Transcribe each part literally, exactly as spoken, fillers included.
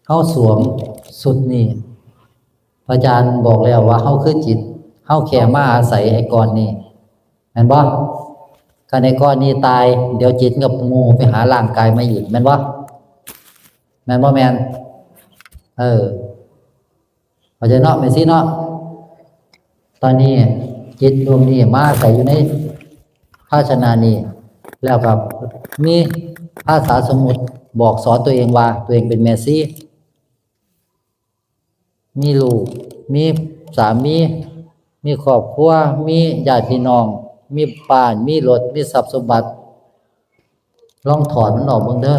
เฮาสวมชุดนี้ พระอาจารย์บอกแล้วว่าเฮาคือจิต เฮาแค่มาอาศัยไอ้ก้อนนี้ แม่นบ่ คันไอ้ก้อนนี้ตาย เดี๋ยวจิตกับงูไปหาร่างกายมาอีก แม่นบ่ แม่นบ่แม่น เออ เข้าใจเนาะ แม่ชีเนาะ ตอนนี้จิตดวงนี้มาอาศัยอยู่ในภาชนะนี้ แล้วก็มีภาษาสมมุติบอกสอนตัวเองว่าตัวเองเป็นแม่ชี มีลูก มีสามี มีครอบครัว มีญาติพี่น้อง มีบ้าน มีรถ มีทรัพย์สมบัติ ลองถอดมันออกเบิ่งเด้อ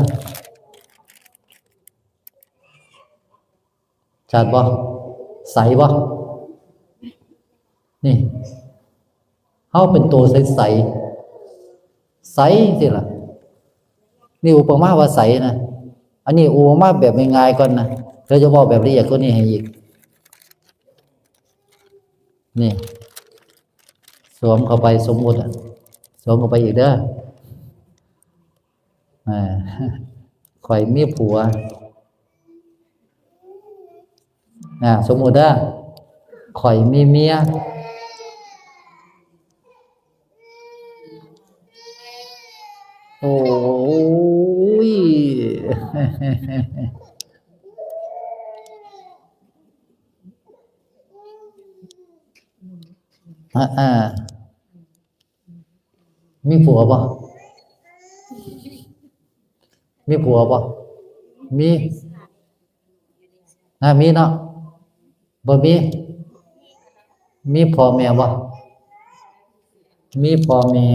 ชัดบ่ ใสบ่ นี่ เฮาเป็นตัวใสๆ ใสจังซี่ล่ะ นี่อุปมาว่าใสนะ อันนี้อุปมาแบบง่ายๆก่อนนะ เดี๋ยวจะบอกแบบละเอียดกว่านี้ให้อีก นี่ สวมเข้าไป สมมุติอะ สวมเข้าไปอีกเด้อ อ่า ข่อยมีผัว อ่า สมมุติเด้อ ข่อยมีเมีย โอ้ย อ่า อ่า มีผัวบ่ มีผัวบ่ มี อ่า มีเนาะ บ่มี มีพ่อแม่บ่ มีพ่อแม่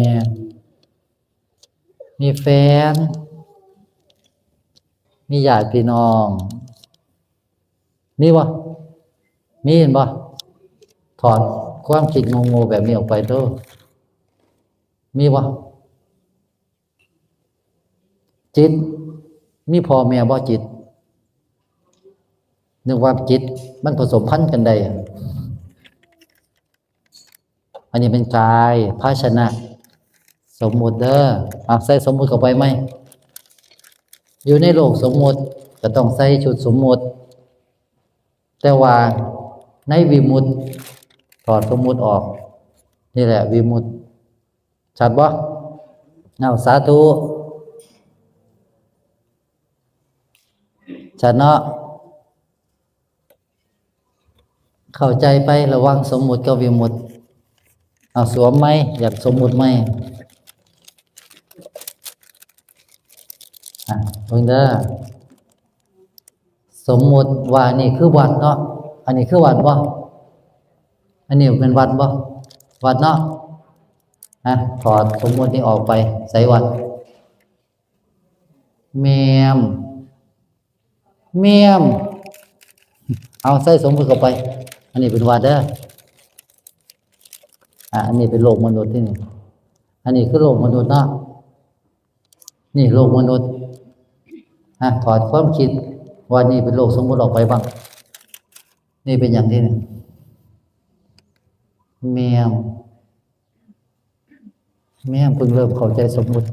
มีแฟน มีญาติพี่น้อง มีบ่ มีเห็นบ่ ถอดความคิดโง่ๆแบบนี้ออกไปเด้อ มีบ่ จิต มีพ่อแม่บ่จิต นึกว่าจิตมันผสมพันธุ์กันได้ อันนี้เป็นกาย ภาชนะ สมมุติเด้อ อ่ะ ใส่สมมุติเข้าไปไหม อยู่ในโลกสมมุติก็ต้องใส่ชุดสมมุติ แต่ว่าในวิมุตติ ถอดสมมุติออก นี่แหละวิมุตติ ชัดบ่ เอา สาธุ ชัดเนาะ เข้าใจไประหว่างสมมุติกับวิมุตติ เอา สวมไหม อยากสมมุติไหม อ่ะ เบิ่งเด้อ สมมุติว่านี่คือวัดเนาะ อันนี้คือวัดบ่ อันนี้เป็นวัดบ่ วัดเนาะ อ่ะ ถอดสมมุตินี้ออกไป ใส่วัด แม่ม แม่ม เอา ใส่สมมุติเข้าไป อันนี้เป็นวัดเด้อ อ่ะ อันนี้เป็นโลกมนุษย์ที่นี่ อันนี้คือโลกมนุษย์เนาะ นี่โลกมนุษย์ อ่ะ ถอดความคิดว่านี่เป็นโลกสมมุติออกไปบ้าง นี่เป็นอย่างที่นี่ แม่ม แม่มเพิ่งเริ่มเข้าใจสมมุติ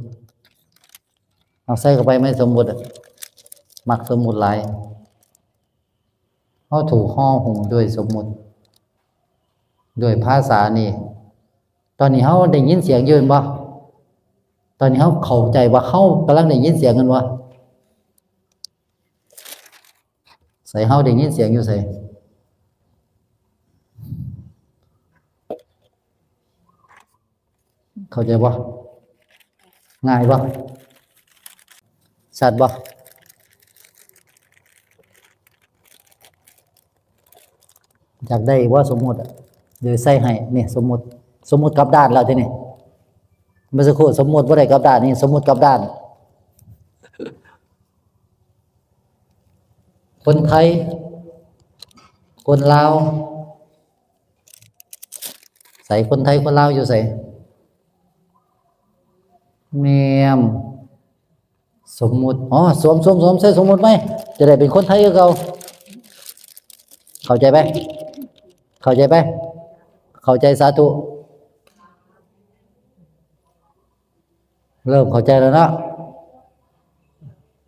เอา ใส่เข้าไปไหม สมมุติอะ มักสมมุติหลาย เฮาถูกห่อหุ้มด้วยสมมุติ ด้วยภาษานี่ ตอนนี้เฮาได้ยินเสียงอยู่แม่นบ่ ตอนนี้เฮาเข้าใจว่าเฮากำลังได้ยินเสียงกันบ่ ใส่ เฮาได้ยินเสียงอยู่ไส เข้าใจบ่ ง่ายบ่ ชัดบ่ อยากได้ว่าสมมุติอะ เดี๋ยวใส่ให้ นี่ สมมุติ สมมุติกลับด้านแล้วทีนี้ เมื่อสักครู่สมมุติบ่ได้กลับด้าน นี่สมมุติกลับด้าน คนไทย คนลาว ใส่ คนไทย คนลาวอยู่ไส แม่ม สมมุติ อ๋อ สวม สวม สวม ใส่สมมุติไหม จะได้เป็นคนไทยคือเก่า เข้าใจไป เข้าใจไป เข้าใจ สาธุ เริ่มเข้าใจแล้วเนาะ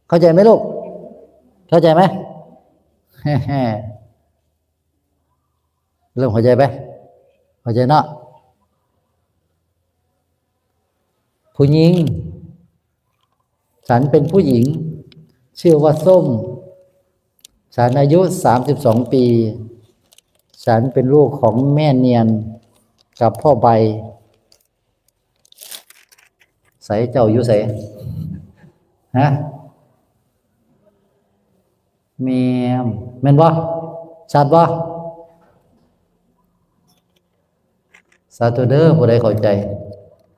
เข้าใจไหมลูก เข้าใจไหม เริ่มเข้าใจไป เข้าใจเนาะ ผู้หญิง ฉันเป็นผู้หญิง ชื่อว่าส้ม ฉันอายุสามสิบสองปี ฉันเป็นลูกของแม่เนียนกับพ่อใบ ใส เจ้าอยู่ใส ฮะ แม่น แม่นบ่ ชัดบ่ สาธุเด้อ ผู้ใดเข้าใจ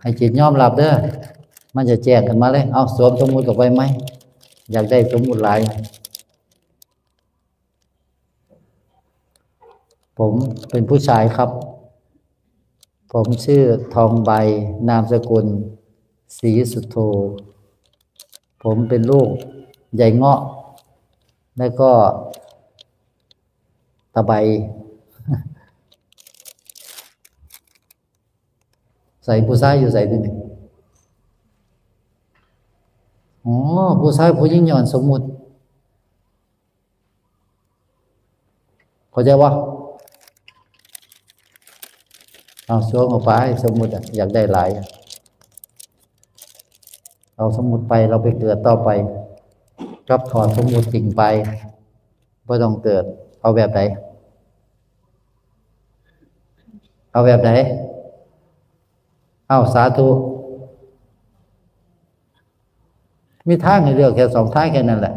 ให้จิตยอมรับเด้อ มันจะแจ้งขึ้นมาเลย เอา สวมสมมุติกับไปไหม อยากได้สมมุติหลาย ผมเป็นผู้ชายครับ ผมชื่อทองใบ นามสกุลศรีสุโธ ผมเป็นลูกยายเงาะ แล้วก็ตะใบ ใส ผู้ชายอยู่ใสทีนี้ อ๋อ ผู้ชายผู้หญิงย้อนสมมุติ เข้าใจบ่ เอา สวมเข้าไป สมมุติอะ อยากได้หลายอะ เอาสมมุติไป เราไปเกิดต่อไป กับถอดสมมุติทิ้งไป บ่ต้องเกิด เอาแบบไหน เอาแบบไหน เอา สาธุ มีทางให้เลือกแค่สองทางแค่นั้นแหละ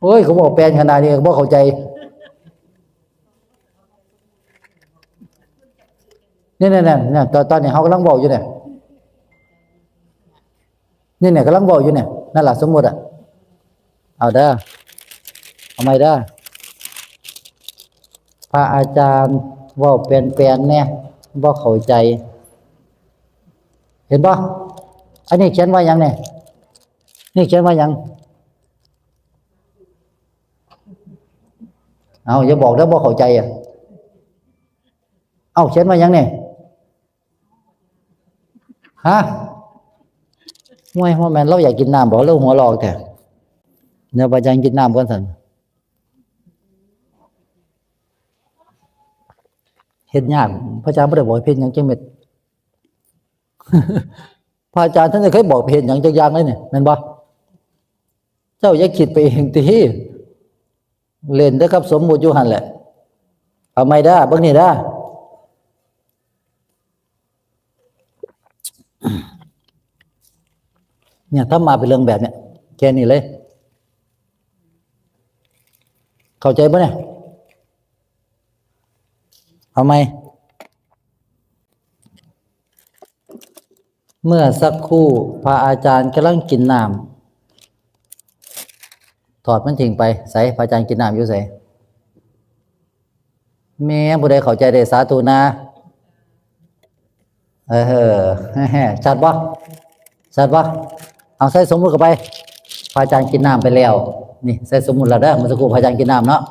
โอ้ย เขาบอกแปลนขนาดนี้ เขาบอกเข้าใจ เนี่ยเนี่ยเนี่ยเนี่ย ตอน ตอนนี้เขากำลังบอกอยู่เนี่ย นี่เนี่ยกำลังบอกอยู่เนี่ย นั่นแหละสมมุติอะ เอาเด้อ เอาใหม่เด้อ พระอาจารย์เว้าแปลนๆ แน่ บ่เข้าใจ เห็นบ่ อันนี้เขียนว่าหยังเนี่ย นี่เขียนว่าหยัง เอา อย่าบอกเด้อ บ่เข้าใจอะ เอา เขียนว่าหยังเนี่ย ฮะ ห่วย ว่าแม่นเราอยากกินน้ำบ่ เราหัวลอกแท้ เดี๋ยวพระอาจารย์กินน้ำก่อนซั่น เฮ็ดยาก พระอาจารย์บ่ได้บอกให้เฮ็ดหยังจักเม็ด พระอาจารย์ท่านจะเคยบอกไปเฮ็ดหยังจักอย่างเลยเนี่ย แม่นบ่ เจ้าอย่าคิดไปเองติ เล่นแต่กับสมมุติอยู่หั่นแหละ เอาใหม่เด้อ เบิ่งนี่เด้อ เนี่ย ธรรมะเป็นเรื่องแบบเนี้ย แค่นี้เลย เข้าใจบ่เนี่ย เอาใหม่ เมื่อสักครู่พระอาจารย์กำลังกินน้ำ ถอดมันทิ้งไป ใส พระอาจารย์กินน้ำอยู่ใส แม่นผู้ใดเข้าใจได้สาธุนะ เออ ชัดบ่ ชัดบ่ เอาใส่สมมุติเข้าไป พระอาจารย์กินน้ำไปแล้ว นี่ใส่สมมุติแล้วเด้อ เมื่อสักครู่พระอาจารย์กินน้ำเนาะ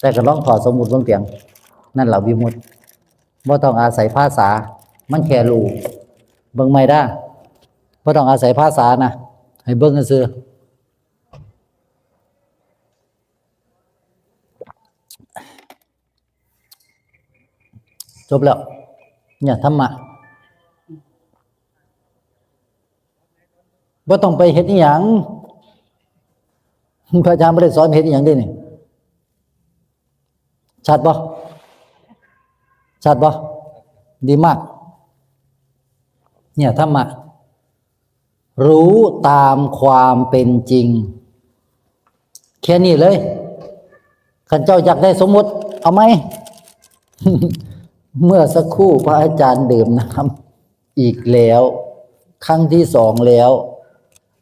แต่ก็ลองถอดสมมุติเบิ่งเปียง นั่นแหละวิมุตติ บ่ต้องอาศัยภาษา มันแค่รู้ เบิ่งใหม่เด้อ บ่ต้องอาศัยภาษานะ ให้เบิ่งซื่อ จบแล้ว เนี่ย ธรรมะ บ่ต้องไปเฮ็ดอีหยัง พระอาจารย์บ่ได้สอนเฮ็ดอีหยังเด้นี่ ชัดบ่ ชัดบ่ ดีมาก เนี่ย ธรรมะ รู้ตามความเป็นจริง แค่นี้เลย คันเจ้าอยากได้สมมุติ เอาไหม เมื่อสักครู่พระอาจารย์ดื่มน้ำอีกแล้ว ครั้งที่สองแล้ว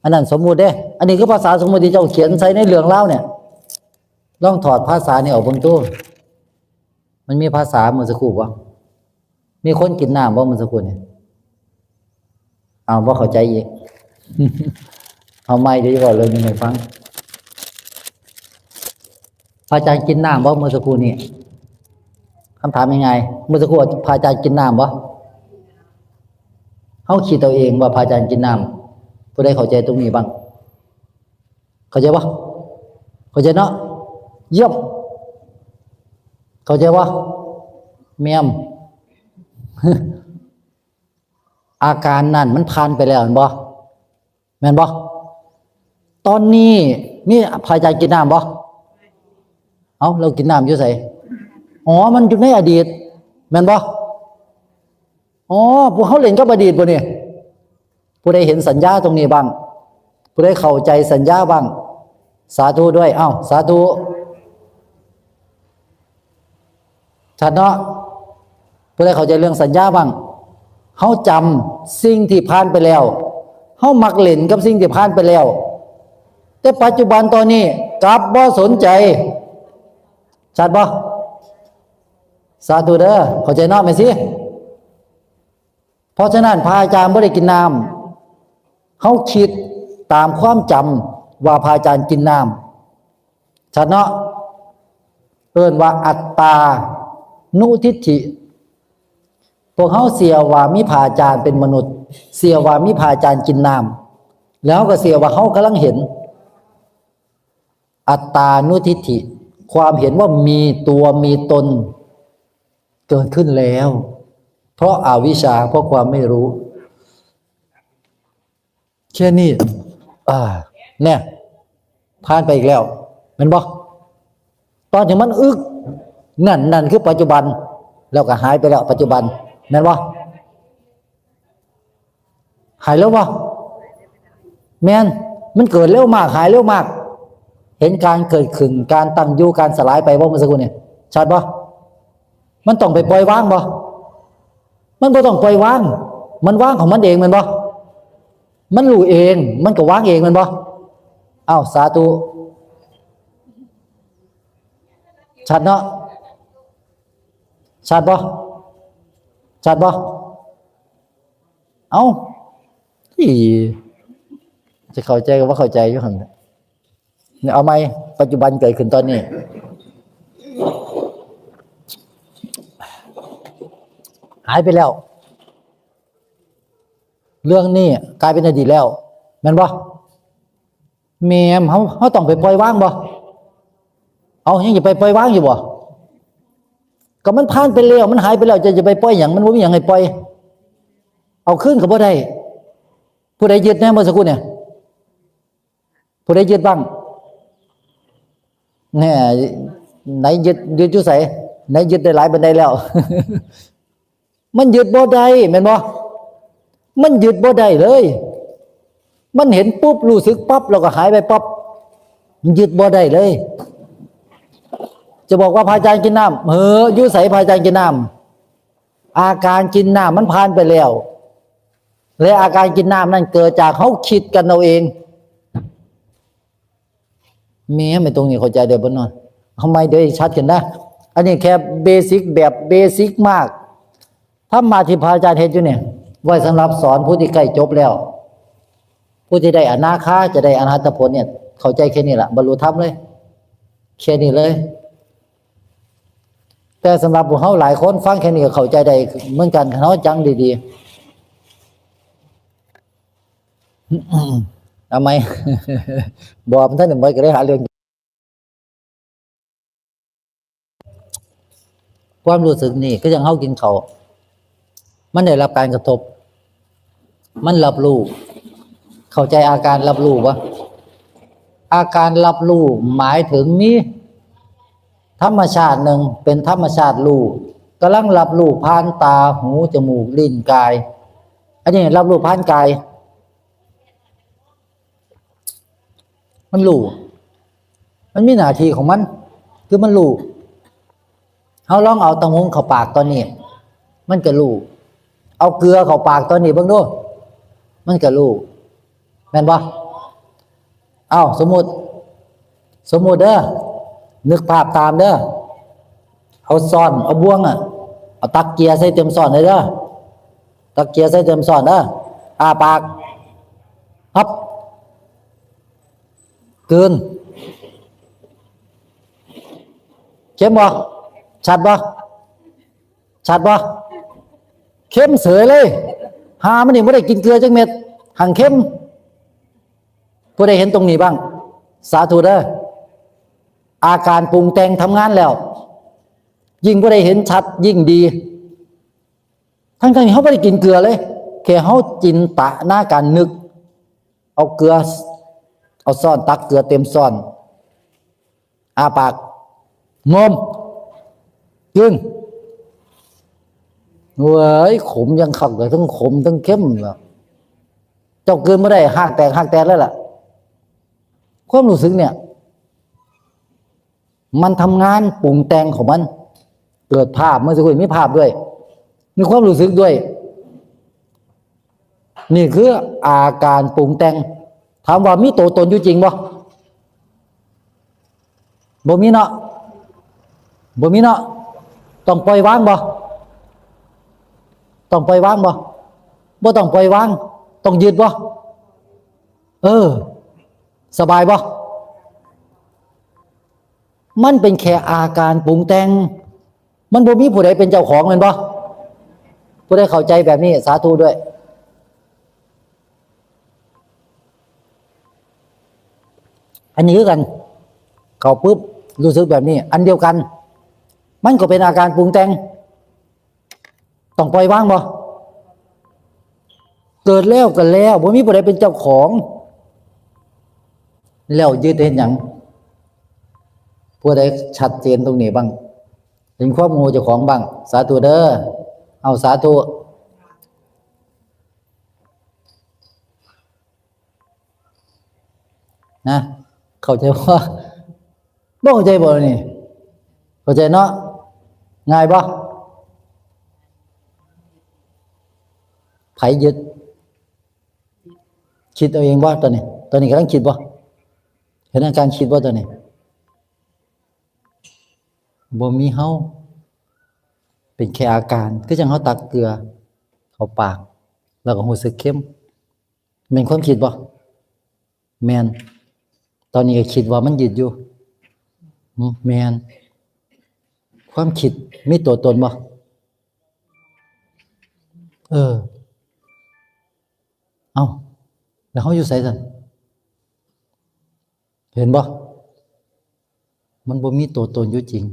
อันนั้นสมมุติเด้ อันนี้คือภาษาสมมุติที่เจ้าเขียนใส่ในเรื่องราวเนี่ย ลองถอดภาษานี่ออกเบิ่งดู มันมีภาษาเมื่อสักครู่บ่ มีคนกินน้ำบ่เมื่อสักครู่นี่ เอา บ่เข้าใจอีก เอาใหม่ เดี๋ยวจะบอกเรื่องนี้ให้ฟัง พระอาจารย์กินน้ำบ่เมื่อสักครู่นี้ คำถามง่ายๆ เมื่อสักครู่พระอาจารย์กินน้ำบ่ เฮาคิดเอาเองว่าพระอาจารย์กินน้ำ ผู้ใดเข้าใจตรงนี้บ้าง เข้าใจปะ เข้าใจเนาะ เยี่ยม เข้าใจปะ แม่ม อาการนั่นมันผ่านไปแล้วแม่นบ่ แม่นบ่ ตอนนี้มีพระอาจารย์กินน้ำบ่ เอ้า เรากินน้ำอยู่ไส อ๋อ มันอยู่ในอดีต แม่นบ่ อ๋อ พวกเขาเล่นกับอดีตบ่นี่ ผู้ใดเห็นสัญญาตรงนี้บ้าง ผู้ใดเข้าใจสัญญาบ้าง สาธุด้วย เอ้า สาธุ ชัดเนาะ ผู้ใดเข้าใจเรื่องสัญญาบ้าง เฮาจำสิ่งที่ผ่านไปแล้ว เฮามักเล่นกับสิ่งที่ผ่านไปแล้ว แต่ปัจจุบันตอนนี้กลับบ่สนใจ ชัดบ่ สาธุเด้อ เข้าใจเนาะแม่ชี เพราะฉะนั้นพระอาจารย์บ่ได้กินน้ำ เฮาคิดตามความจำว่าพระอาจารย์กินน้ำ ชัดเนาะ เอิ้นว่าอัตตานุทิฏฐิ พวกเฮาเชื่อว่ามีพระอาจารย์เป็นมนุษย์ เชื่อว่ามีพระอาจารย์กินน้ำ แล้วก็เชื่อว่าเฮากำลังเห็น อัตตานุทิฏฐิ ความเห็นว่ามีตัวมีตน เกิดขึ้นแล้ว เพราะอาวิชชา เพราะความไม่รู้ แค่นี้ อ่า เนี่ย ผ่านไปอีกแล้ว แม่นบ่ ตอนที่มันอึก นั่น นั่นคือปัจจุบัน แล้วก็หายไปแล้ว ปัจจุบัน แม่นบ่ หายแล้วบ่ แม่น มันเกิดเร็วมาก หายเร็วมาก เห็นการเกิดขึ้น การตั้งอยู่ การสลายไปบ่ เมื่อสักครู่นี่ ชัดบ่ มันต้องไปปล่อยวางบ่ มันบ่ต้องปล่อยวาง มันวางของมันเองแม่นบ่ มันรู้เอง มันก็วางเองแม่นบ่ อ้าว สาธุ ชัดเนาะ ชัดบ่ ชัดบ่ เอ้า อี จะเข้าใจก็บ่เข้าใจอยู่หั่นแหละ เนี่ย เอาใหม่ ปัจจุบันเกิดขึ้นตอนนี้ หายไปแล้ว เรื่องนี้กลายเป็นอดีตแล้ว แม่นบ่ แม่น เฮา เฮาต้องไปปล่อยวางบ่ เอา ยังจะไปปล่อยวางอยู่บ่ ก็มันผ่านไปแล้ว มันหายไปแล้ว จะ จะไปปล่อยหยัง มันบ่มีหยังให้ปล่อย เอาคืนก็บ่ได้ ผู้ใดยึดแน่เมื่อสักครู่เนี่ย ผู้ใดยึดบ้าง แน่ ไหนยึด ยึดอยู่ไส ไหนยึดได้หลายปานใดแล้ว มันยึดบ่ได้แม่นบ่ มันยึดบ่ได้เลย มันเห็นปุ๊บ รู้สึกปั๊บ แล้วก็หายไปปั๊บ มันยึดบ่ได้เลย จะบอกว่าพระอาจารย์กินน้ำ เฮ้อ อยู่ไสพระอาจารย์กินน้ำ อาการกินน้ำมันผ่านไปแล้ว และอาการกินน้ำนั่นเกิดจากเฮาคิดกันเอาเอง แม่ ไม่ตรงนี้เข้าใจได้บ่เนาะ ทำไมเดี๋ยวชัดขึ้นนะ อันนี้แค่เบสิก แบบเบสิกมาก ธรรมะที่พระอาจารย์เฮ็ดอยู่เนี่ย ไว้สำหรับสอนผู้ที่ใกล้จบแล้ว ผู้ที่ได้อนาคาจะได้อรหัตผลเนี่ย เข้าใจแค่นี้ละ บรรลุธรรมเลย แค่นี้เลย แต่สำหรับพวกเฮาหลายคนฟังแค่นี้ก็เข้าใจได้เหมือนกัน เฮาจังดีๆ เอาไหม บอกมันท่านหนึ่งไว้ก็ได้หาเรื่อง ความรู้สึกนี่ก็ยังเฮากินเขาว มันได้รับการกระทบ มันรับรู้ เข้าใจอาการรับรู้บ่ อาการรับรู้หมายถึงมีธรรมชาติหนึ่งเป็นธรรมชาติรู้ กำลังรับรู้ผ่านตา หู จมูก ลิ้น กาย อันนี้รับรู้ผ่านกาย มันรู้ มันมีหน้าที่ของมัน คือมันรู้ เฮาลองเอาตำบักหุ่งเข้าปากตอนนี้ มันก็รู้ เอาเกลือเข้าปากตอนนี้เบิ่งดู มันก็รู้ แม่นบ่ เอ้า สมมุติ สมมุติเด้อ นึกภาพตามเด้อ เอาซ้อน เอาบ่วงอะ เอาตักเกลือใส่เต็มซ้อนเลยเด้อ ตักเกลือใส่เต็มซ้อนเด้อ อ้าปาก ฮับ กลืน เค็มบ่ ชัดบ่ ชัดบ่ เค็มเสยเลย หามันนี่บ่ได้กินเกลือจักเม็ด หั่งเค็ม ผู้ใดเห็นตรงนี้บ้าง สาธุเด้อ อาการปรุงแต่งทำงานแล้ว ยิ่งผู้ใดเห็นชัดยิ่งดี ทั้งๆที่เขาไม่ได้กินเกลือเลย แค่เขาจินตนาการนึก เอาเกลือ เอาช้อนตักเกลือเต็มช้อน อาปาก งม กลืน เว้ย ขมยังคักเลย ทั้งขมทั้งเค็มล่ะ เจ้ากลืนบ่ได้ ฮากแตก ฮากแตกเลยล่ะ ความรู้สึกเนี่ย มันทำงานปรุงแต่งของมัน เกิดภาพ เมื่อสักครู่มีภาพด้วย มีความรู้สึกด้วย นี่คืออาการปรุงแต่ง ถามว่ามีตัวตนอยู่จริงบ่ บ่มีเนาะ บ่มีเนาะ ต้องปล่อยวางบ่ ต้องปล่อยวางบ่ บ่ต้องปล่อยวาง ต้องยึดบ่ เออ สบายบ่ มันเป็นแค่อาการปรุงแต่ง มันบ่มีผู้ใดเป็นเจ้าของแม่นบ่ ผู้ใดเข้าใจแบบนี้ สาธุด้วย อันนี้คือกัน เข้าปุ๊บ รู้สึกแบบนี้ อันเดียวกัน มันก็เป็นอาการปรุงแต่ง ต้องปล่อยวางบ่ เกิดแล้วก็แล้ว บ่มีผู้ใดเป็นเจ้าของ แล้วยึดเฮ็ดหยัง ผู้ใดชัดเจนตรงนี้บ้าง เห็นความโง่เจ้าของบ้าง สาธุเด้อ เอาสาธุ นะ เข้าใจบ่ บ่เข้าใจบ่นี่ เข้าใจเนาะ ง่ายบ่ ไผยึด คิดเอาเองบ่ ตอนนี้ ตอนนี้กำลังคิดบ่ เห็นอาการคิดบ่ ตอนนี้ บ่มีเฮา เป็นแค่อาการ คือจั่งเฮาตักเกลือ เข้าปาก แล้วก็รู้สึกเค็ม แม่นความคิดบ่ แม่น ตอนนี้ก็คิดว่ามันยึดอยู่ อืม แม่น ความคิดมีตัวตนบ่ เออ เอ้า แล้วเฮาอยู่ไสซั่น เห็นบ่ มันบ่มีตัวตนอยู่จริง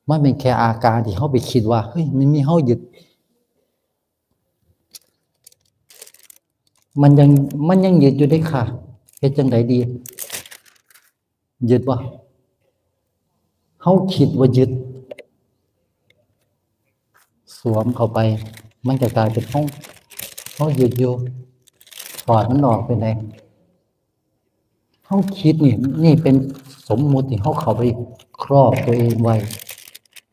มันเป็นแค่อาการที่เฮาไปคิดว่า เฮ้ย มันมีเฮายึด มันยัง มันยังยึดอยู่เด้ค่ะ เฮ็ดจั่งใดดี ยึดบ่ เฮาคิดว่ายึด สวมเข้าไป มันก็กลายเป็นเฮา เฮายึดอยู่ ถอดมันออกไปเลย เฮาคิดนี่ นี่เป็นสมมุติที่เฮาเข้าไปครอบตัวเองไว้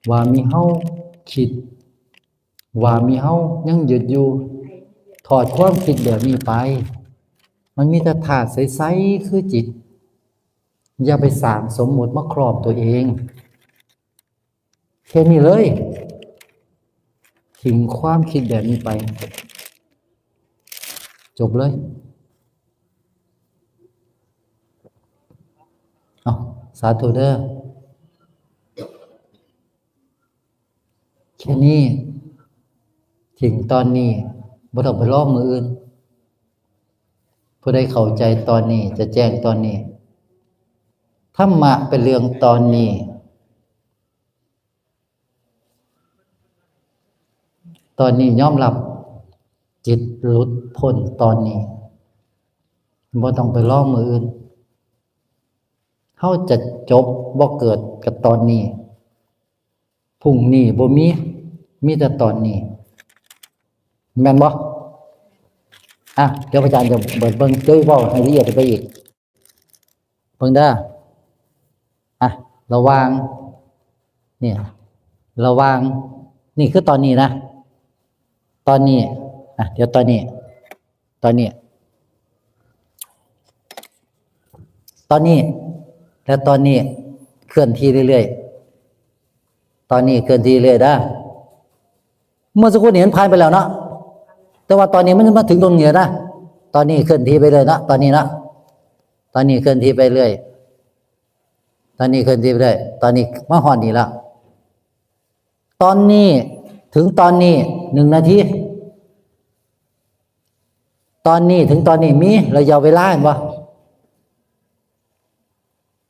ว่ามีเฮาคิด ว่ามีเฮายังยึดอยู่ ถอดความคิดแบบนี้ไป มันมีแต่ธาตุใสๆ คือจิต อย่าไปสร้างสมมุติมาครอบตัวเอง แค่นี้เลย ทิ้งความคิดแบบนี้ไป จบเลย เอา สาธุเด้อ แค่นี้ ทิ้งตอนนี้ บ่ต้องไปรอมื้ออื่น ผู้ใดเข้าใจตอนนี้ จะแจ้งตอนนี้ ธรรมะเป็นเรื่องตอนนี้ ตอนนี้ยอมรับ จิตหลุดพ้นตอนนี้ บ่ต้องไปรอมื้ออื่น เฮาจะจบบ่เกิดกับตอนนี้ พรุ่งนี้บ่มี มีแต่ตอนนี้ แม่นบ่ อ่ะ เดี๋ยวอาจารย์จะเปิดเบิ่ง เดี๋ยวเว้าให้ละเอียดไปอีก เบิ่งเด้อ อ่ะ ระหว่าง เนี่ย ระหว่าง นี่คือตอนนี้นะ ตอนนี้ อ่ะ เดี๋ยวตอนนี้ ตอนนี้ ตอนนี้ และตอนนี้ เคลื่อนที่เรื่อยๆ ตอนนี้เคลื่อนที่เรื่อยๆ เด้อ เมื่อสักครู่นี้มันผ่านไปแล้วเนาะ แต่ว่าตอนนี้มันมาถึงตรงนี้แล้วนะ ตอนนี้เคลื่อนที่ไปเลยเนาะ ตอนนี้เนาะ ตอนนี้เคลื่อนที่ไปเรื่อย ตอนนี้เคลื่อนที่ไปเรื่อย ตอนนี้มาฮอดนี่แล้ว ตอนนี้ถึงตอนนี้ หนึ่งนาที ตอนนี้ถึงตอนนี้มีระยะเวลาเห็นบ่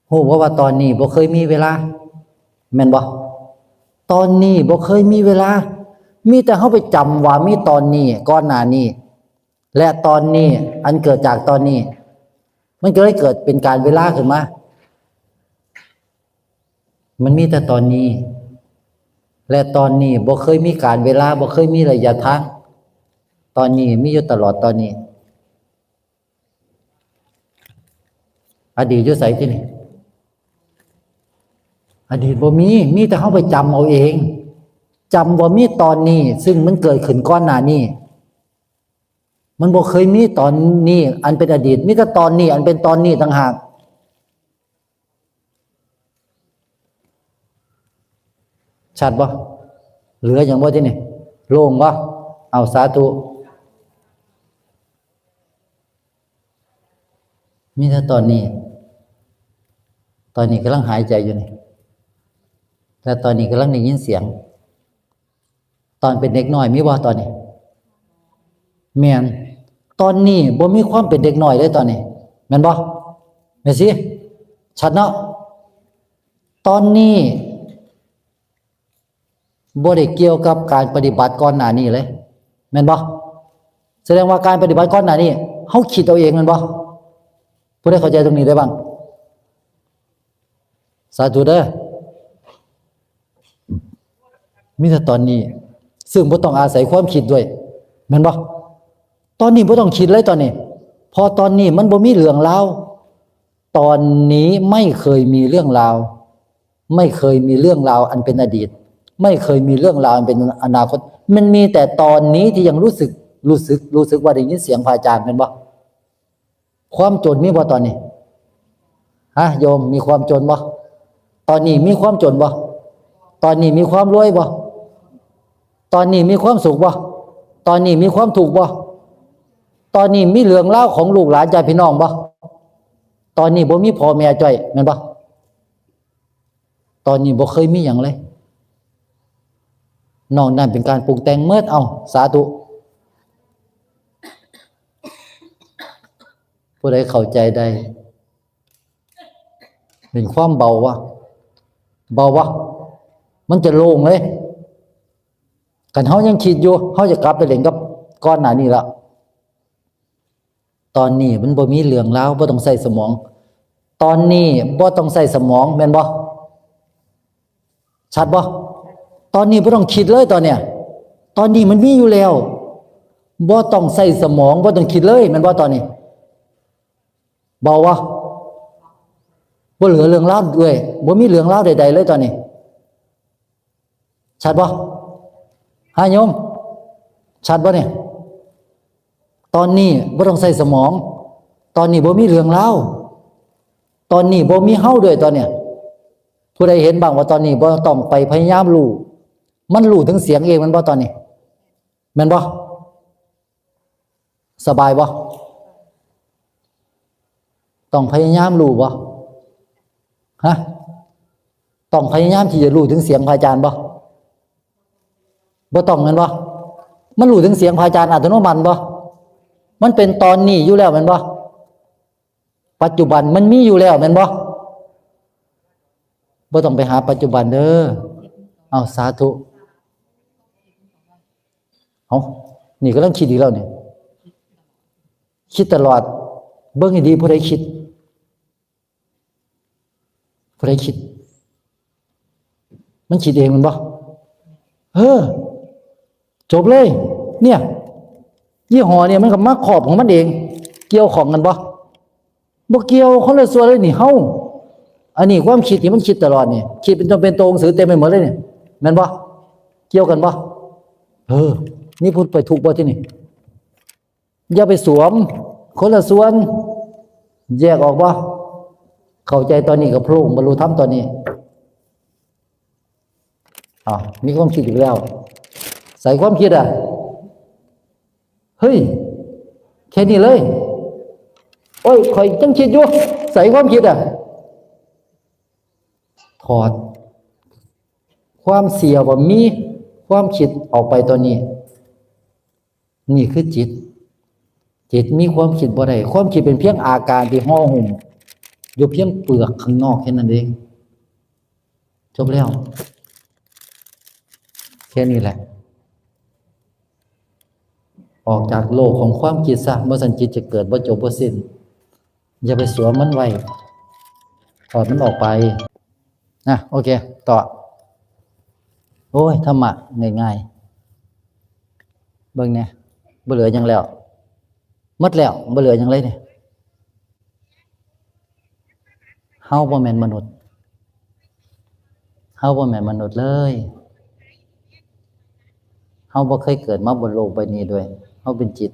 ฮู้บ่ว่าตอนนี้บ่เคยมีเวลา แม่นบ่? ตอนนี้บ่เคยมีเวลา มีแต่เฮาไปจำว่ามีตอนนี้ ก่อนหน้านี้ และตอนนี้ อันเกิดจากตอนนี้ มันก็เลยเกิดเป็นกาลเวลาขึ้นมา มันมีแต่ตอนนี้ และตอนนี้บ่เคยมีกาลเวลา บ่เคยมีระยะทาง ตอนนี้มีอยู่ตลอดตอนนี้ อดีตอยู่ไสทีนี้? อดีตบ่มี มีแต่เฮาไปจำเอาเอง จำว่ามีตอนนี้ ซึ่งมันเกิดขึ้นก่อนหน้านี้ มันบ่เคยมีตอนนี้อันเป็นอดีต มีแต่ตอนนี้อันเป็นตอนนี้ต่างหาก ชัดบ่? เหลือหยังบ่ทีนี้? โล่งบ่? เอา สาธุ มีแต่ตอนนี้ ตอนนี้กำลังหายใจอยู่นี่ และตอนนี้กำลังได้ยินเสียง ตอนเป็นเด็กน้อยมีบ่ตอนนี้? แม่น ตอนนี้บ่มีความเป็นเด็กน้อยเลยตอนนี้ แม่นบ่? แม่นสิ ชัดเนาะ ตอนนี้บ่ได้เกี่ยวกับการปฏิบัติก่อนหน้านี้เลย แม่นบ่? แสดงว่าการปฏิบัติก่อนหน้านี้ เฮาคิดเอาเองแม่นบ่? ผู้ใดเข้าใจตรงนี้ได้บ้าง? สาธุเด้อ มีแต่ตอนนี้ ซึ่งบ่ต้องอาศัยความคิดด้วย แม่นบ่? ตอนนี้บ่ต้องคิดเลยตอนนี้ เพราะตอนนี้มันบ่มีเรื่องราว ตอนนี้ไม่เคยมีเรื่องราว ไม่เคยมีเรื่องราวอันเป็นอดีต ไม่เคยมีเรื่องราวอันเป็นอนาคต มันมีแต่ตอนนี้ที่ยังรู้สึก รู้สึก รู้สึกว่าได้ยินเสียงพระอาจารย์ แม่นบ่? ความจนมีบ่ตอนนี้? ฮะ โยม มีความจนบ่? ตอนนี้มีความจนบ่? ตอนนี้มีความรวยบ่? ตอนนี้มีความสุขบ่? ตอนนี้มีความทุกข์บ่? ตอนนี้มีเรื่องราวของลูกหลานญาติพี่น้องบ่? ตอนนี้บ่มีพ่อแม่จ้อย แม่นบ่? ตอนนี้บ่เคยมีหยังเลย นอกนั้นเป็นการปรุงแต่งหมด เอ้า สาธุ ผู้ใดเข้าใจได้ เป็นความเบาบ่? เบาบ่? มันจะโล่งเลย คันเฮายังคิดอยู่ เฮาจะกลับไปเล่นกับก่อนหน้านี้ละ ตอนนี้มันบ่มีเรื่องราว บ่ต้องใช้สมอง ตอนนี้บ่ต้องใช้สมอง แม่นบ่? ชัดบ่? ตอนนี้บ่ต้องคิดเลยตอนเนี้ย ตอนนี้มันมีอยู่แล้ว บ่ต้องใช้สมอง บ่ต้องคิดเลย แม่นบ่ตอนนี้? เบาบ่? บ่เหลือเรื่องราวเลย บ่มีเรื่องราวใดๆเลยตอนนี้ ชัดบ่? ฮะโยม ชัดบ่เนี่ย? ตอนนี้บ่ต้องใช้สมอง ตอนนี้บ่มีเรื่องราว ตอนนี้บ่มีเฮาด้วยตอนเนี้ย ผู้ใดเห็นบ้างว่าตอนนี้บ่ต้องไปพยายามรู้ มันรู้ถึงเสียงเอง แม่นบ่ตอนนี้? แม่นบ่? สบายบ่? ต้องพยายามรู้บ่? ฮะ ต้องพยายามที่จะรู้ถึงเสียงพระอาจารย์บ่? บ่ต้องแม่นบ่? มันรู้ถึงเสียงพระอาจารย์อัตโนมัติบ่? มันเป็นตอนนี้อยู่แล้วแม่นบ่? ปัจจุบันมันมีอยู่แล้วแม่นบ่? บ่ต้องไปหาปัจจุบันเด้อ เอา สาธุ เอา นี่กำลังคิดอีกแล้วเนี่ย คิดตลอด เบิ่งให้ดี ผู้ใดคิด ผู้ใดคิด มันคิดเองแม่นบ่? เออ จบเลย เนี่ย ยี่ห้อเนี่ยมันก็มาครอบของมันเอง เกี่ยวข้องกันบ่? บ่เกี่ยว คนละส่วนเลยนี่ เฮา อันนี้ความคิดที่มันคิดตลอดนี่ คิดเป็นตนเป็นโตหนังสือเต็มไปหมดเลยนี่ แม่นบ่? เกี่ยวกันบ่? เออ มีผู้ไปทุกข์บ่ทีนี้? อย่าไปสวม คนละส่วน แยกออกบ่? เข้าใจตอนนี้ก็โพล่ง บรรลุธรรมตอนนี้ อ้าว มีความคิดอีกแล้ว ใส่ความคิดอ่ะ เฮ้ย แค่นี้เลย โอ้ย ข้อยจั่งคิดอยู่ ใส่ความคิดอ่ะ ถอด ความเชื่อว่ามีความคิดออกไปตอนนี้ นี่คือจิต จิตมีความคิดบ่ได้ ความคิดเป็นเพียงอาการที่ห่อหุ้ม อยู่เพียงเปลือกข้างนอกแค่นั้นเอง จบแล้ว แค่นี้แหละ ออกจากโลกของความคิดซะ บ่ซั้นจิตจะเกิดบ่จบบ่สิ้น อย่าไปสวมมันไว้ ถอดมันออกไป นะ โอเค ต่อ โอ้ย ธรรมะง่ายๆ เบิ่งแหน่ บ่เหลือหยังแล้ว หมดแล้ว บ่เหลือหยังเลยเนี่ย เฮาบ่แม่นมนุษย์ เฮาบ่แม่นมนุษย์เลย เฮาบ่เคยเกิดมาบนโลกใบนี้ด้วย เฮาเป็นจิต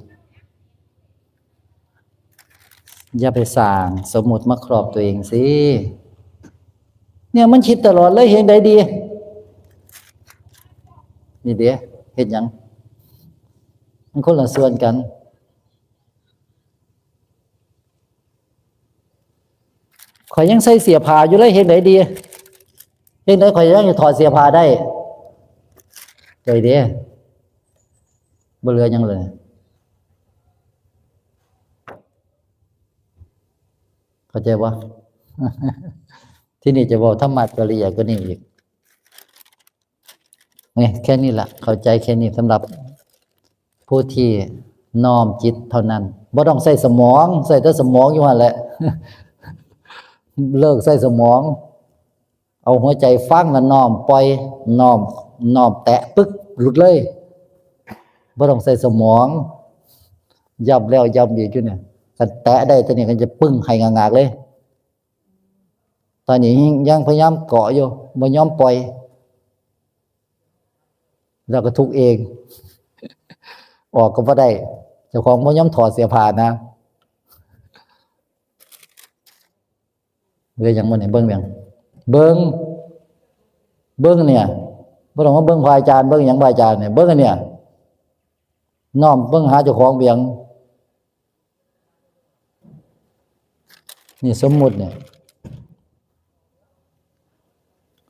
อย่าไปสร้างสมมุติมาครอบตัวเองสิ เนี่ยมันคิดตลอดเลย เฮ็ดไดดี นี่เด้ เฮ็ดหยัง มันคนละส่วนกัน ข้อยยังใส่เสื้อผ้าอยู่เลย เฮ็ดไดดี เฮ็ดไดข้อยยังถอดเสื้อผ้าได้ ใจเด้ บ่เหลือหยังเลย เข้าใจบ่ ที่นี่จะบอกธรรมะตัวละเอียดกว่านี้อีก นี่แค่นี้ละ เข้าใจแค่นี้สำหรับผู้ที่น้อมจิตเท่านั้น บ่ต้องใช้สมอง ใช้แต่สมองอยู่หั่นแหละ เลิกใช้สมอง เอาหัวใจฟังแล้วน้อมปล่อย น้อม น้อมแตะปึ๊ก หลุดเลย บ่ต้องใช้สมอง ย้ำแล้วย้ำอีกอยู่เนี่ย คันแตะได้ตัวนี้ คันจะปึ้งให้งากๆเลย ตอนนี้ยังพยายามเกาะอยู่ บ่ยอมปล่อย แล้วก็ทุกข์เอง ออกก็บ่ได้ เจ้าของบ่ยอมถอดเสื้อผ้านะ เรียกหยังบ่เนี่ย เบิ่งหยัง เบิ่ง เบิ่งเนี่ย บ่ต้องมาเบิ่งพระอาจารย์ เบิ่งหยังพระอาจารย์เนี่ย เบิ่งอันเนี่ย น้อมเบิ่งหาเจ้าของเบียง นี่สมมุติเนี่ย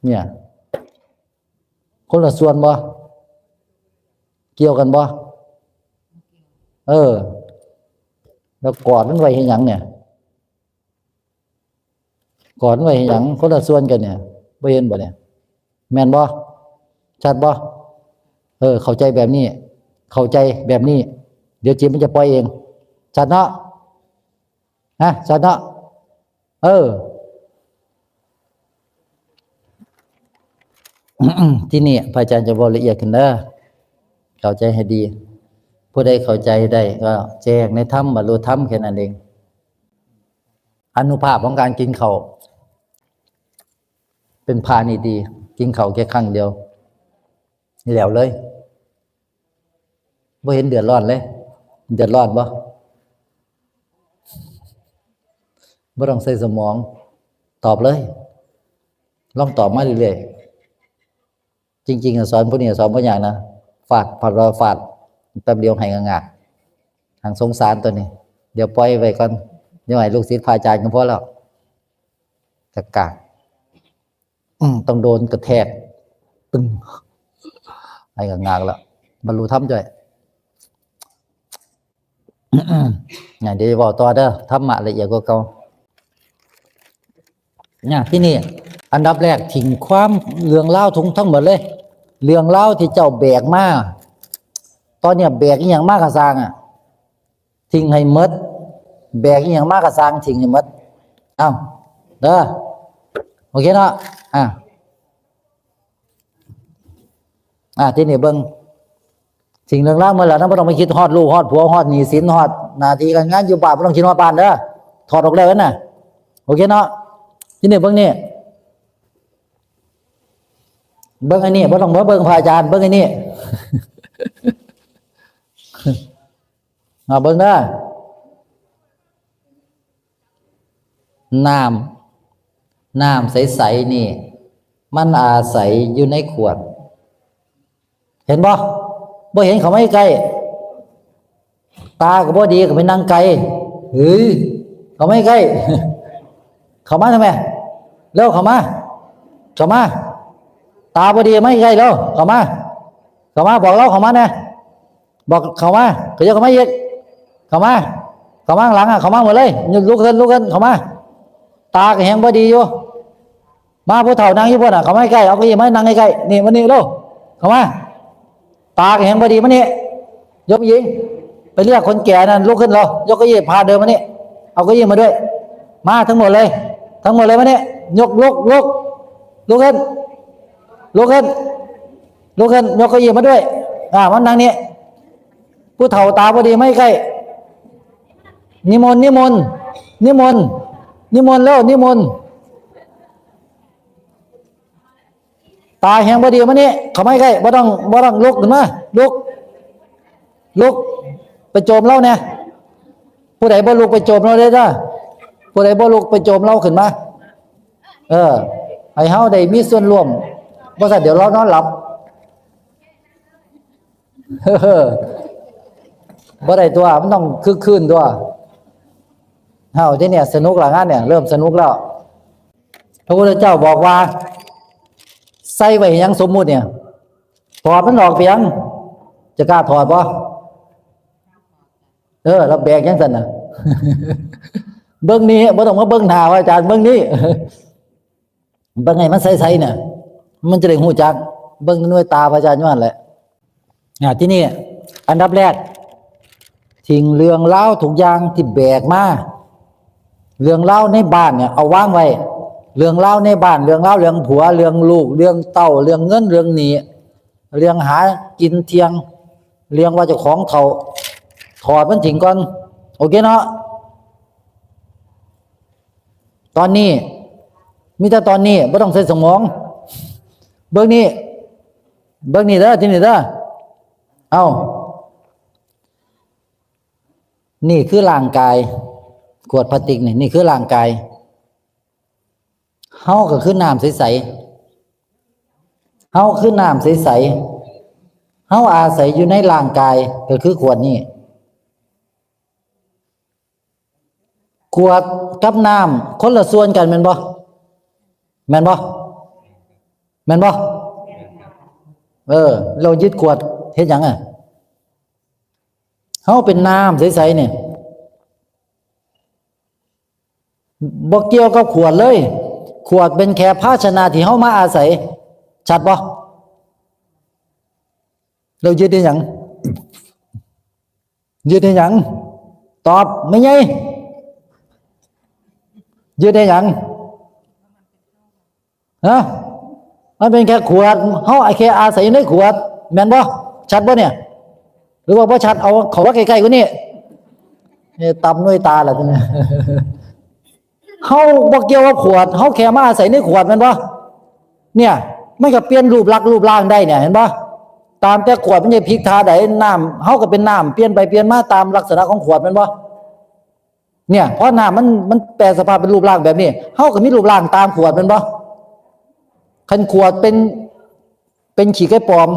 เนี่ย คนละส่วนบ่ เกี่ยวกันบ่ เออ แล้วกอดมันไว้เฮ็ดหยังเนี่ย กอดมันไว้เฮ็ดหยัง คนละส่วนกันเนี่ย บ่เห็นบ่เนี่ย แม่นบ่ ชัดบ่ เออ เข้าใจแบบนี้ เข้าใจแบบนี้ เดี๋ยวจิตมันจะปล่อยเอง ชัดเนาะ นะ ชัดเนาะ เออ ที่นี่พระอาจารย์จะบอกละเอียดขึ้นเด้อ เข้าใจให้ดี ผู้ใดเข้าใจได้ก็แจ้งในธรรม บรรลุธรรมแค่นั้นเอง อานุภาพของการกินข้าว เป็นพานี่ดี กินข้าวแค่ครั้งเดียว แล้วเลย บ่เห็นเดือดร้อนเลย เดือดร้อนบ่ บ่ต้องใช้สมอง ตอบเลย ลองตอบมาเรื่อยๆ จริงๆอะ สอนผู้นี้สอนบ่ยากนะ ฟาด ฟาด ฟาด แป๊บเดียวให้งากๆ หังสงสารตัวนี้ เดี๋ยวปล่อยไว้ก่อน เดี๋ยวให้ลูกศิษย์พระอาจารย์ก็พอแล้ว กากๆ อืม ต้องโดนกระแทก ตึง ให้งากๆ แล้ว บรรลุธรรมจ้อย เนี่ย เดี๋ยวจะบอกต่อเด้อ ธรรมะละเอียดกว่าเก่า เนี่ย ที่นี่ อันดับแรก ทิ้งความเรื่องราวทั้ง ทั้งหมดเลย เรื่องราวที่เจ้าแบกมา ตอนเนี้ยแบกอีหยังมากระซางอ่ะ ทิ้งให้หมด แบกอีหยังมากระซาง ทิ้งให้หมด เอ้า เด้อ โอเคเนาะ อ่ะ อ่ะ ที่นี่เบิ่ง ทิ้งเรื่องราวหมดแล้วนะ บ่ต้องไปคิดฮอดลูก ฮอดผัว ฮอดหนี้สิน ฮอดหน้าที่การงานอยู่บ้าน บ่ต้องคิดฮอดบ้านเด้อ ถอดออกแล้วนะ โอเคเนาะ ที่นี่เบิ่งนี่ เบิ่งอันนี้ บ่ต้องมาเบิ่งพระอาจารย์ เบิ่งอันนี้ มาเบิ่งเด้อ น้ำ น้ำใสๆ นี่ มันอาศัยอยู่ในขวด เห็นบ่ บ่เห็น เข้ามาใกล้ ตาก็บ่ดีก็ไปนั่งไกล เฮ้ย เข้ามาใกล้ เข้ามาทำไม เร็ว เข้ามา เข้ามา ตาบ่ดี มาใกล้ เร็ว เข้ามา เข้ามา บอกเรา เข้ามาแน่ บอกเข้ามา ขยับเข้ามาอีก เข้ามา เข้ามาข้างหลังอ่ะ เข้ามาหมดเลย ลุกขึ้น ลุกขึ้น เข้ามา ตาก็แฮงบ่ดีอยู่ มาผู้เฒ่านั่งอยู่พุ่นน่ะ เข้ามาใกล้ เอาเก้าอี้มานั่งใกล้ๆ นี่ มานี่เร็ว เข้ามา ตาก็แฮงบ่ดี มานี่ ยกหญิง ไปเรียกคนแก่นั่นลุกขึ้นเร็ว ยกเก้าอี้พาเดินมานี่ เอาเก้าอี้มาด้วย มาทั้งหมดเลย ทั้งหมดเลยมานี่ ยก ลุก ลุก ลุกขึ้น ลุกขึ้น ลุกขึ้น ยกเก้าอี้มาด้วย อ่า มานั่งนี่ ผู้เฒ่าตาบ่ดีมาใกล้ นิมนต์ นิมนต์ นิมนต์ นิมนต์แล้ว นิมนต์ ตาแฮงบ่ดีมานี่ เข้ามาใกล้ บ่ต้อง บ่ต้อง ลุกขึ้นมา ลุก ลุก ไปโจมลาวแหน่ ผู้ใดบ่ลุกไปโจมลาวเด้อจ้า ผู้ใดบ่ลุกไปโจมลาวขึ้นมา เออ ให้เฮาได้มีส่วนร่วม บ่ซั้นเดี๋ยวลาวนอนหลับ บ่ได้ตัว มันต้องคึกคืนตัว เฮาทีเนี่ยสนุกละงานเนี่ย เริ่มสนุกแล้ว พระพุทธเจ้าบอกว่า ใส่ไว้หยังสมมุติเนี่ย ถอดมันออกเปียง จะกล้าถอดบ่ เออ เราแบกยังซั่นน่ะ เบิ่งนี่ บ่ต้องมาเบิ่งหน้าว่าอาจารย์ เบิ่งนี่ เบิ่งให้มันใสๆเนี่ย มันจะได้ฮู้จัก เบิ่งด้วยตาพระอาจารย์อยู่หั่นแหละ อ่า ที่นี่ อันดับแรก ทิ้งเรื่องราวทุกอย่างที่แบกมา เรื่องราวในบ้านเนี่ย เอาวางไว้ เรื่องราวในบ้าน เรื่องราวเรื่องผัว เรื่องลูก เรื่องเต้า เรื่องเงิน เรื่องหนี้ เรื่องหากินเที่ยง เรื่องว่าเจ้าของเฒ่า ถอดมันทิ้งก่อน โอเคเนาะ ตอนนี้ มีแต่ตอนนี้ บ่ต้องใส่สมอง เบิ่งนี่ เบิ่งนี่เด้อ ที่นี่เด้อ เอ้า นี่คือร่างกาย ขวดพลาสติกนี่ นี่คือร่างกาย เฮาก็คือน้ำใสๆ เฮาคือน้ำใสๆ เฮาอาศัยอยู่ในร่างกาย ก็คือขวดนี่ ขวดกับน้ำคนละส่วนกันแม่นบ่ แม่นบ่ แม่นบ่ เออ เรายึดขวดเฮ็ดหยังอะ เฮาเป็นน้ำใสๆเนี่ย บ่เกี่ยวกับขวดเลย ขวดเป็นแค่ภาชนะที่เฮามาอาศัย ชัดบ่ เรายึดได้หยัง ยึดได้หยัง ตอบ ไม่ไง ยึดได้หยัง ฮะ มันเป็นแค่ขวด เฮาแค่อาศัยอยู่ในขวด แม่นบ่ ชัดบ่เนี่ย หรือว่าบ่ชัด เอาเข้ามาใกล้ๆกว่านี้ เนี่ย ตำด้วยตาล่ะทีนี้ เฮาบ่เกี่ยวกับขวด เฮาแค่มาอาศัยในขวด แม่นบ่ เนี่ย มันก็เปลี่ยนรูปลักษณ์รูปร่างได้เนี่ย เห็นบ่ ตามแต่ขวดมันจะพลิกท่าใด น้ำ เฮาก็เป็นน้ำ เปลี่ยนไปเปลี่ยนมาตามลักษณะของขวด แม่นบ่ เนี่ย เพราะน้ำมัน มันแปลสภาพเป็นรูปร่างแบบนี้ เฮาก็มีรูปร่างตามขวด แม่นบ่ คันขวดเป็น เป็นขี้ไก่ปลอม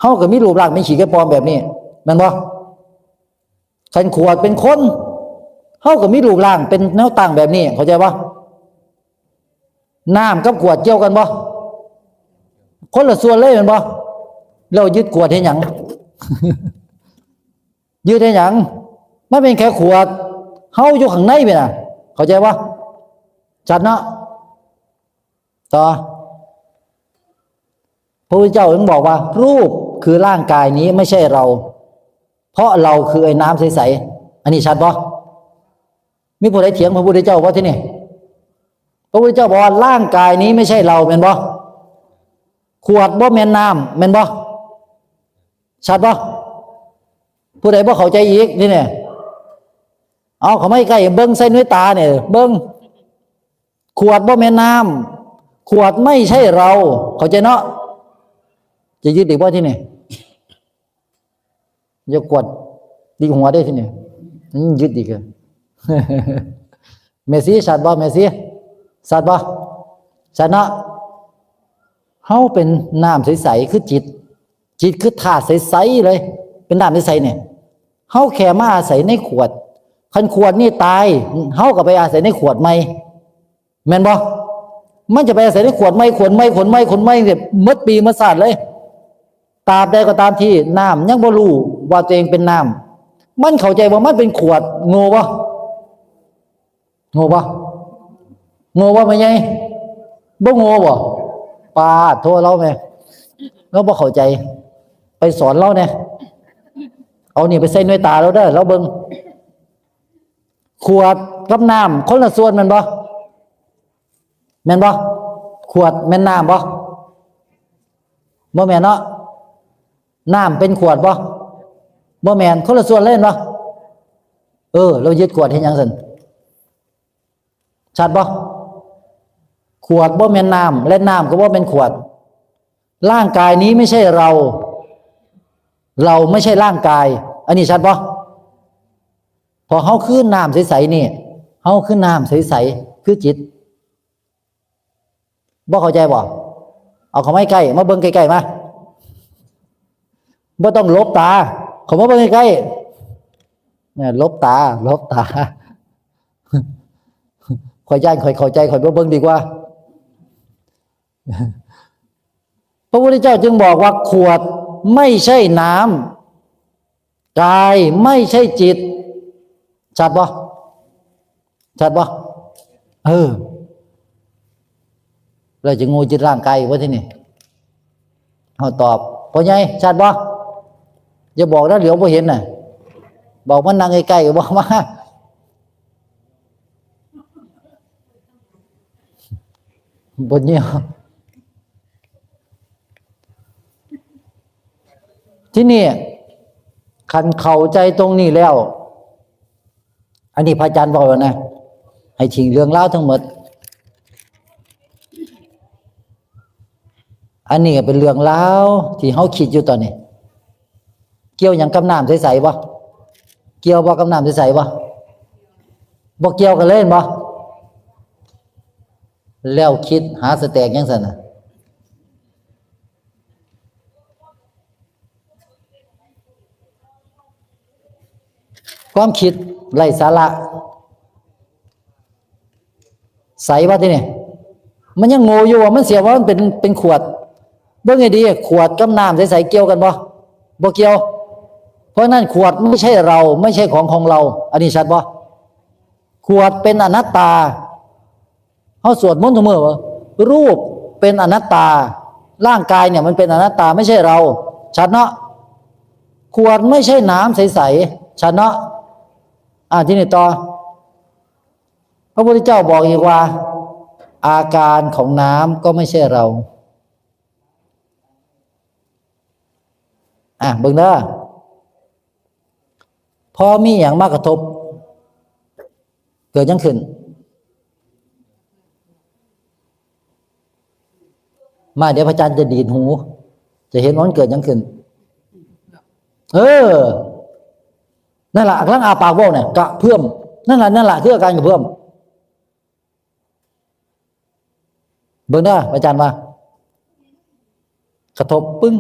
เฮาก็มีรูปร่างเป็นขี้ไก่ปลอมแบบนี้ แม่นบ่ คันขวดเป็นคน เฮาก็มีรูปร่างเป็นแนวตั้งแบบนี้ เข้าใจบ่ น้ำกับขวดเกี่ยวกันบ่ คนละส่วนเลยแม่นบ่ เรายึดขวดเฮ็ดหยัง ยึดเฮ็ดหยัง มันเป็นแค่ขวด เฮาอยู่ข้างในแม่นน่ะ เข้าใจบ่ ชัดเนาะ ต่อ พระพุทธเจ้าถึงบอกว่า รูปคือร่างกายนี้ไม่ใช่เรา เพราะเราคือไอ้น้ำใสๆ อันนี้ชัดบ่ มีผู้ใดเถียงพระพุทธเจ้าบ่ที่นี่ พระพุทธเจ้าบอกว่าร่างกายนี้ไม่ใช่เรา แม่นบ่ ขวดบ่แม่นน้ำ แม่นบ่ ชัดบ่ ผู้ใดบ่เข้าใจอีกที่นี่ เอาเข้ามาใกล้ เบิ่งใส่หน่วยตาเนี่ย เบิ่ง ขวดบ่แม่นน้ำ ขวดไม่ใช่เรา เข้าใจเนาะ จะยึดอีกบ่ที่นี่ อย่าขวดดีหัวได้ที่นี่ อืม ยึดอีกอะ แม่ชี ชัดบ่ แม่ชี ชัดบ่ ชัดเนาะ เฮาเป็นน้ำใสๆ คือจิต จิตคือธาตุใสๆ เลย เป็นน้ำใสๆ เนี่ย เฮาแค่มาอาศัยในขวด คันขวดนี่ตาย เฮาก็ไปอาศัยในขวดใหม่ แม่นบ่ มันจะไปอาศัยในขวดใหม่ ขวดใหม่ ขวดใหม่ ขวดใหม่เนี่ย หมดปีหมดชาติเลย ตราบใดก็ตามที่น้ำยังบ่รู้ว่าตัวเองเป็นน้ำ มันเข้าใจว่ามันเป็นขวด โง่บ่ โง่ปะ โง่ปะ แม่ใหญ่ บ่โง่บ่ ปาดโทษเราแม่ เราบ่เข้าใจ ไปสอนเราแหน่ เอานี่ไปใส่หน่วยตาเราเด้อ เราเบิ่ง ขวดกับน้ำคนละส่วนแม่นบ่ แม่นบ่ ขวดแม่นน้ำบ่ บ่แม่นเนาะ น้ำเป็นขวดบ่ บ่แม่น คนละส่วนเลยแม่นบ่ เออ เรายึดขวดเฮ็ดหยังซั่น ชัดบ่ ขวดบ่แม่นน้ำ และน้ำก็บ่แม่นขวด ร่างกายนี้ไม่ใช่เรา เราไม่ใช่ร่างกาย อันนี้ชัดบ่ พอเฮาคือน้ำใสๆนี่ เฮาคือน้ำใสๆ คือจิต บ่เข้าใจบ่ เอาเข้ามาใกล้ๆ มาเบิ่งใกล้ๆ มา บ่ต้องหลบตา เข้ามาเบิ่งใกล้ๆ เนี่ย หลบตา หลบตา ข้อยย้านข้อยเข้าใจ ข้อยบ่เบิ่งดีกว่า พระพุทธเจ้าจึงบอกว่าขวดไม่ใช่น้ำ กายไม่ใช่จิต ชัดบ่ ชัดบ่ เออ เราจะโง่จิตร่างกายอีกว่าที่นี่ เอาตอบ พ่อใหญ่ ชัดบ่ อย่าบอกนะ เหลียวบ่เห็นน่ะ บอกมันนั่งใกล้ๆ บอกมา บ่เหี่ยว ที่นี่ คันเข้าใจตรงนี้แล้ว อันนี้พระอาจารย์บอกแล้วนะ ให้ทิ้งเรื่องราวทั้งหมด อันนี้ก็เป็นเรื่องราวที่เฮาคิดอยู่ตอนนี้ เกี่ยวหยังกับน้ำใสๆบ่ เกี่ยวบ่กับน้ำใสๆบ่ บ่เกี่ยวกันเลยแม่นบ่ แล้วคิดหาสแต็กหยังซั่นน่ะ ความคิดไร้สาระ ใสวะที่นี่ มันยังโง่อยู่ว่ามันเสียว่ามันเป็น เป็นขวด เบิ่งให้ดี ขวดกับน้ำใสๆเกี่ยวกันบ่ บ่เกี่ยว เพราะฉะนั้นขวดไม่ใช่เรา ไม่ใช่ของของเรา อันนี้ชัดบ่ ขวดเป็นอนัตตา เฮาสวดมนต์ทุกมื้อว่า รูปเป็นอนัตตา ร่างกายเนี่ยมันเป็นอนัตตา ไม่ใช่เรา ชัดเนาะ ขวดไม่ใช่น้ำใสๆ ชัดเนาะ อ่า ที่นี่ต่อ พระพุทธเจ้าบอกอีกว่า อาการของน้ำก็ไม่ใช่เรา อ่ะ เบิ่งเด้อ พอมีหยังมากระทบ เกิดหยังขึ้น มา เดี๋ยวพระอาจารย์จะดีดหู จะเห็นว่ามันเกิดหยังขึ้น เออ นั่นล่ะ กำลังอ้าปากเว้าเนี่ย กระเพื่อม นั่นล่ะ นั่นล่ะ คืออาการกระเพื่อม เบิ่งเด้อ อาจารย์ว่า กระทบปึ้ง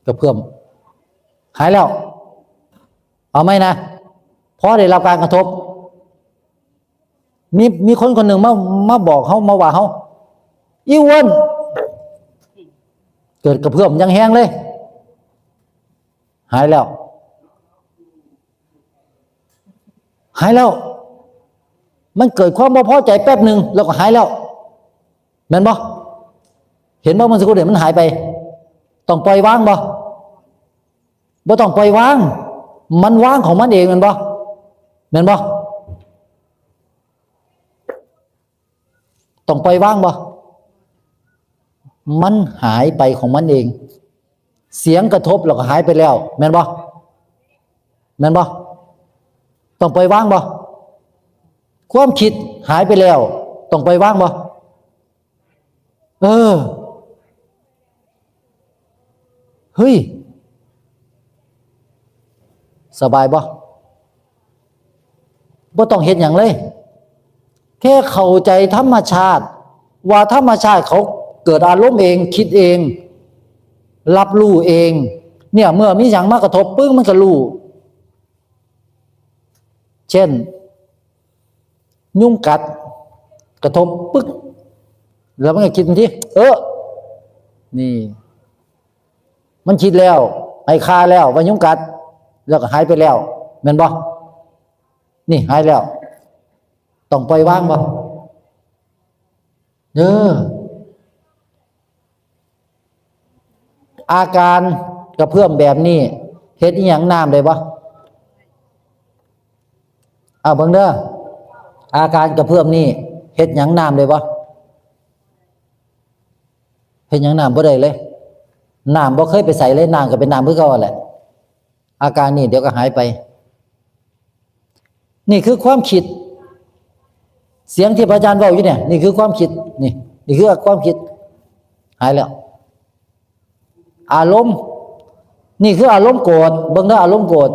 กระเพื่อม หายแล้ว เอาไหมนะ พอได้รับการกระทบ มี มีคนคนหนึ่งมา มาบอกเฮา มาว่าเฮา อีอ้วน เกิดกระเพื่อมอย่างแฮงเลย หายแล้ว หายแล้ว มันเกิดความบ่พอใจแป๊บหนึ่ง แล้วก็หายแล้ว แม่นบ่ เห็นบ่ เมื่อสักครู่เนี่ยมันหายไป ต้องปล่อยวางบ่ บ่ต้องปล่อยวาง มันวางของมันเอง แม่นบ่ แม่นบ่ ต้องปล่อยวางบ่ มันหายไปของมันเอง เสียงกระทบแล้วก็หายไปแล้ว แม่นบ่ แม่นบ่ ต้องปล่อยวางบ่ ความคิดหายไปแล้ว ต้องปล่อยวางบ่ เออ เฮ้ย สบายบ่ บ่ต้องเฮ็ดหยังเลย แค่เข้าใจธรรมชาติ ว่าธรรมชาติเขาเกิดอารมณ์เอง คิดเอง รับรู้เอง เนี่ย เมื่อมีหยังมากระทบปึ้ง มันก็รู้ เช่น ยุงกัด กระทบปึ๊ก แล้วมันก็คิดทันที เออ นี่ มันคิดแล้ว ให้ฆ่าแล้ว ว่ายุงกัด แล้วก็หายไปแล้ว แม่นบ่ นี่หายแล้ว ต้องปล่อยวางบ่ เออ อาการกระเพื่อมแบบนี้ เฮ็ดอิหยังน้ำได้บ่ เอาเบิ่งเด้อ อาการกระเพื่อมนี่ เฮ็ดหยังน้ำได้บ่ เฮ็ดหยังน้ำบ่ได้เลย น้ำบ่เคยไปใสเลย น้ำก็เป็นน้ำคือเก่าแหละ อาการนี่เดี๋ยวก็หายไป นี่คือความคิด เสียงที่พระอาจารย์เว้าอยู่เนี่ย นี่คือความคิด นี่ นี่คือความคิด หายแล้ว อารมณ์ นี่คืออารมณ์โกรธ เบิ่งเด้อ อารมณ์โกรธ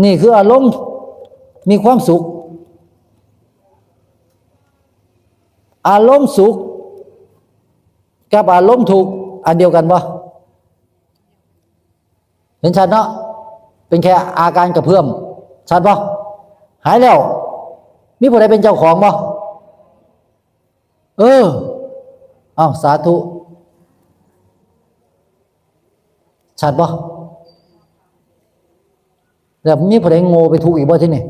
นี่คืออารมณ์มีความสุข อารมณ์สุข กับอารมณ์ทุกข์อันเดียวกันบ่ เห็นชัดเนาะ เป็นแค่อาการกระเพื่อม ชัดบ่ หายแล้ว มีผู้ใดเป็นเจ้าของบ่ เออ เอาสาธุ ชัดบ่ แล้วมีผู้ใดโง่ไปทุกข์อีกบ่ที่นี่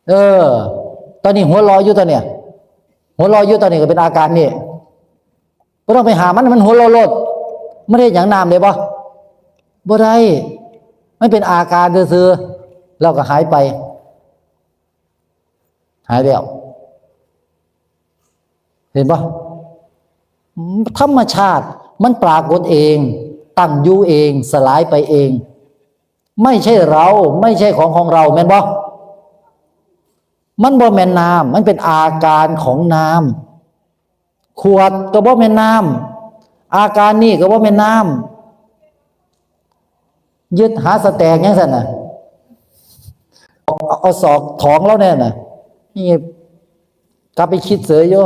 เออ ตอนนี้หัวเราะอยู่ตอนเนี้ย หัวเราะอยู่ตอนนี้ก็เป็นอาการนี่ บ่ต้องไปหามัน มันหัวเราะโลด มันเฮ็ดหยังน้ำได้บ่ บ่ได้ มันเป็นอาการซื่อๆ แล้วก็หายไป หายแล้ว เห็นบ่ ธรรมชาติมันปรากฏเอง ตั้งอยู่เอง สลายไปเอง ไม่ใช่เรา ไม่ใช่ของของเรา แม่นบ่ มันบ่แม่นน้ำ มันเป็นอาการของน้ำ ขวดก็บ่แม่นน้ำ อาการนี่ก็บ่แม่นน้ำ ยึดหาสแต็กหยังซั่นน่ะ เอา เอาศอกถองแล้วแน่น่ะ นี่กลับไปคิดเสยอยู่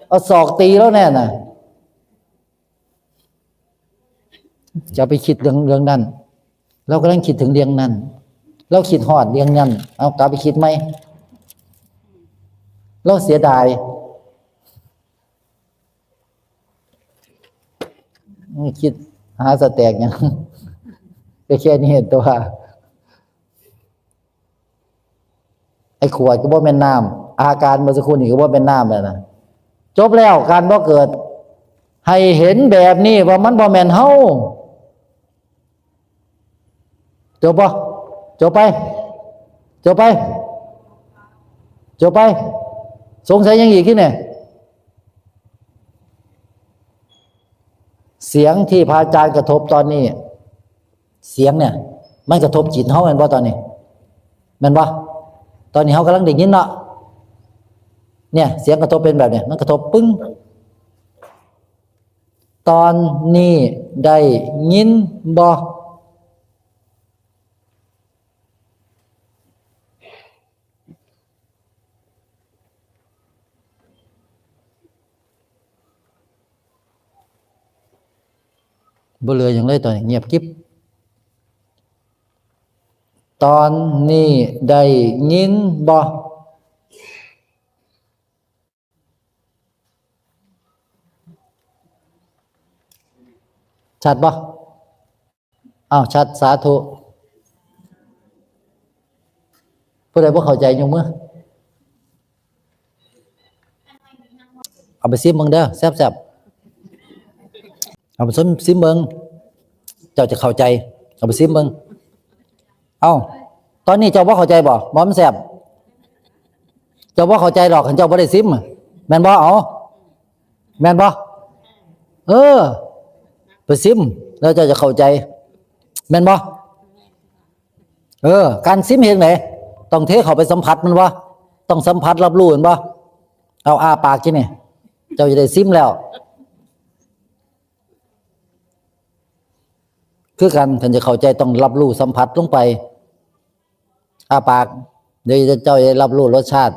เอาศอกตีแล้วแน่น่ะ จะไปคิดเรื่อง เรื่องนั้น เรากำลังคิดถึงเรื่องนั้น เราคิดฮอดเรื่องนั้น เอากลับไปคิดใหม่ เราเสียดาย คิดหาสแต็กหยัง ก็แค่นี้ตัว ไอ้ขวดก็บ่แม่นน้ำ อาการเมื่อสักครู่นี้ก็บ่แม่นน้ำแล้วนะ จบแล้ว การบ่เกิด ให้เห็นแบบนี้ว่ามันบ่แม่นเฮา จบบ่ จบไป จบไป จบไป สงสัยหยังอีกที่เนี่ย เสียงที่พระอาจารย์กระทบตอนนี้ เสียงเนี่ย มันกระทบจิตเฮาแม่นบ่ตอนนี้ แม่นบ่ ตอนนี้เฮากำลังได้ยินเนาะ เนี่ย เสียงกระทบเป็นแบบเนี่ย มันกระทบปึ้ง ตอนนี้ได้ยินบ่ บ่เหลือหยังเลยตอนนี้ เงียบกริบ ตอนนี้ได้ยินบ่ ชัดบ่ อ้าว ชัด สาธุ ผู้ใดบ่เข้าใจยกมือ เอาไปซิมเบิ่งเด้อ แซ่บๆ เอาไปซิม ซิมเบิ่ง เจ้าจะเข้าใจ เอาไปซิมเบิ่ง เอ้า ตอนนี้เจ้าบ่เข้าใจบ่ บ่มันแซ่บ เจ้าบ่เข้าใจหรอก คันเจ้าบ่ได้ซิมอะ แม่นบ่ เอา แม่นบ่ เออ ไปซิม แล้วเจ้าจะเข้าใจ แม่นบ่ เออ การซิมเฮ็ดจั่งใด ต้องเทเข้าไปสัมผัสมันบ่ ต้องสัมผัสรับรู้มันบ่ เอาอ้าปากกินนี่ เจ้าจะได้ซิมแล้ว คือกัน คันจะเข้าใจต้องรับรู้สัมผัสลงไป อ้าปาก เดี๋ยวเจ้าจะรับรู้รสชาติ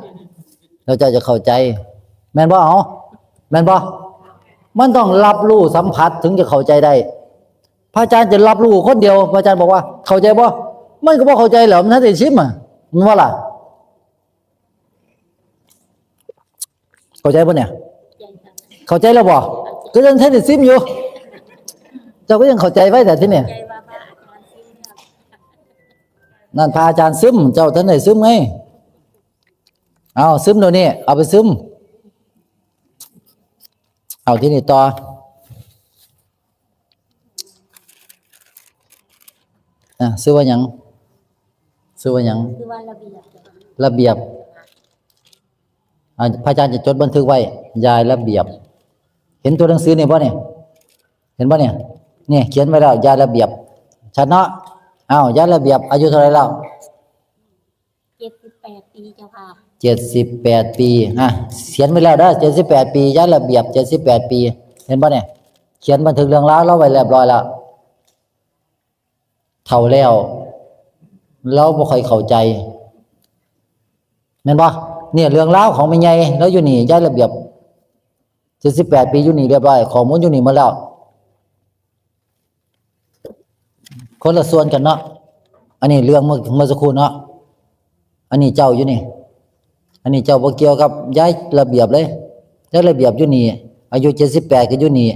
แล้วเจ้าจะเข้าใจ แม่นบ่ เอา แม่นบ่ มันต้องรับรู้สัมผัสถึงจะเข้าใจได้ พระอาจารย์จะรับรู้คนเดียว พระอาจารย์บอกว่า เข้าใจบ่ มันก็บ่เข้าใจแหล้ว มันทันได้ซิมอะ แม่นบ่ล่ะ เข้าใจบ่เนี่ย เข้าใจแล้วบ่ ก็ยังทันได้ซิมอยู่ เจ้าก็ยังเข้าใจไว้แต่ที่เนี่ย ใจว่าพระอาจารย์ซิมแล้ว นั่นพระอาจารย์ซึม เจ้าท่านไหนซึมไง เอา ซึมเดี๋ยวนี้ เอาไปซึม เอาที่นี่ต่อ อ่ะ ชื่อว่าหยัง ชื่อว่าหยัง คือว่าระเบียบ ระเบียบ อ่ะ พระอาจารย์จะจดบันทึกไว้ ยายระเบียบ เห็นตัวหนังสือนี่ป่ะเนี่ย เห็นป่ะเนี่ย นี่เขียนไว้แล้ว ยายระเบียบ ชัดเนาะ อ้าว ยายระเบียบ อายุเท่าไหร่แล้ว เจ็ดสิบแปดปีเจ้าค่ะ เจ็ดสิบแปดปี อ่ะ เขียนไว้แล้วเด้อ เจ็ดสิบแปดปี ยายระเบียบ เจ็ดสิบแปดปี เห็นป่ะเนี่ย เขียนบันทึกเรื่องราวเราไว้เรียบร้อยแล้ว เฒ่าแล้ว เราบ่ค่อยเข้าใจ แม่นบ่ เนี่ย เรื่องราวของแม่ใหญ่ แล้วอยู่นี่ ยายระเบียบ เจ็ดสิบแปดปี อยู่นี่เรียบร้อย ข้อมูลอยู่นี่หมดแล้ว คนละส่วนกันเนาะ อันนี้เรื่องเมื่อ เมื่อสักครู่เนาะ อันนี้เจ้าอยู่นี่ อันนี้เจ้าบ่เกี่ยวกับยายระเบียบเลย ยายระเบียบอยู่นี่ อายุเจ็ดสิบแปดก็อยู่นี่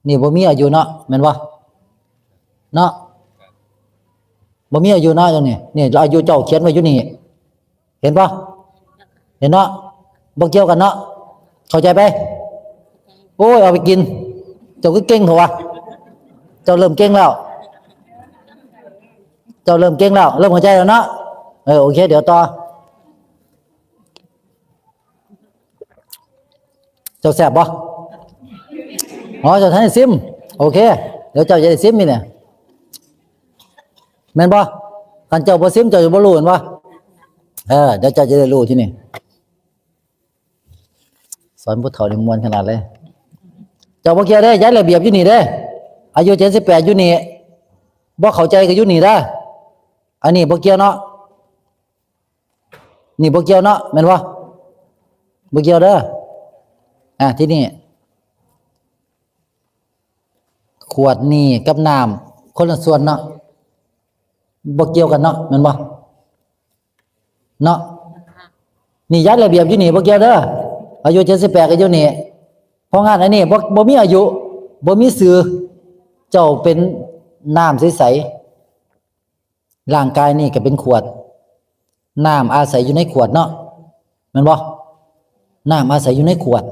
นี่บ่มีอายุเนาะ แม่นบ่ เนาะ บ่มีอายุเนาะ ตรงนี้ นี่ อายุเจ้าเขียนไว้อยู่นี่ เห็นปะ เห็นเนาะ บ่เกี่ยวกันเนาะ เข้าใจไป โอ้ย เอาไปกิน เจ้าก็เก่งเถอะวะ เจ้าเริ่มเก่งแล้ว เจ้าเริ่มเก่งแล้ว เริ่มเข้าใจแล้วเนาะ เออ โอเค เดี๋ยวต่อ เจ้าแซ่บบ่ อ๋อ เจ้าท่านได้ซิม โอเค เดี๋ยวเจ้าจะได้ซิมนี่เนี่ย แม่นบ่ คันเจ้าบ่ซิม เจ้าจะบ่รู้แม่นบ่ เออ เดี๋ยวเจ้าจะได้รู้ที่นี่ สอนผู้เฒ่านี่ม่วนขนาดเลย เจ้าบ่เกี่ยวเด้ ยายระเบียบอยู่นี่เด้ อายุเจ็ดสิบแปดอยู่นี่ บ่เข้าใจก็อยู่นี่เด้อ อันนี้บ่เกี่ยวเนาะ นี่บ่เกี่ยวเนาะ แม่นบ่ บ่เกี่ยวเด้อ อ่ะ ที่นี่ ขวดนี่กับน้ำคนละส่วนเนาะ บ่เกี่ยวกันเนาะ แม่นบ่ เนาะ นี่ยายระเบียบอยู่นี่บ่เกี่ยวเด้อ อายุเจ็ดสิบแปดก็อยู่นี่ เพราะงั้นอันนี้บ่ บ่มีอายุ บ่มีชื่อ เจ้าเป็นน้ำใสๆ ร่างกายนี่ก็เป็นขวด น้ำอาศัยอยู่ในขวดเนาะ แม่นบ่ น้ำอาศัยอยู่ในขวด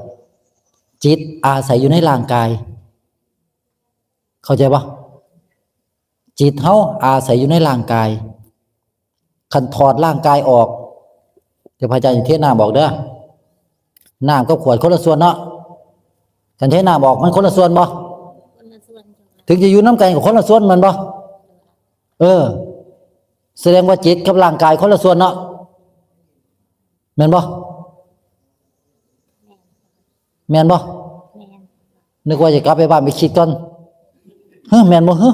จิตอาศัยอยู่ในร่างกาย เข้าใจบ่ จิตเฮาอาศัยอยู่ในร่างกาย คันถอดร่างกายออก เดี๋ยวพระอาจารย์จะเทน้ำออกเด้อ น้ำกับขวดคนละส่วนเนาะ คันเทน้ำออกมันคนละส่วนบ่ คนละส่วนเจ้าค่ะ ถึงจะอยู่นำกันก็คนละส่วนแม่นบ่ เออ แสดงว่าจิตกับร่างกายคนละส่วนเนาะ แม่นบ่ แม่นบ่ แม่น นึกว่าจะกลับไปบ้านไปคิดก่อน เฮ้อ แม่นบ่ เฮ้อ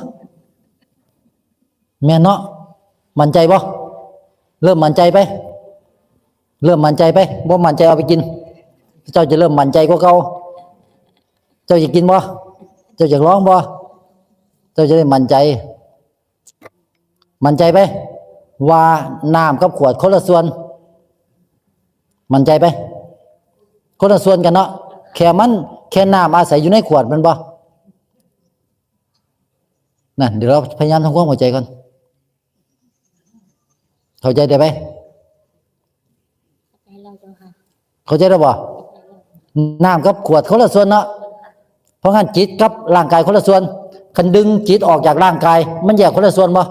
แม่นเนาะ มั่นใจบ่ เริ่มมั่นใจไป เริ่มมั่นใจไป บ่มั่นใจเอาไปกิน เจ้าจะเริ่มมั่นใจกว่าเก่า เจ้าอยากกินบ่ เจ้าอยากลองบ่ เจ้าจะได้มั่นใจ มั่นใจไป ว่าน้ำกับขวดคนละส่วน มั่นใจไป คนละส่วนกันเนาะ แค่มัน แค่น้ำอาศัยอยู่ในขวดแม่นบ่ นั่น เดี๋ยวเราพยายามทำความเข้าใจก่อน เข้าใจได้ไป เข้าใจแล้วเจ้าค่ะ เข้าใจแล้วบ่ น้ำกับขวดคนละส่วนเนาะ เพราะงั้นจิตกับร่างกายคนละส่วน คันดึงจิตออกจากร่างกาย มันแยกคนละส่วนบ่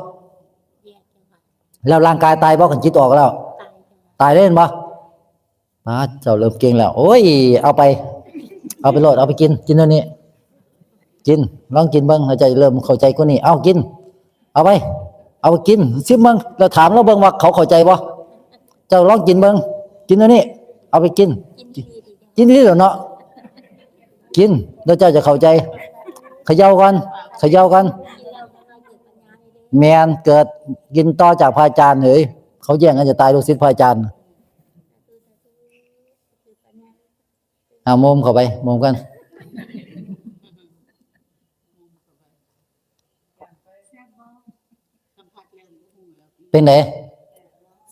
แยกเจ้าค่ะ แล้วร่างกายตายบ่ คันจิตออกแล้ว ตายเจ้าค่ะ ตายเลยแม่นบ่ มา เจ้าเริ่มเก่งแล้ว โอ้ย เอาไป เอาไปโลด เอาไปกิน กินเดี๋ยวนี้ กิน ลองกินเบิ่ง แล้วเจ้าจะเริ่มเข้าใจกว่านี้ เอากิน เอาไป เอาไปกิน ซิมเบิ่ง แล้วถามลาวเบิ่งว่าเขาเข้าใจบ่ เจ้าลองกินเบิ่ง กินเดี๋ยวนี้ เอาไปกิน กินดีๆ กินนี่แหละเนาะ กิน แล้วเจ้าจะเข้าใจ เขย่าก่อน เขย่าก่อน แม่น เกิด กินต่อจากพระอาจารย์ เฮ้ย เขาแย่งกันจะตาย ลูกศิษย์พระอาจารย์ เอาโมมเข้าไป โมมกัน เป็นไง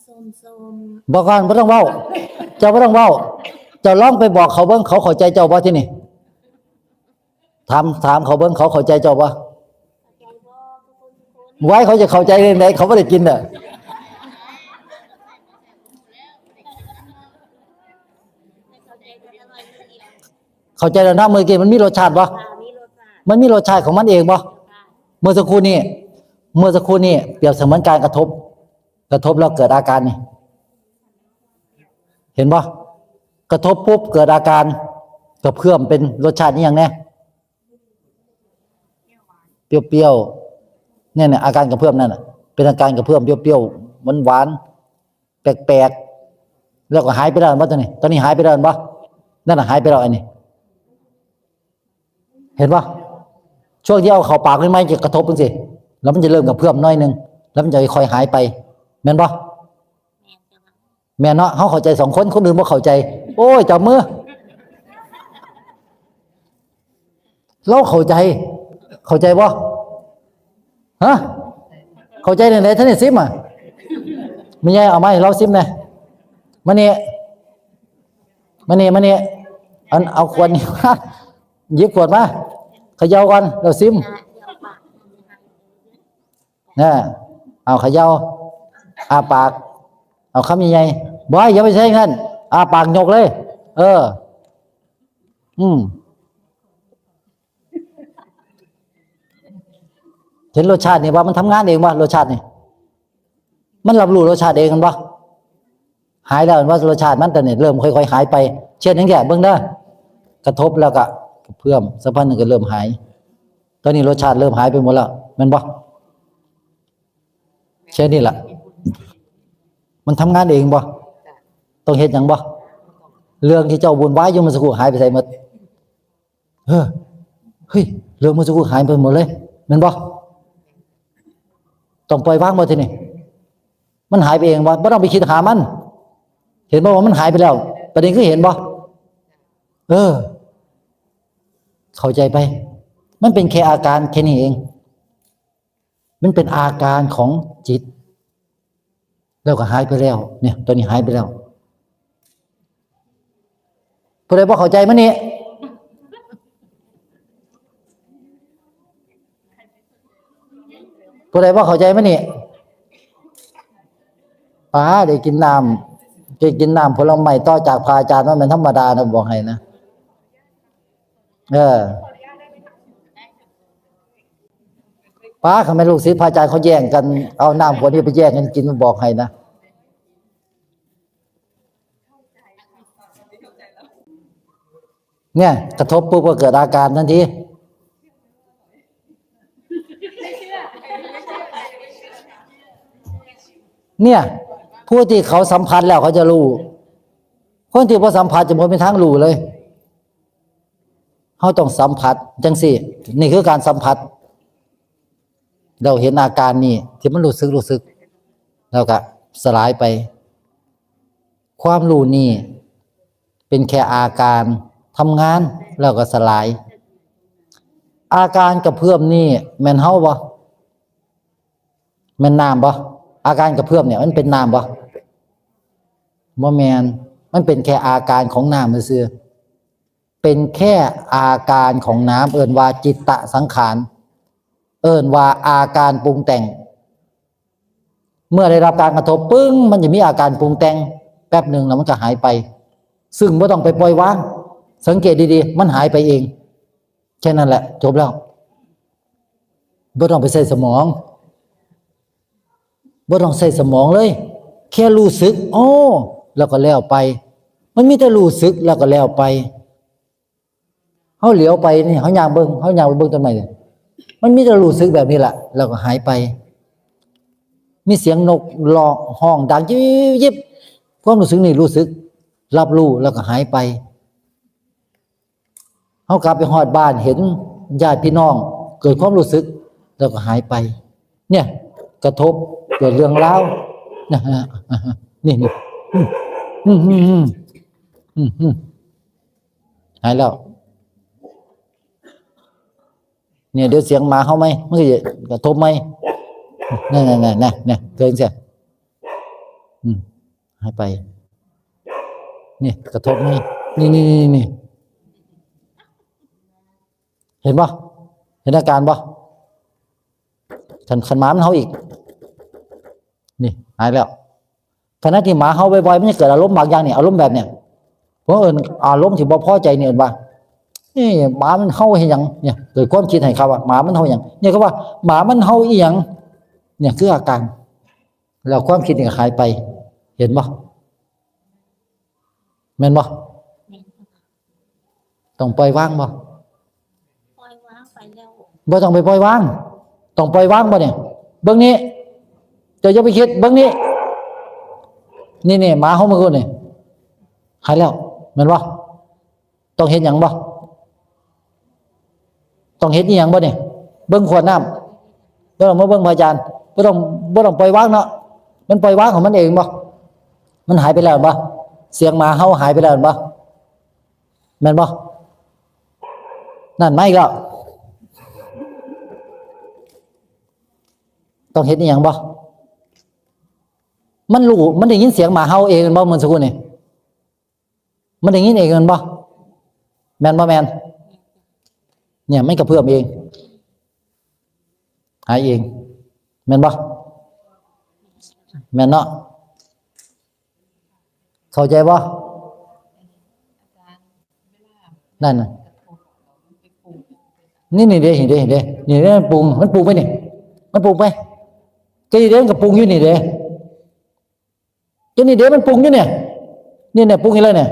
ส้มๆ บอกก่อน บ่ต้องเว้า เจ้าบ่ต้องเว้า เจ้าลองไปบอกเขาเบิ่ง เขาเข้าใจเจ้าบ่ที่นี่ ถาม ถามเขาเบิ่ง เขาเข้าใจเจ้าบ่ เข้าใจบ่ ทุกคนทุกคน ไว้เขาจะเข้าใจเรื่องใดเขาไม่ได้กินน่ะ เข้าใจแล้วนะ เมื่อกี้มันมีรสชาติบ่ มันมีรสชาติของมันเองบ่ เมื่อสักครู่นี้ เมื่อสักครู่นี้เปรียบเสมือนการกระทบ กระทบแล้วเกิดอาการนี่ เห็นบ่ กระทบปุ๊บเกิดอาการกระเพื่อมเป็นรสชาตินี้อย่างแน่ เปรี้ยวๆ เนี่ยเนี่ยอาการกระเพื่อมนั่นน่ะ เป็นอาการกระเพื่อมเปรี้ยวๆ หวานๆ แปลกๆ แล้วก็หายไปแล้วบ่ ตอนนี้ ตอนนี้หายไปแล้วบ่ นั่นน่ะหายไปแล้ว อันนี้ เห็นบ่ ช่วงที่เอาเข้าปากใหม่ๆ จะกระทบจังซี่ แล้วมันจะเริ่มกระเพื่อมหน่อยหนึ่ง แล้วมันจะค่อยๆ หายไป แม่นบ่ แม่นเนาะ เฮาเข้าใจสองคน คนอื่นบ่เข้าใจ โอ้ย จับมือ เราเข้าใจ เข้าใจบ่ ฮะ เข้าใจจั่งใด๋ ท่านได้ซิมอ่ะ แม่ใหญ่เอามาให้เราซิมแหน่ มานี่ มานี่ มานี่ อัน เอาขวดนี้มา หยิบขวดมา เขย่าก่อน แล้วซิม นะ เอาเขย่า อ้าปาก เอาคำใหญ่ๆ บอย อย่าไปใช้เงิน อ้าปากยกเลย เออ อืม เห็นรสชาตินี่ว่ามันทำงานเองบ่ รสชาตินี่ มันรับรู้รสชาติเองกันบ่ หายแล้วว่ารสชาติมันตอนนี้เริ่มค่อยๆ หายไป เช่นอย่างเงี้ย เบิ่งเด้อ กระทบแล้วก็กระเพื่อม สักพักหนึ่งก็เริ่มหาย ตอนนี้รสชาติเริ่มหายไปหมดแล้ว แม่นบ่ แค่นี้ล่ะ มันทำงานเองบ่ ต้องเฮ็ดหยังบ่ เรื่องที่เจ้าวุ่นวายอยู่เมื่อสักครู่หายไปไสหมด เออ เฮ้ย เรื่องเมื่อสักครู่หายไปหมดเลย แม่นบ่ ต้องปล่อยวางบ่ทีนี้ มันหายไปเองบ่ บ่ต้องไปคิดหามัน เห็นบ่ว่ามันหายไปแล้ว ประเด็นคือเห็นบ่ เออ เข้าใจไป มันเป็นแค่อาการแค่นี้เอง มันเป็นอาการของจิต แล้วก็หายไปแล้ว เนี่ย ตัวนี้หายไปแล้ว ผู้ใดบ่เข้าใจมานี่ ผู้ใดบ่เข้าใจมานี่ ป้า ได้กินน้ำ ได้กินน้ำผลไม้ต่อจากพระอาจารย์ มันเป็นธรรมดานะ บอกให้นะ เออ ป้า คันแม่นลูกศิษย์พระอาจารย์เขาแย่งกัน เอาน้ำขวดนี้ไปแย่งกันกิน บอกให้นะ เนี่ย กระทบปุ๊บก็เกิดอาการทันที เนี่ย ผู้ที่เขาสัมผัสแล้วเขาจะรู้ คนที่บ่สัมผัสจะบ่มีทางรู้เลย เฮาต้องสัมผัสจั่งซี้ นี่คือการสัมผัส เราเห็นอาการนี่ที่มันรู้สึก รู้สึก แล้วก็สลายไป ความรู้นี่เป็นแค่อาการทำงานแล้วก็สลาย อาการกระเพื่อมนี่แม่นเฮาบ่ แม่นน้ำบ่ อาการกระเพื่อมเนี่ยมันเป็นน้ำบ่ บ่แม่น มันเป็นแค่อาการของน้ำซื่อๆ เป็นแค่อาการของน้ำ เอิ้นว่าจิตตสังขาร เอิ้นว่าอาการปรุงแต่ง เมื่อได้รับการกระทบปึ้ง มันจะมีอาการปรุงแต่งแป๊บหนึ่งแล้วมันก็หายไป ซึ่งบ่ต้องไปปล่อยวาง สังเกตดีๆ มันหายไปเอง แค่นั้นแหละ จบแล้ว บ่ต้องไปใส่สมอง บ่ต้องใส่สมองเลย แค่รู้สึก โอ้ แล้วก็แล้วไป มันมีแต่รู้สึกแล้วก็แล้วไป เฮาเหลียวไปนี่ เฮาย่างเบิ่ง เฮาย่างไปเบิ่งต้นไม้นี่ มันมีแต่รู้สึกแบบนี้แหละ แล้วก็หายไป มีเสียงนกร้อง ฮ้องดังยิบยิบ ความรู้สึกนี่รู้สึก รับรู้แล้วก็หายไป เฮากลับไปฮอดบ้าน เห็นญาติพี่น้อง เกิดความรู้สึก แล้วก็หายไป เนี่ย กระทบเกิดเรื่องราว นะฮะ นี่ นี่ อืม อืม อืม อืม อืม อืม หายแล้ว เนี่ย เดี๋ยวเสียงหมาเห่าไหม มันก็จะกระทบไหม นั่นๆๆๆ เนี่ย เกิดจั่งซี้ อืม หายไป นี่ กระทบไหม นี่ นี่ นี่ นี่ เห็นบ่ เห็นอาการบ่ คัน คันหมามันเห่าอีก นี่ หายแล้ว ขณะที่หมาเห่าบ่อยๆ มันจะเกิดอารมณ์บางอย่างเนี่ย อารมณ์แบบเนี่ย เพราะเอิ้นอารมณ์ที่บ่พอใจเนี่ย เอิ้นว่า "นี่หมามันเห่าเฮ็ดหยัง" เนี่ย เกิดความคิดให้เขาว่า "หมามันเห่าหยัง" เนี่ย เขาว่า "หมามันเห่าอีหยัง" เนี่ย คืออาการ แล้วความคิดนี่ก็หายไป เห็นบ่ แม่นบ่ ต้องปล่อยวางบ่ ปล่อยวางไปแล้ว บ่ต้องไปปล่อยวาง ต้องปล่อยวางบ่เนี่ย เบิ่งนี่ เจ้าอย่าไปคิด เบิ่งนี่ นี่ นี่ หมาเฮามื้อกี้นี่ หายแล้ว แม่นบ่ ต้องเฮ็ดหยังบ่ ต้องเฮ็ดอีหยังบ่เนี่ย เบิ่งขวดน้ำ บ่ต้องมาเบิ่งพระอาจารย์ บ่ต้อง บ่ต้องปล่อยวางเนาะ มันปล่อยวางของมันเองบ่ มันหายไปแล้วบ่ เสียงหมาเห่าหายไปแล้วบ่ แม่นบ่ นั่นมาอีกแล้ว ต้องเฮ็ดอีหยังบ่ มันรู้ มันได้ยินเสียงหมาเห่าเองบ่ เมื่อสักครู่นี่ มันได้ยินเองแม่นบ่ แม่นบ่แม่น เนี่ย มันกระเพื่อมเอง หายเอง แม่นบ่ แม่นเนาะ เข้าใจบ่ นั่นน่ะ นี่ นี่เด้ เห็นเด้ เห็นเด้ นี่เด้ มันปรุง มันปรุงไปนี่ มันปรุงไป ก็นี่เด้ มันก็ปรุงอยู่นี่เด้ ก็นี่เด้ มันปรุงอยู่เนี่ย นี่เนี่ย ปรุงอีกแล้วเนี่ย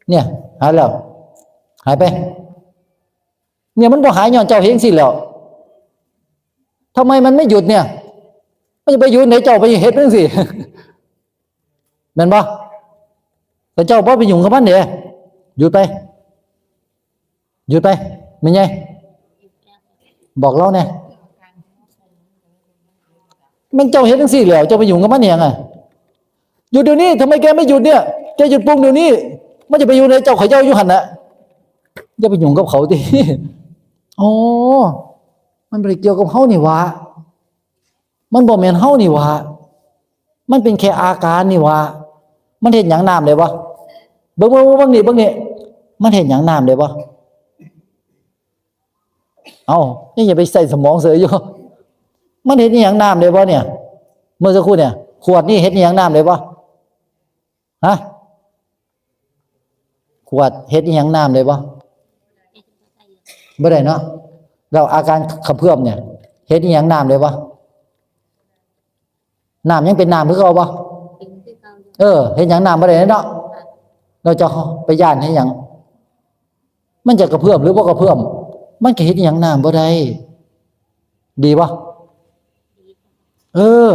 เนี่ย หายแล้ว หายไป เนี่ย มันบ่หายย้อนเจ้าเฮ็ดจั่งซี้แหล้ว ทำไมมันไม่หยุดเนี่ย มันจะไปหยุดไหน เจ้าไปเฮ็ดจั่งซี้ แม่นบ่ แต่เจ้าบ่ไปยุ่งกับมันเด้ หยุดไป หยุดไป แม่ใหญ่ บอกลาวแหน่ แม่นเจ้าเฮ็ดจั่งซี้แหล้ว เจ้าไปยุ่งกับมันอีหยังอะ หยุดเดี๋ยวนี้ ทำไมแกไม่หยุดเนี่ย แกหยุดปรุงเดี๋ยวนี้ มันจะไปอยู่ไหน เจ้าเขย่าอยู่หั่นน่ะ อย่าไปยุ่งกับเขาติ อ๋อ มันบ่ได้เกี่ยวกับเฮานี่หว่า มันบ่แม่นเฮานี่หว่า มันเป็นแค่อาการนี่หว่า มันเฮ็ดหยังน้ำได้บ่ เบิ่ง เบิ่ง เบิ่งนี่ เบิ่งนี่ มันเฮ็ดหยังน้ำได้บ่ เอ้า นี่อย่าไปใส่สมองเสียอยู่ มันเฮ็ดอีหยังน้ำได้บ่เนี่ย เมื่อสักครู่เนี่ย ขวดนี่เฮ็ดอีหยังน้ำได้บ่ ฮะ ขวดเฮ็ดอีหยังน้ำได้บ่ บ่ได้เนาะ แล้วอาการกระเพื่อมเนี่ย เฮ็ดอีหยังน้ำได้บ่ น้ำยังเป็นน้ำคือเก่าบ่ เป็นคือเก่าอยู่ เออ เฮ็ดหยังน้ำบ่ได้เนาะ เราจะไปย้านเฮ็ดหยัง มันจะกระเพื่อมหรือบ่กระเพื่อม มันก็เฮ็ดอีหยังน้ำบ่ได้ ดีบ่ เออ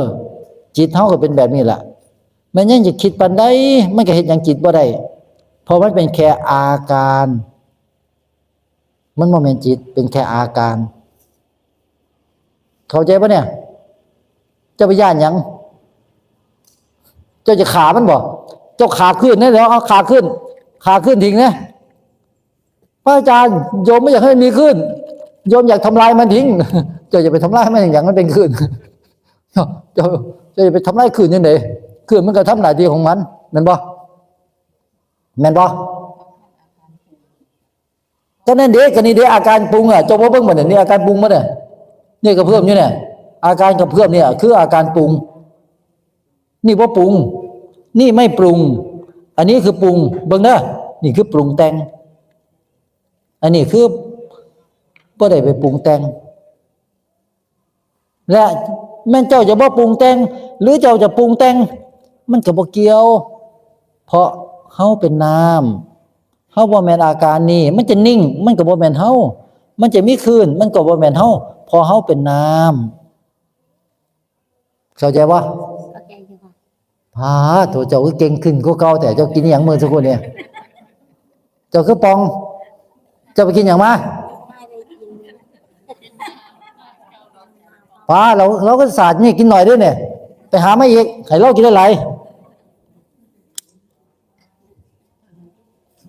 จิตเฮาก็เป็นแบบนี้แหละ มันยังจะคิดปานใด มันก็เฮ็ดหยังจิตบ่ได้ เพราะมันเป็นแค่อาการ มันบ่แม่นจิต เป็นแค่อาการ เข้าใจปะเนี่ย เจ้าไปย้านหยัง เจ้าจะฆ่ามันบ่ เจ้าฆ่าคลื่นนะ เดี๋ยวเอาฆ่าคลื่น ฆ่าคลื่นทิ้งนะ พระอาจารย์ โยมไม่อยากให้มีคลื่น โยมอยากทำลายมันทิ้ง เจ้าอย่าไปทำลายมันอย่างมันเป็นคลื่น เจ้า เจ้าอย่าไปทำลายคลื่นจั่งใด คลื่นมันก็ทำหน้าที่ของมัน แม่นบ่ แม่นบ่ ก็นั่นเด้ ก็นี่เด้ อาการปรุงอะ เจ้าบ่เบิ่งบ่เนี่ย นี่อาการปรุงบ่เนี่ย นี่กระเพื่อมอยู่เนี่ย อาการกระเพื่อมเนี่ย คืออาการปรุง นี่บ่ปรุง นี่ไม่ปรุง อันนี้คือปรุง เบิ่งเด้อ นี่คือปรุงแต่ง อันนี้คือบ่ได้ไปปรุงแต่ง และแม่นเจ้าจะบ่ปรุงแต่ง หรือเจ้าจะปรุงแต่ง มันก็บ่เกี่ยว เพราะเฮาเป็นน้ำ เฮาบ่แม่นอาการนี้ มันจะนิ่ง มันก็บ่แม่นเฮา มันจะมีคลื่น มันก็บ่แม่นเฮา เพราะเฮาเป็นน้ำ เข้าใจบ่ เข้าใจอยู่ค่ะ พาโถ เจ้าคือเก่งขึ้นกว่าเก่า แต่เจ้ากินอิหยังมื้อสักครู่เนี่ย เจ้าคือปอง เจ้าไปกินหยังมา ป้า เรา เราก็สาดนี่กินหน่อยเด้อเนี่ย ไปหามาอีก ให้เรากินหลายๆ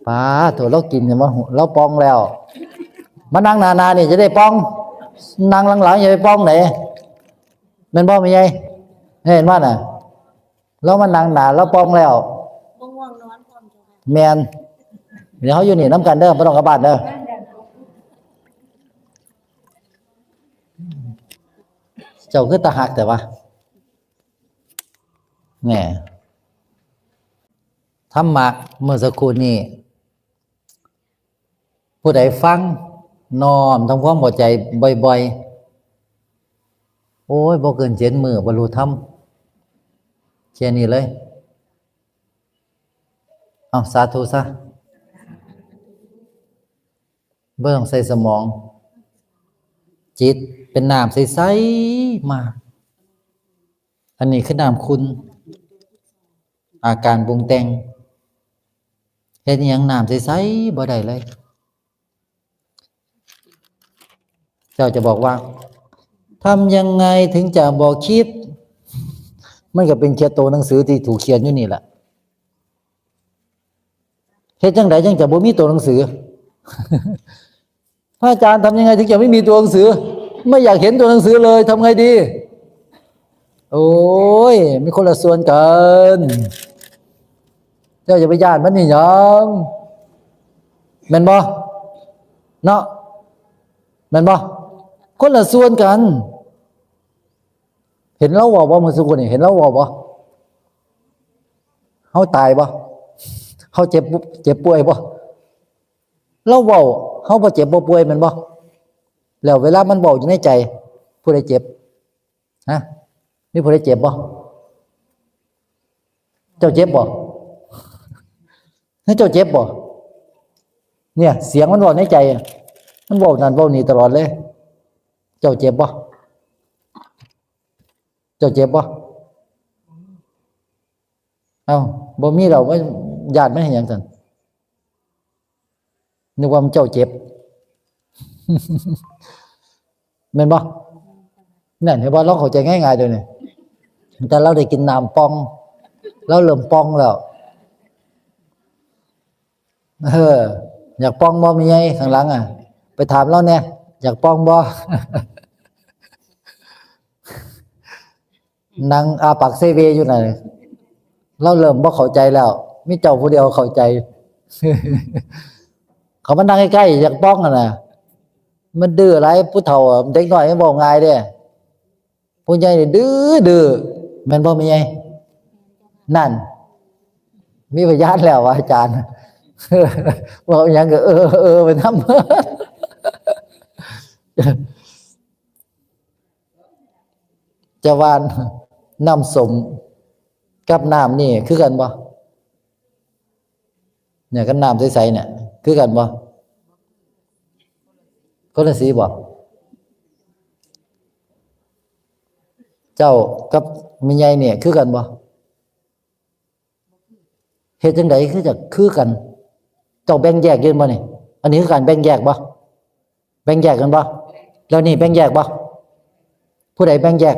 ป้าโถ เรากินเนี่ย มา เราปองแล้ว มานั่งหน้าๆ นี่จะได้ปอง นั่งหลังๆ อย่าไปปองไหน แม่นบ่แม่ใหญ่ เห็นบ่น่ะ เรามานั่งหน้า เราปองแล้ว บ่ง่วงนอนพร้อมเจ้าค่ะ แม่น เดี๋ยวเฮาอยู่นี่นำกันเด้อ บ่ต้องกลับบ้านเด้อ เจ้าคือตาฮักแต่ว่า แหม ธรรมะเมื่อสักครู่นี้ ผู้ใดฟัง น้อมทำความเข้าใจบ่อยๆ โอ้ย บ่เกินเจ็ดมื้อบรรลุธรรม แค่นี้เลย เอา สาธุซะ บ่ต้องใส่สมอง จิตเป็นน้ำใสๆ มาก อันนี้คือน้ำขุ่น อาการปรุงแต่ง เฮ็ดอิหยังน้ำใสๆ บ่ได้เลย เจ้าจะบอกว่า ทำยังไงถึงจะบ่คิด มันก็เป็นแค่ตัวหนังสือที่ถูกเขียนอยู่นี่แหละ เฮ็ดจั่งใดจั่งจะบ่มีตัวหนังสือ พระอาจารย์ทำยังไงถึงจะไม่มีตัวหนังสือ ไม่อยากเห็นตัวหนังสือเลย ทำไงดี โอ้ย มีคนละส่วนกัน เจ้าอย่าไปย้านมันนี่หยัง แม่นบ่ เนาะ แม่นบ่ คนละส่วนกัน เห็นลาวเว้าบ่ มื้อซุคนนี่ เห็นลาวเว้าบ่ เฮาตายบ่ เฮาเจ็บ เจ็บป่วยบ่ ลาวเว้า เฮาบ่เจ็บบ่ป่วยแม่นบ่ แล้วเวลามันเว้าอยู่ในใจ ผู้ใดเจ็บ ฮะ มีผู้ใดเจ็บบ่ เจ้าเจ็บบ่ เฮ้ย เจ้าเจ็บบ่ เนี่ย เสียงมันเว้าในใจอะ มันเว้านั่นเว้านี่ตลอดเลย เจ้าเจ็บบ่ เจ้าเจ็บบ่ เอ้า บ่มีดอก ว่าย้านมันเฮ็ดหยังซั่น นึกว่ามันเจ้าเจ็บ แม่นบ่ นั่นเห็นบ่ ลาวเข้าใจง่ายๆ เดี๋ยวนี้ แต่ลาวได้กินน้ำป่อง ลาวเริ่มป่องแล้ว เออ อยากป่องบ่ แม่ใหญ่ข้างหลังอะ ไปถามลาวแหน่ อยากป่องบ่ นั่งอ้าปากเซเวอยู่นั่น ลาวเริ่มบ่เข้าใจแล้ว มีเจ้าผู้เดียวเข้าใจ เขามานั่งใกล้ๆ อยากป่องหั่นน่ะ มันดื้อหลาย ผู้เฒ่าอะ เด็กน้อยมันเว้าง่ายเด้ ผู้ใหญ่นี่ดื้อๆ แม่นบ่แม่ใหญ่ นั่น มีพยานแล้วว่าอาจารย์ เว้าหยังก็เออๆ ไปนำ จะว่าน้ำส้มกับน้ำนี่คือกันบ่ เนี่ยกับน้ำใสๆ เนี่ย คือกันบ่ คนละสีบ่ เจ้ากับแม่ใหญ่เนี่ยคือกันบ่ เฮ็ดจั่งใดคือจะคือกัน เจ้าแบ่งแยกอยู่บ่นี่ อันนี้คือการแบ่งแยกบ่ แบ่งแยกกันบ่ แล้วนี่แบ่งแยกบ่ ผู้ใดแบ่งแยก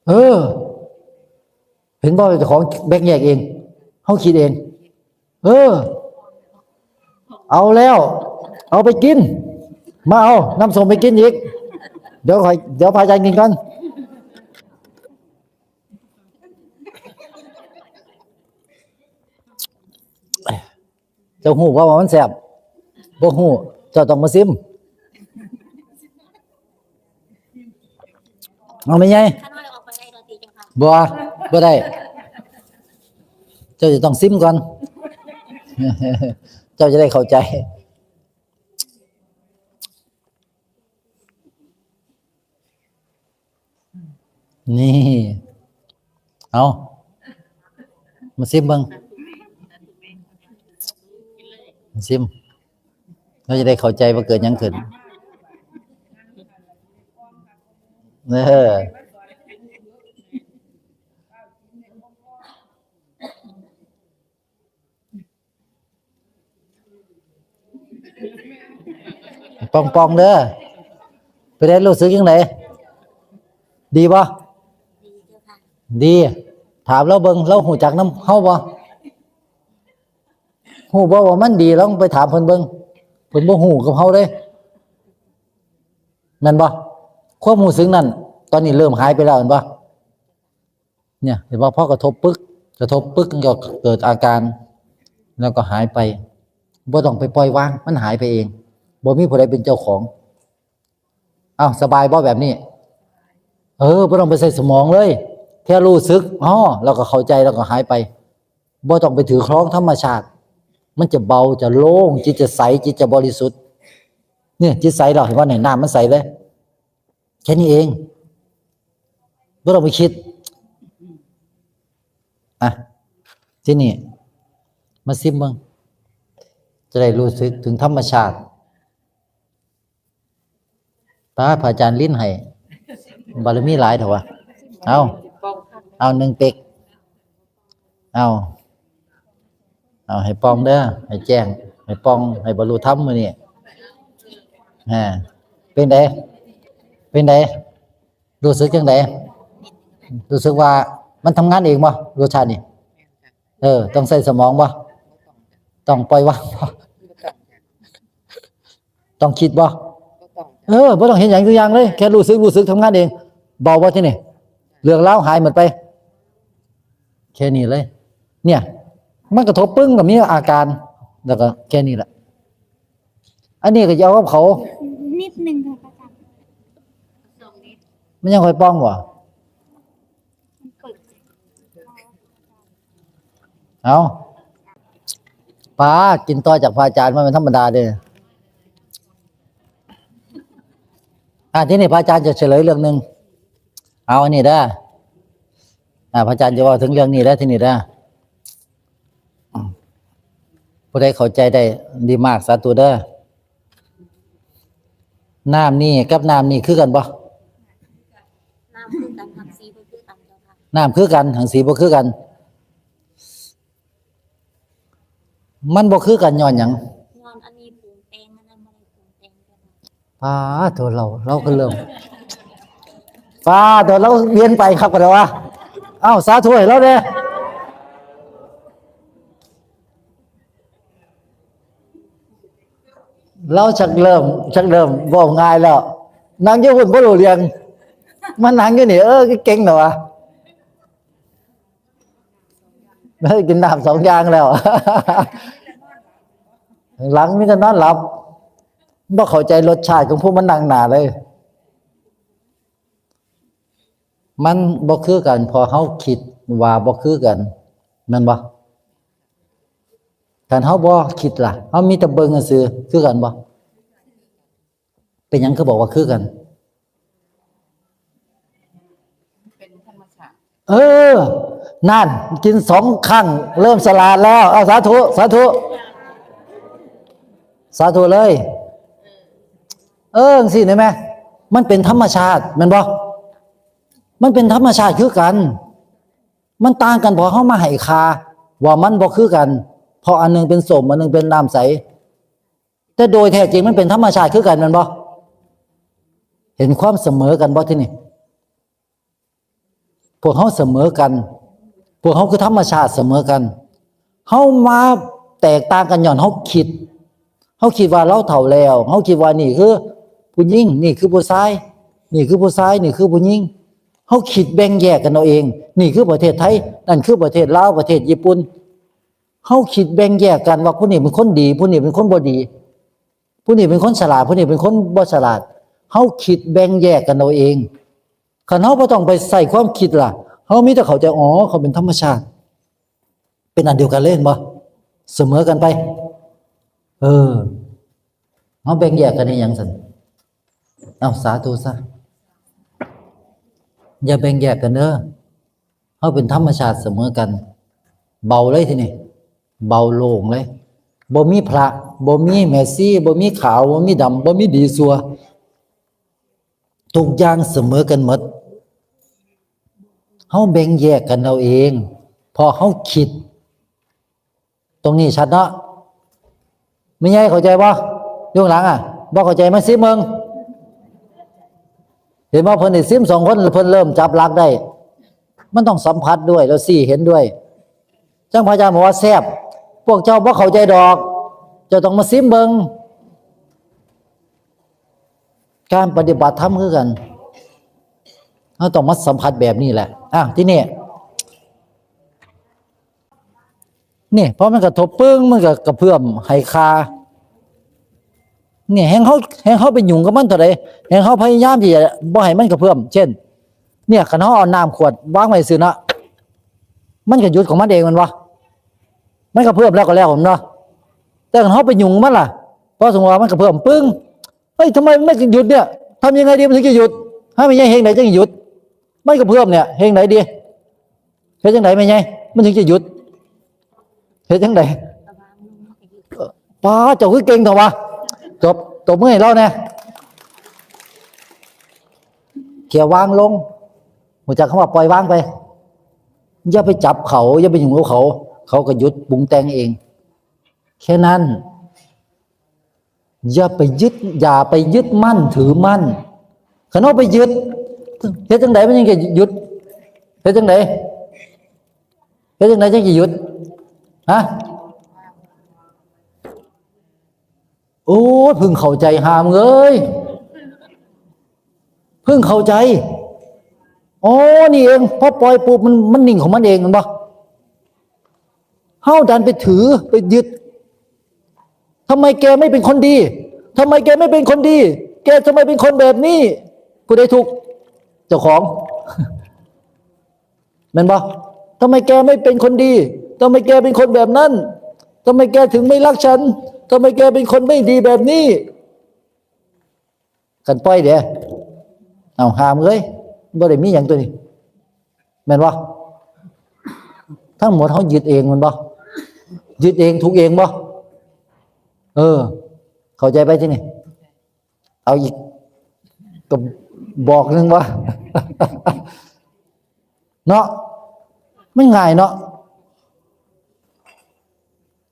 เออ เห็นบ่ เจ้าของแบ่งแยกเอง เฮาคิดเอง เออ เอาแล้ว เอาไปกิน มาเอาน้ำส้มไปกินอีก เดี๋ยวค่อย เดี๋ยวพาอาจารย์กินก่อน เจ้าฮู้บ่ว่ามันแซ่บ บ่ฮู้ เจ้าต้องมาซิม เอาแม่ใหญ่ ข้าน้อยออกไปไงดนตรีเจ้าค่ะ บ่ บ่ได้ เจ้าจะต้องซิมก่อน เจ้าจะได้เข้าใจ นี่ เอา มาซิมเบิ่ง มาซิม เราจะได้เข้าใจว่าเกิดหยังขึ้น เออ ป่องๆ เด้อ ไปได้รู้สึกจั่งใด ดีบ่ ดี ถามลาวเบิ่ง ลาวฮู้จักนำเฮาบ่ ฮู้บ่ว่ามันดี ลองไปถามเพิ่นเบิ่ง เพิ่นบ่ฮู้กับเฮาเด้ แม่นบ่ ความรู้สึกนั้น ตอนนี้เริ่มหายไปแล้ว แม่นบ่ เนี่ย เห็นบ่ พอกระทบปึ๊ก กระทบปึ๊ก มันก็เกิดอาการ แล้วก็หายไป บ่ต้องไปปล่อยวาง มันหายไปเอง บ่มีผู้ใดเป็นเจ้าของ อ้าว สบายบ่แบบนี้ เออ บ่ต้องไปใส่สมองเลย แค่รู้สึก อ๋อ แล้วก็เข้าใจ แล้วก็หายไป บ่ต้องไปถือครองธรรมชาติ มันจะเบา จะโล่ง จิตจะใส จิตจะบริสุทธิ์ เนี่ย จิตใสเหรอ เห็นบ่เนี่ย น้ำมันใสเลย แค่นี้เอง บ่ต้องไปคิด อ่ะ ที่นี่ มาซิมเบิ่ง จะได้รู้สึกถึงธรรมชาติ ตา พระอาจารย์ลิ้นให้ บารมีหลายเถอะวะ เอา เอาหนึ่งเป๊ก เอา เอาให้ป่องเด้อ ให้แจ้ง ให้ป่อง ให้บรรลุธรรมมื้อนี้ อ่า เป็นได เป็นได รู้สึกจังได รู้สึกว่ามันทำงานเองบ่ รสชาตินี่ เออ ต้องใส่สมองบ่ ต้องปล่อยวางบ่ ต้องคิดบ่ เออ บ่ต้องเห็นหยังจักอย่างเลย แค่รู้สึก รู้สึกทำงานเอง เบาบ่ที่นี่ เรื่องราวหายหมดไป แค่นี้เลย เนี่ย มันกระทบปึ้งก็มีอาการ แล้วก็แค่นี้แหละ อันนี้ก็จะเอากับเขา นิดนึงค่ะอาจารย์ มันยังค่อยป่องบ่ มันเปิด เอา ปา กินต่อจากพระอาจารย์ มันเป็นธรรมดาเด้อ อ่า ที่นี่พระอาจารย์จะเฉลยเรื่องหนึ่ง เอาอันนี้เด้อ อ่า พระอาจารย์จะเว้าถึงเรื่องนี้เด้อ ที่นี่เด้อ ผู้ใดเข้าใจได้ดีมาก สาธุเด้อ น้ำนี่กับน้ำนี่คือกันบ่ น้ำคือกัน ทั้งสีบ่คือกันเจ้าค่ะ น้ำคือกัน ทั้งสีบ่คือกัน มันบ่คือกันย้อนหยัง ย้อนอันนี้ปรุงแต่ง อันนั้นบ่ได้ปรุงแต่งเจ้าค่ะ ปาโถ เรา เราก็เริ่ม ปาโถ เราเวียนไปครับ ก็ได้ว่า เอ้า สาธุให้เราเด้อ เราชักเริ่ม ชักเริ่มเว้าง่ายแล้ว นั่งอยู่พุ้นบ่รู้เรื่อง มานั่งอยู่นี่ เออ เก่งเนาะวะ เฮ้ย กินน้ำสองอย่างแล้ว หลังมีแต่นอนหลับ บ่เข้าใจรสชาติของผู้มานั่งหน้าเลย มันบ่คือกัน เพราะเฮาคิดว่าบ่คือกัน แม่นบ่ คันเฮาบ่คิดล่ะ เฮามีแต่เบิ่งซื่อๆ คือกันบ่ เป็นหยังคือบอกว่าคือกัน เป็นธรรมชาติ เออ นั่น กินสองครั้ง เริ่มฉลาดแล้ว เอา สาธุ สาธุ สาธุเลย เออ จั่งซี้นี่แหม มันเป็นธรรมชาติ แม่นบ่ มันเป็นธรรมชาติคือกัน มันต่างกันเพราะเฮามาให้ค่าว่ามันบ่คือกัน เพราะอันหนึ่งเป็นส้ม อันหนึ่งเป็นน้ำใส แต่โดยแท้จริงมันเป็นธรรมชาติคือกัน แม่นบ่ เห็นความเสมอกันบ่ที่นี่ พวกเฮาเสมอกัน พวกเฮาคือธรรมชาติเสมอกัน เฮามาแตกต่างกันย้อนเฮาคิด เฮาคิดว่าเราเฒ่าแล้ว เฮาคิดว่านี่คือผู้หญิง นี่คือผู้ชาย นี่คือผู้ชาย นี่คือผู้หญิง เฮาคิดแบ่งแยกกันเอาเอง นี่คือประเทศไทย นั่นคือประเทศลาว ประเทศญี่ปุ่น เฮาคิดแบ่งแยกกันว่าผู้นี้เป็นคนดี ผู้นี้เป็นคนบ่ดี ผู้นี้เป็นคนฉลาด ผู้นี้เป็นคนบ่ฉลาด เฮาคิดแบ่งแยกกันเอาเอง คันเฮาบ่ต้องไปใส่ความคิดล่ะ เฮามีแต่เข้าใจ อ๋อ เขาเป็นธรรมชาติ เป็นอันเดียวกันเลย เห็นบ่ เสมอกันไป เออ เฮาแบ่งแยกกันอีหยังซั่น เอา สาธุซะ อย่าแบ่งแยกกันเด้อ เฮาเป็นธรรมชาติเสมอกัน เบาเลยทีนี้ เบาโล่งเลย บ่มีพระ บ่มีแม่ชี บ่มีขาว บ่มีดำ บ่มีดีชั่ว ทุกอย่างเสมอกันหมด เฮาแบ่งแยกกันเอาเอง เพราะเฮาคิด ตรงนี้ชัดเนาะ แม่ใหญ่เข้าใจบ่ อยู่ข้างหลังอะ บ่เข้าใจมาซิมเบิ่ง เห็นบ่ เพิ่นได้ซิมสองคน เพิ่นเริ่มจับหลักได้ มันต้องสัมผัสด้วย แล้วซี้เห็นด้วย จั่งพระอาจารย์บอกว่าแซ่บ พวกเจ้าบ่เข้าใจดอก เจ้าต้องมาซิมเบิ่ง การปฏิบัติธรรมคือกัน เฮาต้องมาสัมผัสแบบนี้แหละ อ่ะ ทีนี้ นี่ พอมันกระทบปึ้ง มันก็กระเพื่อมให้ค่า เนี่ย แฮ่งเฮา แฮ่งเฮาไปหยุ่งกับมันเท่าใด แฮ่งเฮาพยายามที่จะบ่ให้มันกระเพื่อม เช่น เนี่ย คันเฮาเอาน้ำขวดวางไว้ซื่อเนาะ มันก็หยุดของมันเอง แม่นบ่ มันกระเพื่อมแล้วก็แล้ว แม่นบ่ แต่คันเฮาไปหยุ่งมันล่ะ พอสมมุติว่ามันกระเพื่อมปึ้ง เฮ้ย ทำไมมันไม่หยุดเนี่ย ทำยังไงดีมันถึงจะหยุด ให้มันยังเฮงไหนจังหยุด มันกระเพื่อมเนี่ย เฮงไหนดี เฮ็ดจังได๋แม่ใหญ่ มันถึงจะหยุด เฮ็ดจังได๋ ป้า เจ้าคือเก่งแท้วะ ตบ ตบมือให้ลาวแหน่ แค่วางลง รู้จักคำว่าปล่อยวางไป อย่าไปจับเขา อย่าไปหยุ่งกับเขา เขาก็หยุดปรุงแต่งเอง แค่นั้น อย่าไปยึด อย่าไปยึดมั่นถือมั่น คันเฮาไปยึด เฮ็ดจังได๋มันยังจะหยุด เฮ็ดจังได๋ เฮ็ดจังได๋จังจะหยุด ฮะ โอ้ย เพิ่งเข้าใจ ห่ามึงเอ้ย เพิ่งเข้าใจ อ๋อ นี่เอง พอปล่อยปุ๊บ มัน มันนิ่งของมันเอง แม่นบ่ เฮาดันไปถือ ไปยึด ทำไมแกไม่เป็นคนดี ทำไมแกไม่เป็นคนดี แกทำไมเป็นคนแบบนี้ ผู้ใดทุกข์ เจ้าของ แม่นบ่ ทำไมแกไม่เป็นคนดี ทำไมแกเป็นคนแบบนั้น ทำไมแกถึงไม่รักฉัน ทำไมแกเป็นคนไม่ดีแบบนี้ คันปล่อยเด้ เอา ห่ามึงเอ้ย บ่ได้มีหยังตัวนี้ แม่นบ่ ทั้งหมดเฮายึดเอง แม่นบ่ ยึดเอง ถูกเองบ่ เออ เข้าใจไปทีนี้ เอาอีก ก็บอกหนึ่งว่า เนาะ มันง่ายเนาะ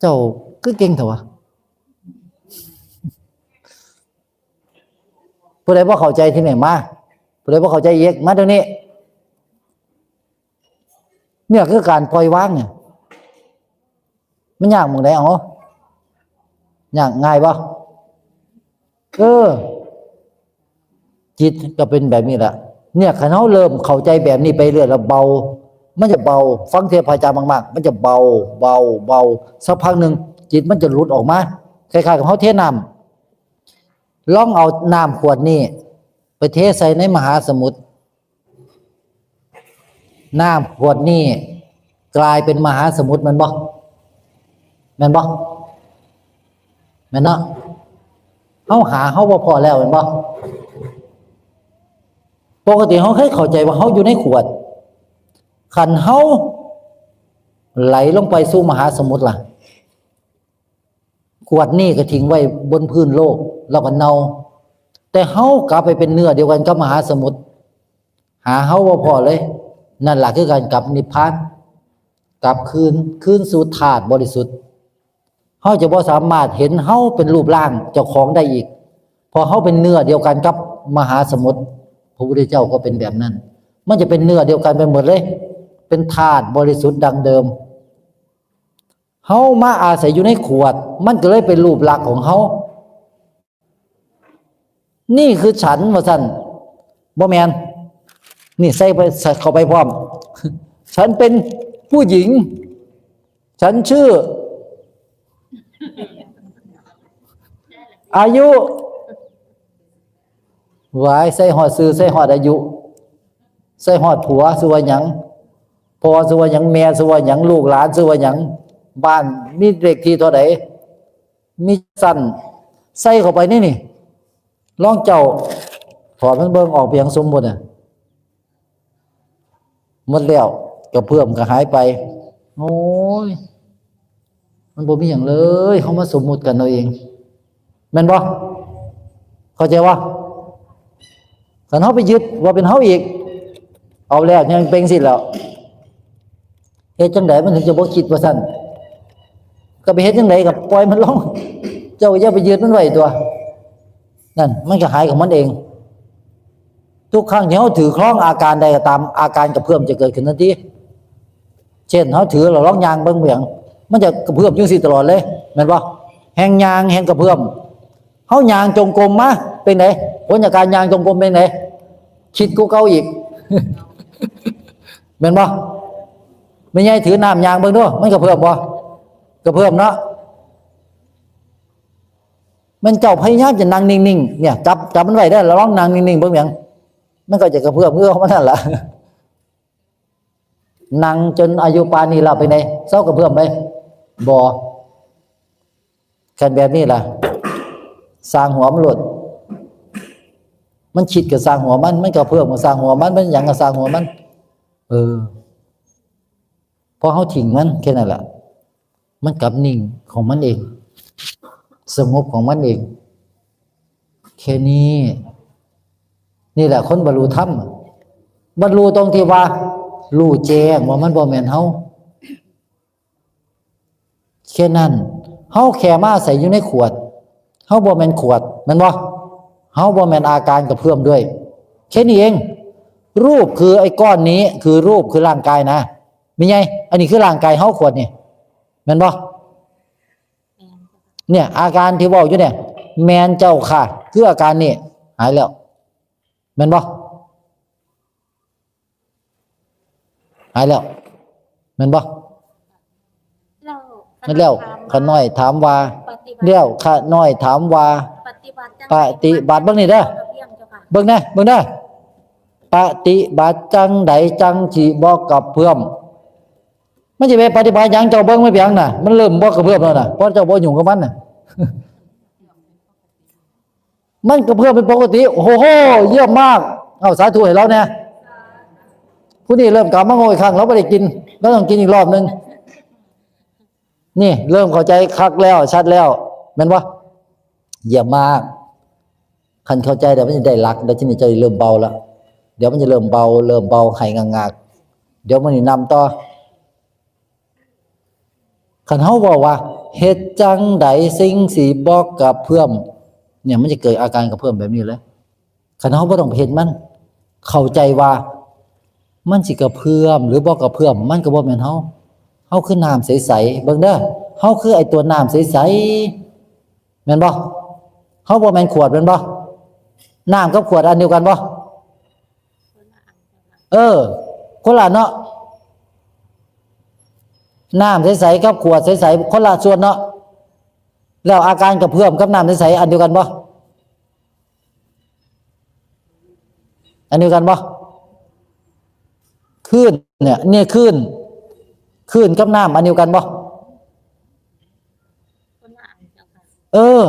เจ้าคือเก่งแท้วะ ผู้ใดบ่เข้าใจทีนี้มา ผู้ใดบ่เข้าใจอีก มาตรงนี้ เนี่ยคือการปล่อยวางเนี่ย มันยากหม่องใด เอา ยากง่ายบ่ เออ จิตก็เป็นแบบนี้แหละ เนี่ย คันเฮาเริ่มเข้าใจแบบนี้ไปเรื่อยแล้วเบา มันจะเบา ฟังเทศน์พระอาจารย์มากๆ มันจะเบา เบา เบา สักพักหนึ่ง จิตมันจะหลุดออกมา คล้ายๆกับเฮาเทน้ำ ลองเอาน้ำขวดนี้ ไปเทใส่ในมหาสมุทร น้ำขวดนี้กลายเป็นมหาสมุทร แม่นบ่ แม่นบ่ แม่นเนาะ เฮาหาเฮาบ่พ้อแล้ว แม่นบ่ ปกติเฮาเคยเข้าใจว่าเฮาอยู่ในขวด คันเฮาไหลลงไปสู่มหาสมุทรล่ะ ขวดนี้ก็ทิ้งไว้บนพื้นโลก แล้วก็เน่า แต่เฮากลับไปเป็นเนื้อเดียวกันกับมหาสมุทร หาเฮาบ่พ้อเลย นั่นล่ะคือการกลับนิพพาน กลับคืน คืนสู่ธาตุบริสุทธิ์ เฮาจะบ่สามารถเห็นเฮาเป็นรูปร่างเจ้าของได้อีก เพราะเฮาเป็นเนื้อเดียวกันกับมหาสมุทร พระพุทธเจ้าก็เป็นแบบนั้น มันจะเป็นเนื้อเดียวกันไปหมดเลย เป็นธาตุบริสุทธิ์ดังเดิม เฮามาอาศัยอยู่ในขวด มันก็เลยเป็นรูปลักษณ์ของเฮา นี่คือฉัน ว่าซั่น บ่แม่น นี่ใส่ไป ใส่เข้าไปพร้อม ฉันเป็นผู้หญิง ฉันชื่อ อายุ หวาย ใส่ฮอดชื่อ ใส่ฮอดอายุ ใส่ฮอดผัว ชื่อว่าหยัง พ่อชื่อว่าหยัง แม่ชื่อว่าหยัง ลูกหลานชื่อว่าหยัง บ้านมีเลขที่เท่าใด มีชั้น ใส่เข้าไปนี่นี่ ลองเจ้าถอดมันเบิ่ง ออกเปียงสมมุติน่ะ หมดแล้ว กระเพื่อมก็หายไป โอ้ย มันบ่มีหยังเลย เฮามาสมมุติกันเอาเอง แม่นบ่ เข้าใจบ่ คันเฮาไปยึดว่าเป็นเฮาอีก เอาแล้ว ยังเป็นสิแล้ว เฮ็ดจั่งใดมันถึงจะบ่คิดว่าซั่น ก็ไปเฮ็ดจั่งใดก็ปล่อยมันลง เจ้าก็อย่าไปยึดมันไว้ตั๊ว นั่น มันก็หายของมันเอง ทุกครั้งที่เฮาถือครองอาการใดก็ตาม อาการกระเพื่อมจะเกิดขึ้นทันที เช่น เฮาถือแล้วลองย่างเบิ่งเปียง มันจะกระเพื่อมจั่งซี้ตลอดเลย แม่นบ่ แฮ่งย่างแฮ่งกระเพื่อม เฮาย่างจงกรมมา เป็นได ผลจากการย่างจงกรมเป็นได คิดกว่าเก่าอีก แม่นบ่ แม่ใหญ่ถือน้ำย่างเบิ่งดู มันกระเพื่อมบ่ กระเพื่อมเนาะ มันเจ้าพยายามจะนั่งนิ่งๆ เนี่ย จับ จับมันไว้ได้อ ลองนั่งนิ่งๆ เบิ่งเปียง มันก็จะกระเพื่อมเงื้อของมันนั่นล่ะ นั่งจนอายุปานนี้แล้วไปไหน เซากระเพื่อมไป บ่ คันแบบนี้ล่ะ สร้างหัวมันโลด มันคิดก็สร้างหัวมัน มันกระเพื่อมก็สร้างหัวมัน มันหยังก็สร้างหัวมัน เออ พอเฮาทิ้งมันแค่นั้นล่ะ มันกลับนิ่งของมันเอง สงบของมันเอง แค่นี้ นี่แหละคนบรรลุธรรม บรรลุตรงที่ว่า รู้แจ้งว่ามันบ่แม่นเฮา แค่นั้น เฮาแค่มาอาศัยอยู่ในขวด เฮาบ่แม่นขวด แม่นบ่ เฮาบ่แม่นอาการกระเพื่อมด้วย แค่นี้เอง รูปคือไอ้ก้อนนี้ คือรูปคือร่างกายนะ แม่นไง อันนี้คือร่างกายเฮาขวดนี่ แม่นบ่ เนี่ย อาการที่เว้าอยู่เนี่ย แม่นเจ้าค่ะ คืออาการนี้ หายแล้ว แม่นบ่ หายแล้ว แม่นบ่ แล้ว นั่นแล้ว ข้าน้อยถามว่า ปฏิบัติ แล้วข้าน้อยถามว่า ปฏิบัติจัง ปฏิบัติ เบิ่งนี่เด้อ เยี่ยมเจ้าค่ะ เบิ่งนะ เบิ่งนะ ปฏิบัติจังใดจังสิบ่กระเพื่อม มันสิไปปฏิบัติหยัง เจ้าเบิ่งไม่เปียงน่ะ มันเริ่มบ่กระเพื่อมแล้วน่ะ เพราะเจ้าบ่ยุ่งกับมันน่ะ มันกระเพื่อมเป็นปกติ โอ้โห เยี่ยมมาก เอาสาธุให้เราแน่ ผู้นี้เริ่มกลับมาโง่อีกครั้ง เราไม่ได้กิน เราต้องกินอีกรอบหนึ่ง นี่เริ่มเข้าใจคักแล้ว ชัดแล้ว แม่นบ่ เยี่ยมมาก คันเข้าใจเดี๋ยวมันจะได้หลัก เดี๋ยวทีนี้จะเริ่มเบาแล้ว เดี๋ยวมันจะเริ่มเบา เริ่มเบา ไห้งากๆ เดี๋ยวมื้อนี้นำต่อ คันเฮาเว้าว่า เฮ็ดจั่งใดสิ่งสิบ่กระเพื่อม เนี่ย มันจะเกิดอาการกระเพื่อมแบบนี้เลย คันเฮาบ่ต้องไปเฮ็ดมัน เข้าใจว่า มันสิกระเพื่อมหรือบ่กระเพื่อม มันก็บ่แม่นเฮา เฮาคือน้ำใสๆ เบิ่งเด้อ เฮาคือไอ้ตัวน้ำใสๆ แม่นบ่ เฮาบ่แม่นขวดแม่นบ่ น้ำกับขวดอันเดียวกันบ่ เออ คนละเนาะ น้ำใสๆ กับขวดใสๆ คนละส่วนเนาะ แล้วอาการกระเพื่อมกับน้ำใสๆ อันเดียวกันบ่ อันเดียวกันบ่ คลื่นเนี่ย เนี่ยคลื่น คลื่นกับน้ำอันเดียวกันบ่ คนละอันเจ้าค่ะ เออ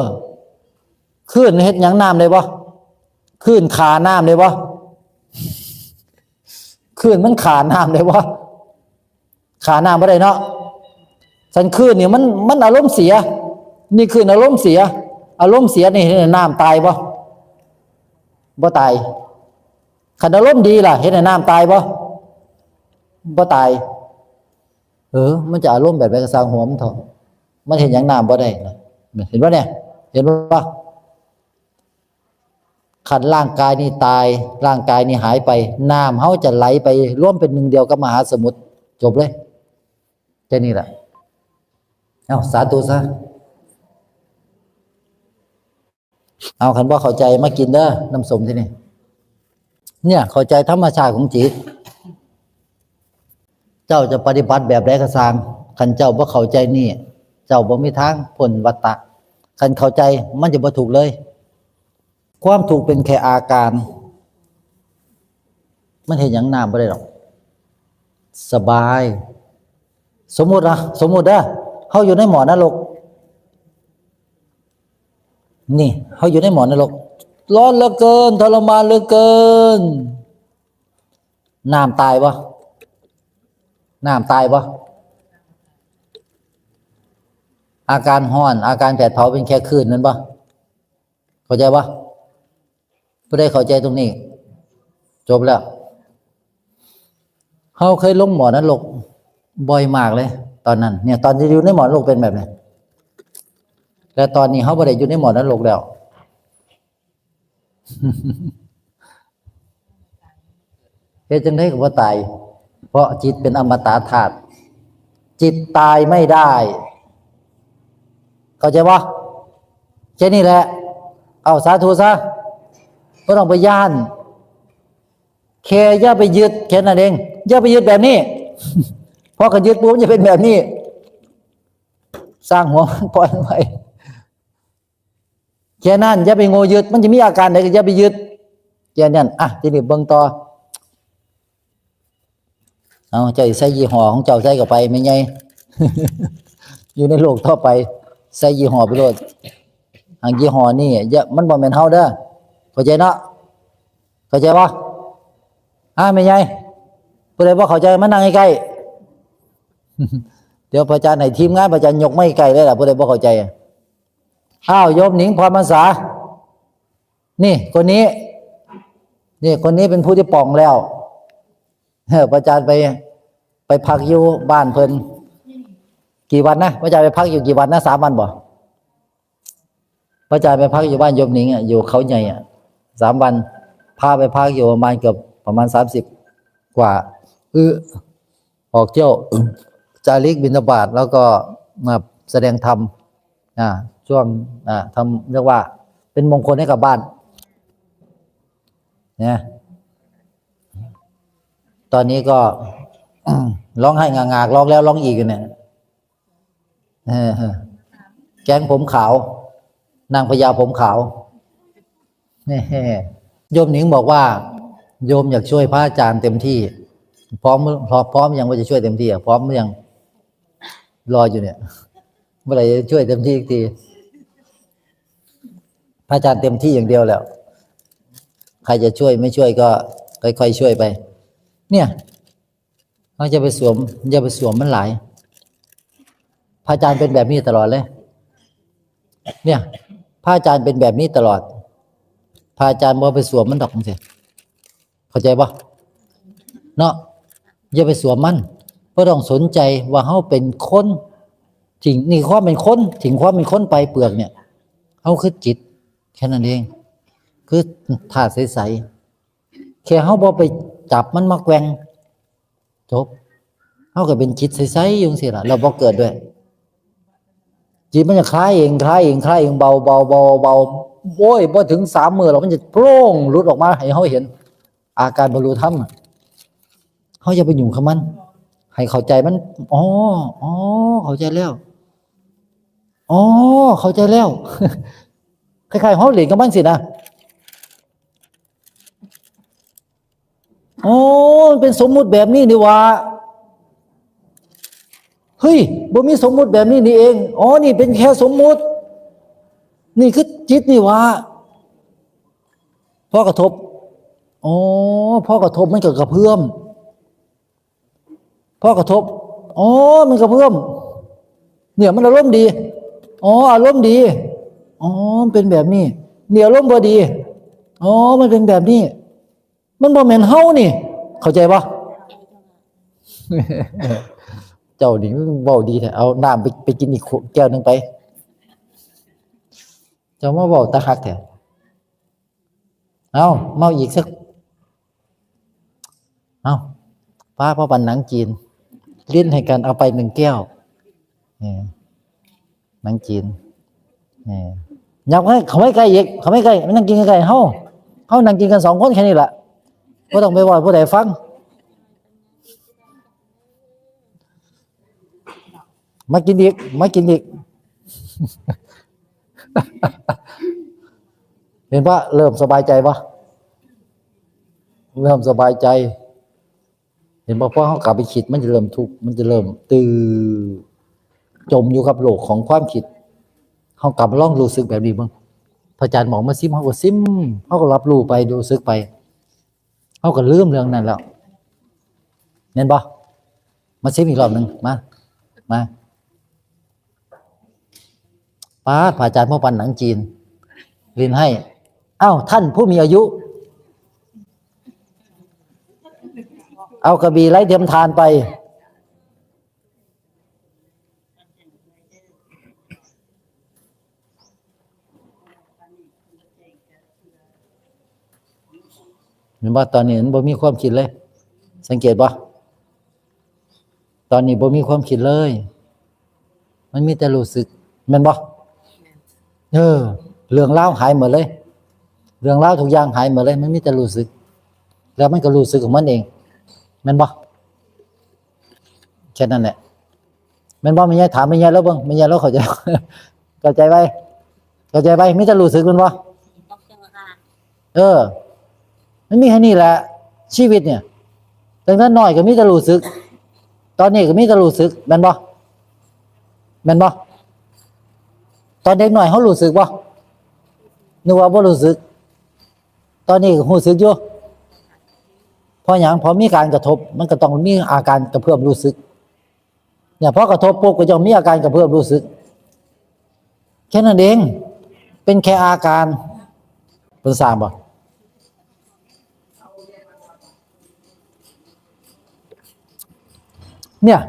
คลื่นเฮ็ดหยังน้ำได้บ่ คลื่นฆ่าน้ำได้บ่ คลื่นมันฆ่าน้ำได้บ่ ฆ่าน้ำบ่ได้เนาะ สันคลื่นนี่มัน มันอารมณ์เสีย นี่คลื่นอารมณ์เสีย อารมณ์เสียนี่น้ำตายบ่ บ่ตาย คันอารมณ์ดีล่ะ เฮ็ดให้น้ำตายบ่ บ่ตาย เออ มันจะอารมณ์แบบใดก็ซ่างหัวมันเถาะ มันเฮ็ดหยังน้ำบ่ได้นะ เห็นบ่เนี่ย เห็นบ่ คันร่างกายนี่ตาย ร่างกายนี่หายไป น้ำเฮาจะไหลไปรวมเป็นหนึ่งเดียวกับมหาสมุทร จบเลย แค่นี้แหละ เอ้า สาธุซะ เอา คันบ่เข้าใจมากินเด้อ น้ำส้มที่นี่ เนี่ย เข้าใจธรรมชาติของจิต เจ้าจะปฏิบัติแบบใดก็ซ่าง คันเจ้าบ่เข้าใจนี่ เจ้าบ่มีทางพ้นวัฏฏะ คันเข้าใจมันจะบ่ทุกข์เลย ความทุกข์เป็นแค่อาการ มันเฮ็ดหยังน้ำบ่ได้ดอก สบาย สมมุตินะ สมมุติเด้อ เฮาอยู่ในหม้อนรก นี่ เฮาอยู่ในหม้อนรก ร้อนเหลือเกิน ทรมานเหลือเกิน น้ำตายบ่ น้ำตายบ่ อาการร้อน อาการแผดเผาเป็นแค่คลื่นนั่นบ่ เข้าใจบ่ ผู้ใดเข้าใจตรงนี้ จบแล้ว เฮาเคยลงหม้อนรกบ่อยมากเลย ตอนนั้น เนี่ย ตอนที่อยู่ในหม้อนรกเป็นแบบนี้ แต่ตอนนี้เฮาบ่ได้อยู่ในหม้อนรกแล้ว เฮ็ดจั่งใดก็บ่ตาย เพราะจิตเป็นอมตะธาตุ จิตตายไม่ได้ เข้าใจบ่ แค่นี้แหละ เอาสาธุซะ บ่ต้องไปย้าน แค่อย่าไปยึด แค่นั้นเอง อย่าไปยึดแบบนี้ เพราะคันยึดปุ๊บมันจะเป็นแบบนี้ ซ่างหัวมัน ปล่อยมันไป แค่นั้น อย่าไปโง่ยึด มันจะมีอาการใดก็อย่าไปยึด แค่นั้น อ่ะ ทีนี้เบิ่งต่อ เอา เจ้าสิใส่ยี่ห้อของเจ้าใส่เข้าไป แม่ใหญ่ อยู่ในโลกต่อไป ใส่ยี่ห้อไปโลด หางยี่ห้อนี่ อย่า มันบ่แม่นเฮาเด้อ เข้าใจเนาะ เข้าใจบ่ อ่า แม่ใหญ่ ผู้ใดบ่เข้าใจ มานั่งใกล้ๆ เดี๋ยวพระอาจารย์ให้ทีมงานพระอาจารย์ยกไม้ใกล้เลยล่ะ ผู้ใดบ่เข้าใจ อ้าว โยมหนิง พรพรรษา นี่ คนนี้ นี่ คนนี้เป็นผู้ที่ป่องแล้ว เออ พระอาจารย์ไป ไปพักอยู่บ้านเพิ่น กี่วันนะ พระอาจารย์ไปพักอยู่กี่วันนะ สามวันบ่ พระอาจารย์ไปพักอยู่บ้านโยมหนิงอ่ะ อยู่เขาใหญ่อ่ะ สามวัน พาไปพักอยู่ประมาณเกือบ ประมาณสามสิบกว่า เออ ออกเที่ยว จาริกบิณฑบาต แล้วก็มาแสดงธรรม อ่า ช่วง อ่า ทำ เรียกว่าเป็นมงคลให้กับบ้าน นะ ตอนนี้ก็ ร้องไห้งากๆ ร้องแล้วร้องอีกอยู่เนี่ย เออ แก๊งผมขาว นางพญาผมขาว โยมหนิงบอกว่า โยมอยากช่วยพระอาจารย์เต็มที่ พร้อม พร้อม พร้อมยังว่าจะช่วยเต็มที่อ่ะ พร้อมหรือยัง รออยู่เนี่ย เมื่อไหร่จะช่วยเต็มที่อีกที พระอาจารย์เต็มที่อย่างเดียวแล้ว ใครจะช่วยไม่ช่วยก็ค่อยๆช่วยไป เนี่ย เราจะไปสวม อย่าไปสวมมันหลาย พระอาจารย์เป็นแบบนี้ตลอดเลย เนี่ย พระอาจารย์เป็นแบบนี้ตลอด พระอาจารย์บ่ไปสวมมันดอกจังซี้ เข้าใจบ่ เนาะ อย่าไปสวมมัน บ่ต้องสนใจว่าเฮาเป็นคน ทิ้ง นี่ความเป็นคน ทิ้งความเป็นคนไปเปลือกเนี่ย เฮาคือจิต แค่นั้นเอง คือธาตุใสๆ แค่เฮาบ่ไปจับมันมาแกว่ง จบ เฮาก็เป็นจิตใสๆอยู่จังซี้ล่ะ เราบ่เกิดด้วย จิตมันจะคลายเอง คลายเอง คลายเอง เบา เบา เบา เบา โอ้ย บ่ถึงสามมื้อหรอก มันจะโพร่งหลุดออกมาให้เฮาเห็น อาการบรรลุธรรมอะ เฮาอย่าไปยุ่งกับมัน ให้เข้าใจมัน อ๋อ อ๋อ เข้าใจแล้ว อ๋อ เข้าใจแล้ว คล้ายๆ เฮาเล่นกับมันสินะ อ๋อ มันเป็นสมมุติแบบนี้นี่หว่า เฮ้ย บ่มีสมมุติแบบนี้นี่เอง อ๋อ นี่เป็นแค่สมมุติ นี่คือจิตนี่หว่า พอกระทบ อ๋อ พอกระทบมันก็กระเพื่อม พอกระทบ อ๋อ มันกระเพื่อม เนี่ยมันอารมณ์ดี อ๋อ อารมณ์ดี อ๋อ มันเป็นแบบนี้ เนี่ยอารมณ์บ่ดี อ๋อ มันเป็นแบบนี้ มันบ่แม่นเฮานี่ เข้าใจบ่ เจ้านี่เว้าดีแท้ เอาน้ำไป ไปกินอีกขวด แก้วหนึ่งไป เจ้ามาเว้าตาคักแท้ เอา เมาอีกสัก เอา ป้าพ่อปันหนังจีน ลิ้นให้กัน เอาไปหนึ่งแก้ว เออ หนังจีน เออ ยับให้เขาไม่ใกล้อีก เขาไม่ใกล้ ไม่นั่งกินใกล้ๆ เฮา เฮานั่งกินกันสองคนแค่นี้แหละ บ่ต้องไปเว้าผู้ใดฟัง มากินอีก มากินอีก เห็นปะ เริ่มสบายใจปะ เริ่มสบายใจ เห็นปะ พอเฮากลับไปคิด มันจะเริ่มทุกข์ มันจะเริ่มตื้อ จมอยู่กับโลกของความคิด เฮากลับมาลองรู้สึกแบบนี้เบิ่ง พระอาจารย์บอกมาซิม เฮาก็ซิม เฮาก็รับรู้ไป รู้สึกไป เฮาก็ลืมเรื่องนั้นแล้ว แม่นบ่ มาซิมอีกรอบหนึ่ง มา มา ป๊าด พระอาจารย์พ่อปันหนังจีน ลิ้นให้ อ้าว ท่านผู้มีอายุ เอากระบี่ไร้เทียมทานไป เห็นบ่ ตอนนี้มันบ่มีความคิดเลย สังเกตบ่ ตอนนี้บ่มีความคิดเลย มันมีแต่รู้สึก แม่นบ่ เออ เรื่องราวหายหมดเลย เรื่องราวทุกอย่างหายหมดเลย มันมีแต่รู้สึก แล้วมันก็รู้สึกของมันเอง แม่นบ่ แค่นั้นแหละ แม่นบ่ แม่ใหญ่ ถามแม่ใหญ่แล้วเบิ่ง แม่ใหญ่แล้วเข้าใจ เข้าใจไว้ เข้าใจไป มีแต่รู้สึกแม่นบ่ เออ มันมีแค่นี้แหละ ชีวิตเนี่ย ตั้งแต่น้อยก็มีแต่รู้สึก ตอนนี้ก็มีแต่รู้สึก แม่นบ่ แม่นบ่ ตอนเด็กน้อยเฮารู้สึกบ่ นึกว่าบ่รู้สึก ตอนนี้ก็รู้สึกอยู่ เพราะหยัง เพราะมีการกระทบ มันก็ต้องมีอาการกระเพื่อมรู้สึก เนี่ย พอกระทบปุ๊บก็ย่อมมีอาการกระเพื่อมรู้สึก แค่นั้นเอง เป็นแค่อาการ เพิ่นสร้างบ่ เนี่ย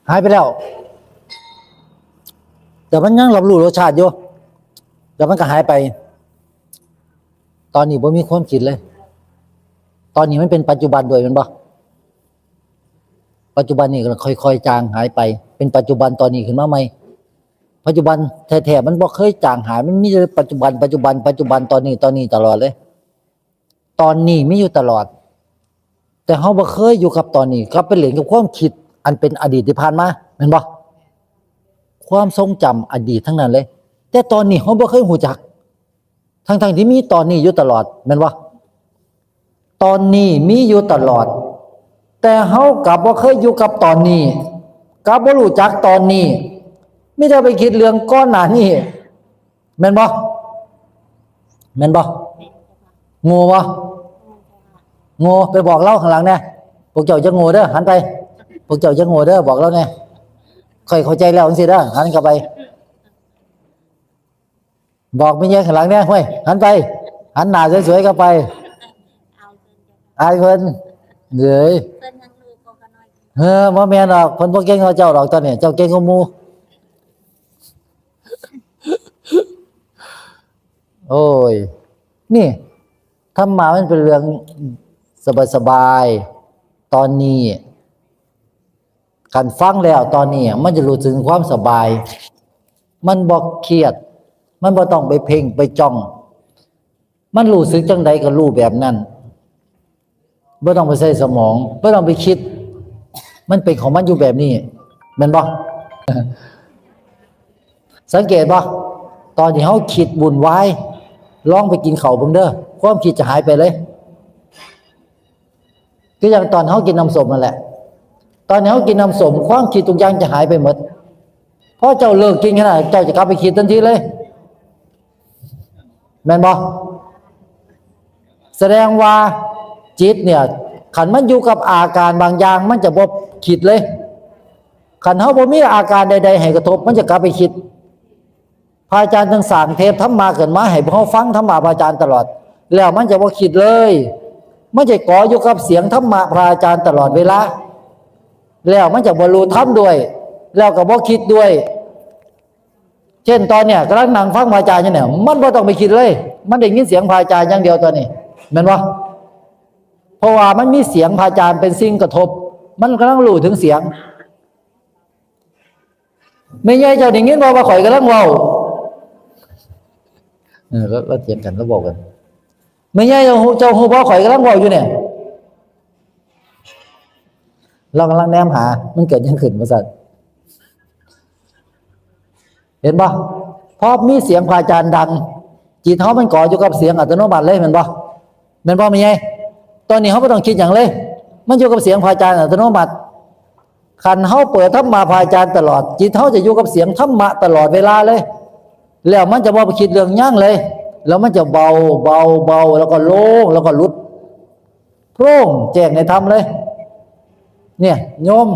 หายไปแล้ว แต่มันยังรับรู้รสชาติอยู่ แต่มันก็หายไป ตอนนี้บ่มีความคิดเลย ตอนนี้มันเป็นปัจจุบันด้วยแม่นบ่ ปัจจุบันนี่ก็ค่อยๆ จางหายไป เป็นปัจจุบันตอนนี้ขึ้นมาใหม่ ปัจจุบันแท้ๆ มันบ่เคยจางหาย มันมีแต่ปัจจุบัน ปัจจุบัน ปัจจุบัน ตอนนี้ ตอนนี้ตลอดเลย ตอนนี้มีอยู่ตลอด แต่เฮาบ่เคยอยู่กับตอนนี้ กลับไปเล่นกับความคิดอันเป็นอดีตที่ผ่านมา แม่นบ่ ความทรงจำอดีตทั้งนั้นเลย แต่ตอนนี้เฮาบ่เคยรู้จัก ทั้งๆ ที่มีตอนนี้อยู่ตลอด แม่นบ่ ตอนนี้มีอยู่ตลอด แต่เฮากลับบ่เคยอยู่กับตอนนี้ กลับบ่รู้จักตอนนี้ มีแต่ไปคิดเรื่องก่อนหน้านี้ แม่นบ่ แม่นบ่ โง่บ่ โง่ ไปบอกลาวข้างหลังแหน่ พวกเจ้าอย่าโง่เด้อ หันไป พวกเจ้าอย่าโง่เด้อ บอกลาวแหน่ ข้อยเข้าใจแล้วจั่งซี้เด้อ หันเข้าไป บอกแม่ใหญ่ข้างหลังแหน่ ห้วย หันไป หันหน้าสวยๆ เข้าไป อายเพิ่น เอ้ย เออ บ่แม่นดอก เพิ่นบ่เก่งกว่าเจ้าดอก ตอนนี้ เจ้าเก่งกว่าหมู่ โอ้ย นี่ ธรรมะมันเป็นเรื่องสบายๆ ตอนนี้ คันฟังแล้วตอนนี้ มันจะรู้ถึงความสบาย มันบ่เครียด มันบ่ต้องไปเพ่งไปจ้อง มันรู้สึกจั่งใดก็รู้แบบนั้น บ่ต้องไปใส่สมอง บ่ต้องไปคิด มันเป็นของมันอยู่แบบนี้ แม่นบ่ สังเกตบ่ ตอนที่เฮาคิดวุ่นวาย ลองไปกินข้าวเบิ่งเด้อ ความคิดจะหายไปเลย คืออย่างตอนเฮากินน้ำส้มนั่นแหละ ตอนที่เฮากินน้ำส้ม ความคิดทุกอย่างจะหายไปหมด พอเจ้าเลิกกินขนาด เจ้าจะกลับไปคิดทันทีเลย แม่นบ่ แสดงว่าจิตเนี่ย คันมันอยู่กับอาการบางอย่าง มันจะบ่คิดเลย คันเฮาบ่มีอาการใดๆ ให้กระทบ มันจะกลับไปคิด พระอาจารย์จึงสร้างเทปธรรมะขึ้นมาให้พวกเฮาฟังธรรมะพระอาจารย์ตลอด แล้วมันจะบ่คิดเลย มันจะเกาะอยู่กับเสียงธรรมะพระอาจารย์ตลอดเวลา แล้วมันจะบรรลุธรรมด้วย แล้วก็บ่คิดด้วย เช่นตอนเนี้ยกำลังนั่งฟังพระอาจารย์อยู่เนี่ย มันบ่ต้องไปคิดเลย มันได้ยินเสียงพระอาจารย์อย่างเดียวตอนนี้ แม่นบ่ เพราะว่ามันมีเสียงพระอาจารย์เป็นสิ่งกระทบ มันกำลังรู้ถึงเสียง แม่ใหญ่เจ้าได้ยินบ่ว่าข่อยกำลังเว้า เออ แล้ว แล้วเถียงกัน แล้วบอกกัน แม่ใหญ่เจ้าฮู้ เจ้าฮู้บ่ข่อยกำลังเว้าอยู่เนี่ย เรากำลังแนมหา มันเกิดหยังขึ้น ว่าซั่น เห็นบ่ พอมีเสียงพระอาจารย์ดัง จิตเฮามันเกาะอยู่กับเสียงอัตโนมัติเลย แม่นบ่ แม่นบ่แม่ใหญ่ ตอนนี้เฮาบ่ต้องคิดหยังเลย มันอยู่กับเสียงพระอาจารย์อัตโนมัติ คันเฮาเปิดธรรมะพระอาจารย์ตลอด จิตเฮาจะอยู่กับเสียงธรรมะตลอดเวลาเลย แล้วมันจะบ่ไปคิดเรื่องหยังเลย แล้วมันจะเบา เบา เบา แล้วก็โล่ง แล้วก็หลุด โพร่งแจ้งในธรรมเลย เนี่ย โยม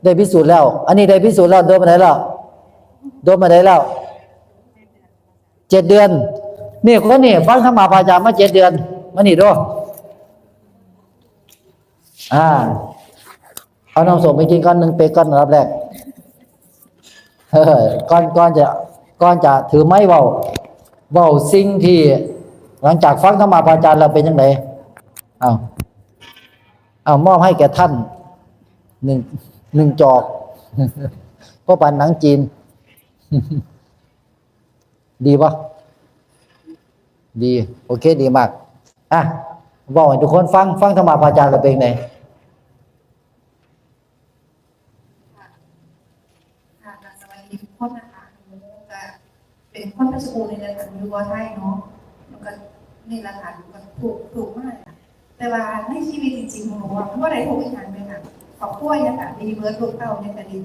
ได้พิสูจน์แล้ว อันนี้ได้พิสูจน์แล้ว โดนปานใดแล้ว โดนปานใดแล้ว เจ็ดเดือน นี่ คนนี้ฟังธรรมะพระอาจารย์มาเจ็ดเดือน มานี่ดู อ่า เอาน้ำส้มไปกินก่อน หนึ่งเป๊กก่อน อันดับแรก เออ ก่อน ก่อนจะ ก่อนจะถือไม้เว้า เว้าสิ่งที่ หลังจากฟังธรรมะพระอาจารย์แล้วเป็นจั่งใด เอา เอา มอบให้แก่ท่าน หนึ่ง หนึ่งจอก เพราะปานหนังจีน ดีปะ ดี โอเค ดีมาก อ่ะ เว้าให้ทุกคนฟัง ฟังธรรมะพระอาจารย์แล้วเป็นไง ค่ะ ค่ะ สวัสดีทุกคนนะคะ หนูก็ เป็นคนเพชรบูรณ์นี่แหละค่ะ อยู่บ่ไทยเนาะ มันก็นี่แหละค่ะ มันก็ทุกข์ ทุกข์มากค่ะ แต่ว่าในชีวิตจริงๆ ของหนูอะ มันบ่ได้ทุกข์อีหยังเลยค่ะ ครอบครัวยังก็ดี เบิด ลูกเต้ายังก็ดี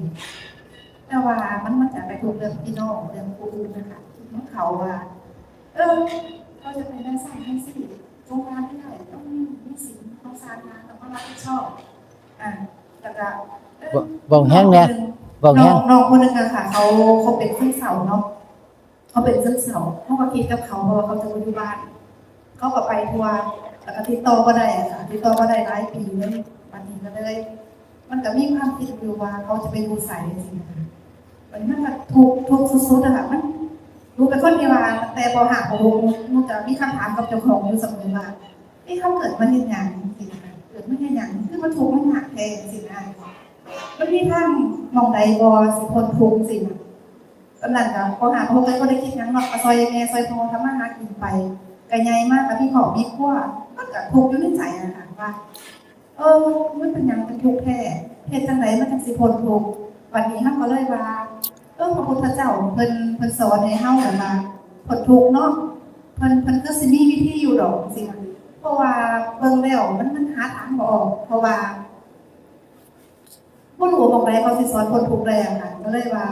แต่ว่ามัน มันจะไปทุกข์เรื่องพี่น้อง เรื่องผู้อื่นนะคะ มันเขาว่า เออ เขาจะไปนั่นสั่นนั่นสิ โรงงานไม่ได้ ต้องมีหนี้สิน ต้องสร้างงาน ต้องมารับผิดชอบ อ่า แล้วก็ เออ เว้า เว้าแฮงแหน่ น้องคนหนึ่ง เว้าแฮง น้อง น้องคนหนึ่งอะค่ะ เขา เขาเป็นซึมเศร้าเนาะ เขาเป็นซึมเศร้า เขาก็คิดกับเขา เพราะว่าเขาจะบ่อยู่บ้าน เขาก็ไปทั่ว แล้วก็ติดต่อบ่ได้อะค่ะ ติดต่อบ่ได้หลายปีเลย บัดนี้ก็เลย มันก็มีความคิดอยู่ว่าเขาจะไปอยู่ไสจังซี้นะคะ มัน มันก็ทุกข์ ทุกข์สุดๆ อะค่ะ มัน หนูเป็นคนที่ว่าตั้งแต่ ป.ห้า ป.หก หนู หนูจะมีคำถามกับเจ้าของอยู่เสมอว่า เอ๊ะ เขาเกิดมาเฮ็ดหยังจังซี้นะคะ เกิดมาเฮ็ดหยัง คือมาทุกข์มายากแท้จังซี้นะ มันมีทางหม่องใดบ่สิพ้นทุกข์จังซี้นะ ตอนนั้นก็ ป.ห้า ป.หก ก็บ่ได้คิดหยังเนาะ ก็ซ่อยแม่ซ่อยพ่อทำมาหากินไป ก็ใหญ่มาก็มีครอบมีครัว มันก็ทุกข์อยู่ในใจอะค่ะว่า เออ มันเป็นหยังเป็นทุกข์แท้ เฮ็ดจั่งใดมันจั่งสิพ้นทุกข์ บัดนี้เฮาก็เลยว่า เออ พระพุทธเจ้าเพิ่น เพิ่นสอนให้เฮาแบบว่าพ้นทุกข์เนาะ เพิ่น เพิ่นคือสิมีวิธีอยู่ดอกจังซี้นะ เพราะว่าเบิ่งแล้วมัน มันหาทางบ่ออก เพราะว่า บ่รู้หม่องใดเขาสิสอนพ้นทุกข์ได้อะค่ะ ก็เลยว่า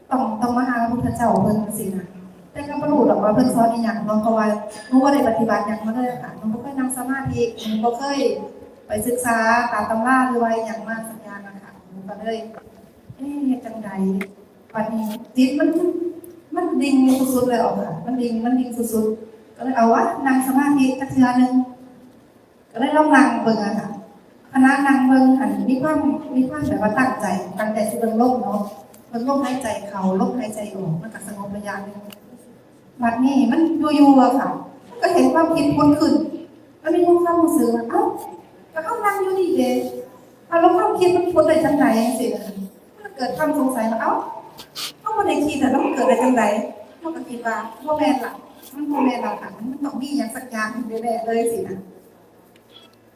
ต้อง ต้องมาหาพระพุทธเจ้าเพิ่นจังซี้นะ แต่ก็บ่รู้ดอกว่าเพิ่นสอนอีหยังเนาะ เพราะว่าหนูบ่ได้ปฏิบัติหยังมาเลยอะค่ะ หนูบ่เคยนั่งสมาธิ หนูบ่เคยไปศึกษาตามตำราหรือว่าอีหยังมาสักอย่างอะค่ะ หนูก็เลย เอ๊ะ เฮ็ดจั่งใด บัดนี้จิตมัน มันดิ่งสุดๆ เลยอะค่ะ มันดิ่ง มันดิ่งสุดๆ ก็เลยเอาวะ นั่งสมาธิจักเทื่อหนึ่ง ก็เลยลองนั่งเบิ่งอะค่ะ ขณะนั่งเบิ่งหั่นมีความ มีความแบบว่าตั้งใจ ตั้งใจสิเบิ่งลมเนาะ เบิ่งลมหายใจเข้า ลมหายใจออก มันก็สงบระยะหนึ่ง บัดนี้มันอยู่ๆ อะค่ะ มันก็เห็นความคิดผุดขึ้น มันมีความรู้สึกว่า เอ้า ก็เฮานั่งอยู่นี่เด้ เอาแล้วความคิดมันผุดได้จั่งใดจังซี้นะคะ มันก็เกิดความสงสัยว่า เอ้า เฮาบ่ได้คิดอะ แล้วมันเกิดได้จั่งใด เฮาก็คิดว่า บ่แม่นล่ะ มันบ่แม่นแล้วค่ะ มันต้องมีหยังสักอย่างแน่ๆ เลยสินะ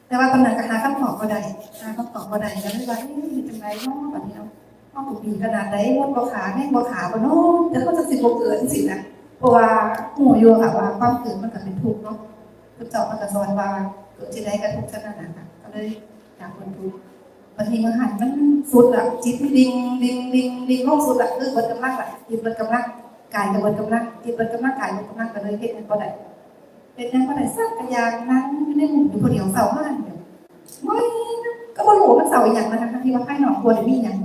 แต่ว่าตอนนั้นก็หาคำตอบบ่ได้ หาคำตอบบ่ได้ ก็เลยว่า เอ๊ะ เฮ็ดจั่งใดเนาะ บัดนี้เนาะ เฮาก็ดีขนาดใด มดบ่ขา แมงบ่ขาบ่เนาะ แต่เฮาจั่งสิบ่เกิดจังซี้นะ เพราะว่าฮู้อยู่ค่ะว่าความเกิดมันก็เป็นทุกข์เนาะ พุทธเจ้าเพิ่นก็สอนว่า เกิดที่ใดก็ทุกข์เท่านั้นน่ะค่ะ ก็เลยอยากพ้นทุกข์ บัดนี้มื้อหั่นมันสุดละ จิตมันดิ่ง ดิ่ง ดิ่ง ดิ่งลงสุดละ คือเบิดกำลังละ จิตเบิดกำลัง กายก็เบิดกำลัง จิตเบิดกำลัง กายเบิดกำลัง ก็เลยเฮ็ดหยังบ่ได้ เฮ็ดหยังบ่ได้สักอย่าง นั่งอยู่ในมุ้งอยู่ผู้เดียว เศร้ามาหั่นเดียว โอ๊ย ก็บ่รู้ว่ามันเศร้าอีหยังนะคะ ทั้งที่ว่าภายนอกบ่ได้มีหยัง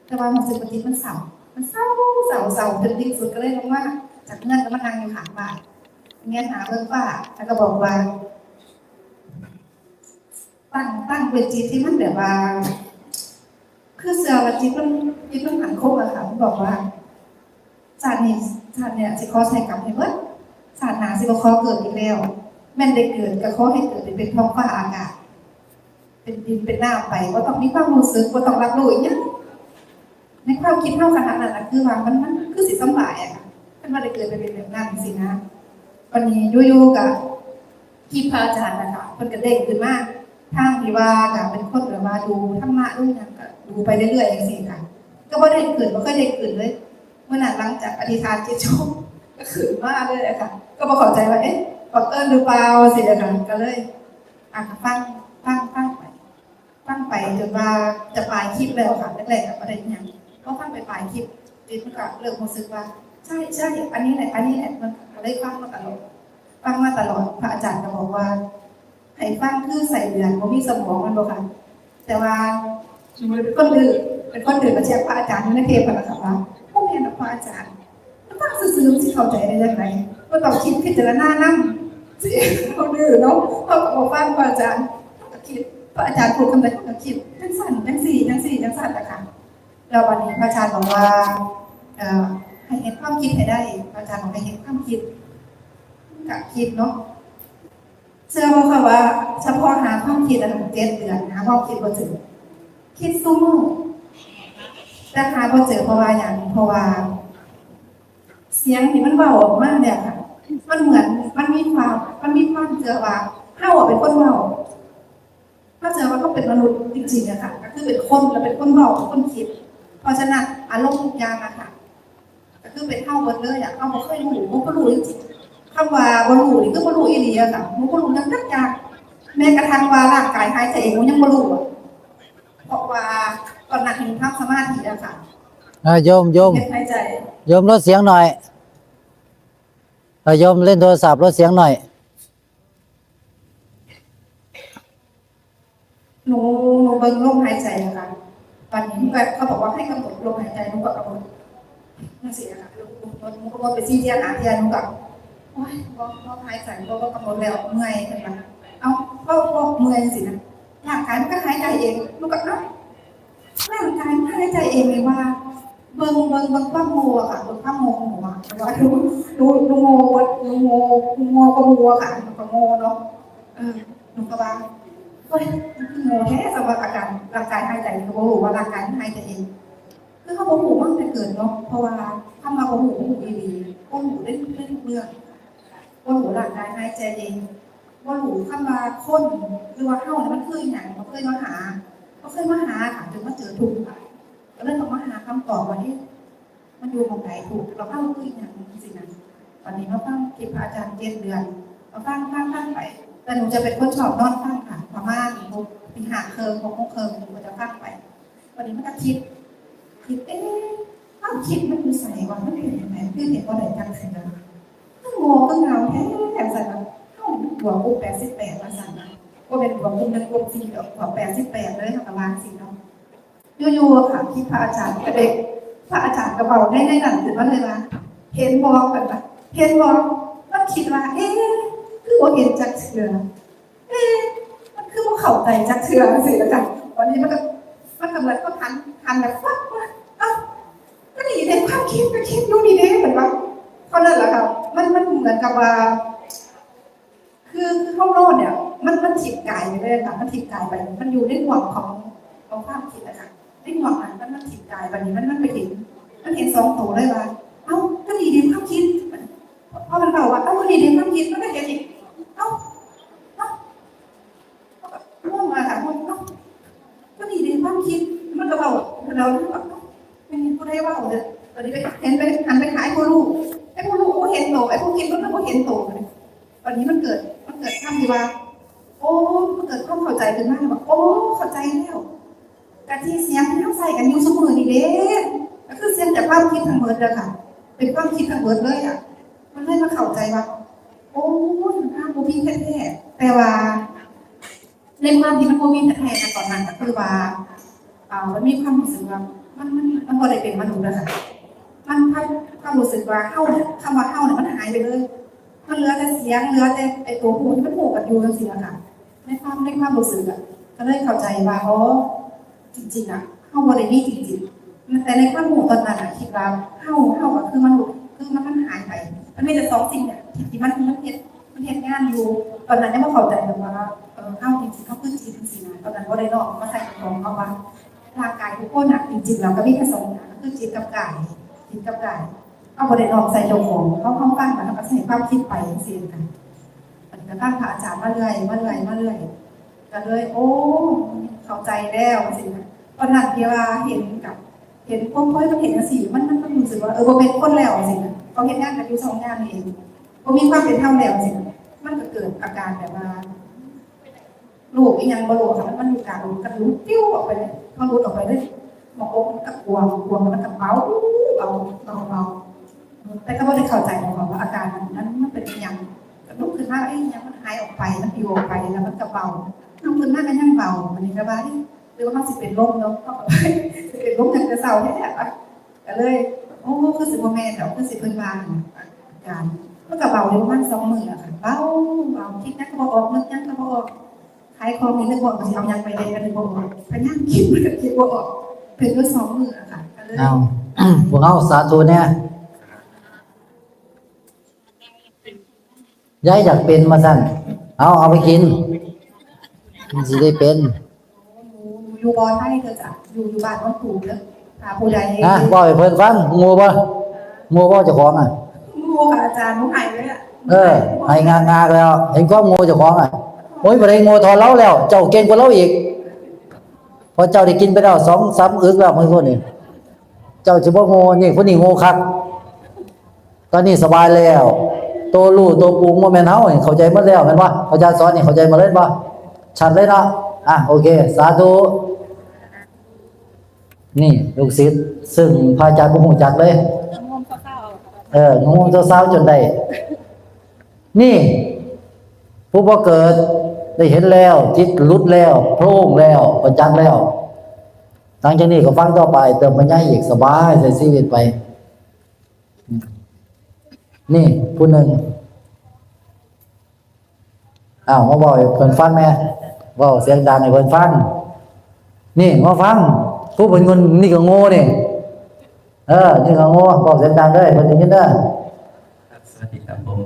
แต่ว่ารู้สึกว่าจิตมันเศร้า มันเศร้า เศร้า เศร้าจนที่สุดก็เลยลงมาจากเฮือนก็มานั่งอยู่ข้างบ้าน แงนหน้าเบิ่งฟ้า แล้วก็บอกว่า ตั้ง ตั้งเป็นจิตที่มันแบบว่า คือเชื่อว่าจิตมัน จิตมันมั่นคงอะค่ะ มันบอกว่า ชาตินี้ ชาติเนี้ยสิขอใช้กรรมให้เบิด ชาติหน้าสิบ่ขอเกิดอีกแล้ว แม่นได้เกิดก็ขอให้เกิดเป็นท้องฟ้าอากาศ เป็นดินเป็นน้ำไป บ่ต้องมีความรู้สึก บ่ต้องรับรู้อิหยัง ในความคิดเฮาขนาดนั้นน่ะ คือว่ามัน มันคือสิสำบายอะค่ะ คันว่าได้เกิดไปเป็นแบบนั้นจังซี้นะ บัดนี้อยู่ๆ ก็ คลิปพระอาจารย์นะคะ เพิ่นก็เด้งขึ้นมา ทางที่ว่าก็เป็นคนแบบว่าดูธรรมะดูหยังก็ดูไปเรื่อยๆ จังซี้ค่ะ ก็บ่เด้งขึ้น บ่เคยเด้งขึ้นเลย มื้อนั้นหลังจากอธิษฐานเจ็ดชั่วโมง ก็ขึ้นมาเลยอะค่ะ ก็บ่เข้าใจว่า เอ๊ะ บังเอิญหรือเปล่า จังซี้อะค่ะ ก็เลย อ่ะ ฟัง ฟัง ฟังไป ฟังไปจนว่าจะปลายคลิปแล้วค่ะ แรกๆ ก็บ่ได้อิหยัง พอฟังไปปลายคลิป จิตมันก็เริ่มรู้สึกว่า ใช่ ใช่ อันนี้แหละ อันนี้แหละ มันก็เลยฟังมาตลอด ฟังมาตลอด พระอาจารย์ก็บอกว่า ให้ฟังคือไส้เดือนบ่มีสมอง แม่นบ่คะ แต่ว่าหนูเป็นคนดื้อ เป็นคนดื้อก็เถียงพระอาจารย์อยู่ในเทปนั่นล่ะค่ะว่า บ่แม่นดอกพระอาจารย์ ฟังซื่อๆ มันสิเข้าใจได้จั่งใด บ่ต้องคิดพิจารณานำ สิ เฮาดื้อเนาะ เฮาก็บ่ฟังพระอาจารย์ เฮาก็คิด พระอาจารย์พูดคำใดเฮาก็คิด จั่งซั้น จั่งซี้ จั่งซี้ จั่งซั้นล่ะค่ะ แล้วบัดนี้พระอาจารย์บอกว่า เอ่อ ให้เฮ็ดความคิดให้ได้ พระอาจารย์บอกให้เฮ็ดความคิด ก็คิดเนาะ เชื่อบ่คะว่าเฉพาะหาความคิดอะ เจ็ดเดือน หาความคิดบ่เจอ คิดซุมื้อ แต่หาบ่เจอ เพราะว่าหยัง เพราะว่า เสียงที่มันเว้าออกมาเนี่ยค่ะ มันเหมือน มันมีความ มันมีความเชื่อว่าเฮาอะเป็นคนเว้า เฮาเชื่อว่าเฮาเป็นมนุษย์จริงๆ อะค่ะ ก็คือเป็นคน และเป็นคนเว้า เป็นคนคิด เพราะฉะนั้นอารมณ์ทุกอย่างอะค่ะ ก็ คือเป็นเฮาเบิดเลยอะ เฮาบ่เคยรู้ บ่รู้จริงๆ คำว่าบ่รู้นี่คือบ่รู้อีหลีอะค่ะ บ่รู้หยังจักอย่าง แม้กระทั่งว่าร่างกายหายใจเอง หนูยังบ่รู้อะ เพราะว่าตอนนั้นหนูทำสมาธิอะค่ะ อ่า โยม โยม เฮ็ดหายใจ โยมลดเสียงหน่อย เออ โยมเล่นโทรศัพท์ ลดเสียงหน่อย หนู หนูเบิ่งลมหายใจอะค่ะ ตอนนี้หนูก็ เขาบอกว่าให้กำหนดลมหายใจ หนูก็กำหนดจั่งซี้อะค่ะ หนู หนู หนูกำหนดไปสี่เทื่อห้าเทื่อ หนูก็ โอ๊ย บ่ บ่หายใจ บ่ บ่กำหนดแล้ว เมื่อย เพิ่นว่า เอ้า บ่ บ่เมื่อยจั่งซี้นะ ร่างกายมันก็หายใจเอง หนูก็ เอ้า ร่างกายมันหายใจเองเลยว่า เบิ่ง เบิ่ง เบิ่งความโง่อะค่ะ เบิ่งความโง่ของหนูอะ แต่ว่าหนู หนู หนูโง่กว่า หนูโง่ หนูโง่กว่าหมู่อะค่ะ หนูก็โง่เนาะ เออ หนูก็ว่า เฮ้ย มันคือโง่แท้ สำหรับอาการร่างกายหายใจ หนูก็บ่รู้ว่าร่างกายมันหายใจเอง คือเฮาบ่รู้มาตั้งแต่เกิดเนาะ เพราะว่าคำว่าบ่รู้ บ่รู้อีหลี บ่รู้ใน ในทุกเรื่อง บ่รู้ร่างกายหายใจเอง บ่รู้คำว่าคน หรือว่าเฮานี่มันคืออิหยัง บ่เคยมาหา บ่เคยมาหาค่ะ จนมาเจอทุกข์ค่ะ ก็เลยต้องมาหาคำตอบว่า เอ๊ะ มันอยู่หม่องใดทุกข์ แล้วเฮาคืออิหยังจั่งซี้นะ วันนี้มาฟังคลิปพระอาจารย์เจ็ดเดือน มาฟัง ฟัง ฟังไป แต่หนูจะเป็นคนชอบนอนฟังค่ะ ประมาณหก ตีห้าครึ่ง หกโมงครึ่ง หนูก็จะฟังไป วันนี้มันก็คิด คิด เอ๊ะ ความคิดมันอยู่ไสวะ มันเป็นจั่งใด คือเฮ็ดบ่ได้จักเทื่อ มันโง่คือเหงาแท้ จั่งซั้นวะ เฮาบวกลบแปดสิบแปด ว่าซั่นนะ บ่แม่นบวกลบหนึ่ง ลบสี่ ดอก บวกแปดสิบแปดเลย เฮาก็ว่าจั่งซี้เนาะ อยู่ๆ ค่ะ คิดพระอาจารย์ก็เลย พระอาจารย์ก็เว้าใน ในนั้นขึ้นมาเลยว่า เห็นบ่ เพิ่นว่า เห็นบ่ มันคิดว่า เอ๊ะ คือบ่เห็นจักเทื่อ เอ๊ะ มันคือบ่เข้าใจจักเทื่อจั่งซี้นะจ๊ะ วันนี้มันก็ มันก็เหมือนกับหัน หันแบบปั๊บมา เอ้า ก็นี่เด้ ความคิด ก็คิดอยู่นี่เด้ เพิ่นว่า เท่านั้นแหละค่ะ มัน มันเหมือนกับว่า คือ คือเฮานอนเนี่ย มัน มันถิบกายไปเลยค่ะ มันถิบกายไป มันอยู่ในห่วงของ ของความคิดอะค่ะ ในห่วงนั้น มัน มันถิบกาย บัดนี้มัน มันไปเห็น มันเห็นสองตัวเลยว่า เอ้า ก็นี่เด้ความคิด พอมันเว้าว่า เอ้า ก็นี่เด้ความคิด มันก็เห็นอีก เอ้า เอ้า งงอะค่ะ งง เอ้า ก็นี่เด้ความคิด มันก็เว้า แล้วมันก็ เอ้า เป็นผู้ใดเว้าเนี่ย บัดนี้ไป เห็นไป หันไปหาไอ้ผู้รู้ ไอ้ผู้รู้ก็บ่เห็นโต ไอ้ผู้คิดมันก็บ่เห็นโต บัดนี้มันเกิด มันเกิดคำที่ว่า โอ้ มันเกิดความเข้าใจขึ้นมาว่า โอ้ เข้าใจแล้ว กะที่เสียงที่เฮาใช้กันอยู่ซุมื้อนี้เด้ ก็คือเสียงจากความคิดทั้งหมดเด้อค่ะ เป็นความคิดทั้งหมดเลยอะ มันเลยมาเข้าใจว่า โอ้ย มันบ่มีแท้ๆ แต่ว่า ในความที่มันบ่มีแท้ๆ นะ ตอนนั้นก็คือว่า อ่า มันมีความรู้สึกว่า มัน มัน มันบ่ได้เป็นมนุษย์แล้วค่ะ มัน มันความรู้สึกว่าเฮาเนี่ย คำว่าเฮาเนี่ยมันหายไปเลย มันเหลือแต่เสียง เหลือแต่ไอ้ตัวฮู้ที่มันฮู้กันอยู่จั่งซี้ล่ะค่ะ ในความ ในความรู้สึกอะ ก็เลยเข้าใจว่า อ๋อ จริงๆ อะ เฮาบ่ได้มีจริงๆ แต่ในความรู้ตอนนั้นอะ คิดว่าเฮา เฮาก็คือมนุษย์ คือมัน มันหายไป มันมีแต่สองสิ่งเนี่ย ที่มัน มันเฮ็ด มันเฮ็ดงานอยู่ ตอนนั้นยังบ่เข้าใจแบบว่า เออ เฮาจริงๆ เฮาคือจิตจั่งซี้นะ ตอนนั้นบ่ได้ลองมาใส่ของเฮาว่า ร่างกายทุกคนน่ะ จริงๆ แล้วก็มีแค่สองอย่าง ก็คือจิตกับกาย จิตกับกาย เอาบ่ได้ลองใส่เจ้าของ เฮา เฮาฟังแล้วเฮาก็ใส่ความคิดไปจั่งซี้นะ มันก็ฟังพระอาจารย์มาเรื่อย มาเรื่อย มาเรื่อย ก็เลย โอ้ เข้าใจแล้วจั่งซี้นะ ตอนนั้นที่ว่าเห็นกับ เห็นพวกเพิ่นเห็นจั่งซี้ มัน มัน มันรู้สึกว่า เออ บ่เป็นคนแล้วจั่งซี้นะ เขาเฮ็ดงานกันอยู่สองอย่างนี่เอง บ่มีความเป็นธรรมแล้วจั่งซี้นะ มันก็เกิดอาการแบบว่า โรคอีหยังบ่รู้ค่ะ มัน มันอยู่กลางอก กระดูกปิ้วออกไปเลย พอหลุดออกไปเลย หมองอกมันก็กวาง กวางแล้วมันก็เบา เบา เบา เบา แต่ก็บ่ได้เข้าใจหรอกว่าอาการมัน มัน มันเป็นอีหยัง ก็ลุกขึ้นมา เอ๊ะ อีหยังมันหายออกไป มันปิวออกไป แล้วมันก็เบา ลุกขึ้นมาก็ยังเบา อันนี้ก็ว่า เอ๊ะ หรือว่ามันสิเป็นลมเนาะ เขาก็ว่า สิเป็นลมตั้งแต่เช้าแท้ปะ ก็เลย โอ้ คือสิบ่แม่นดอก คือสิเพิ่นว่า อาการ มันก็เบาอยู่ประมาณสองมื้ออะค่ะ เบา เบา คิดหยังก็บ่ออก นึกหยังก็บ่ออก ขายของนี่นึกบ่ออก สิเอาหยังไปแลกก็นึกบ่ออก พยายามคิดมันก็คิดบ่ออก เป็นอยู่สองมื้ออะค่ะ ก็เลย เอา พวกเฮาสาธุแน่ ยายอยากเป็นมาซั่น เอา เอาไปกิน มันสิได้เป็น หนู หนูอยู่บ่ไทยเด้อจ้ะ อยู่ อยู่บ้านโนนสูงเด้อ ถ้าผู้ใด นะ เว้าให้เพิ่นฟัง โง่บ่ โง่บ่เจ้าของอะ โง่ค่ะอาจารย์ หนูหายเลยอะ เออ หายงากๆแล้ว เห็นความโง่เจ้าของอะ โอ้ย บ่ได้โง่เท่าเราแล้ว เจ้าเก่งกว่าเราอีก เพราะเจ้าได้กินไปแล้วสองสามอึกแล้ว มื้อนี้ เจ้าสิบ่โง่ นี่ ผู้นี้โง่คัก ตอนนี้สบายแล้ว ตัวรู้ตัวปรุงบ่แม่นเฮานี่ เข้าใจหมดแล้วแม่นบ่ อาจารย์สอนนี่เข้าใจหมดเลยบ่ ชัดเลยเนาะ อ่ะ โอเค สาธุ นี่ลูกศิษย์ซึ่งพระอาจารย์บ่ฮู้จักเลย งมเศร้าๆ เอองงๆเศร้าๆจนได้ นี่ ผู้บ่เกิดได้เห็นแล้ว จิตหลุดแล้ว โพร่งแล้ว ประจักษ์แล้ว หลังจากนี้ก็ฟังต่อไป เติมปัญญาอีก สบายใช้ชีวิตไป นี่ผู้หนึ่ง อ้าว มาเว้าให้เพิ่นฟังแหน่ เว้าเสียงดังให้เพิ่นฟัง นี่มาฟัง ผู้เป็นคนนี่ก็โง่นี่ เออ นี่ก็โง่ เว้าเสียงดังเด้อ เพิ่นได้ยินเด้อ ครับ สวัสดีครับ ผม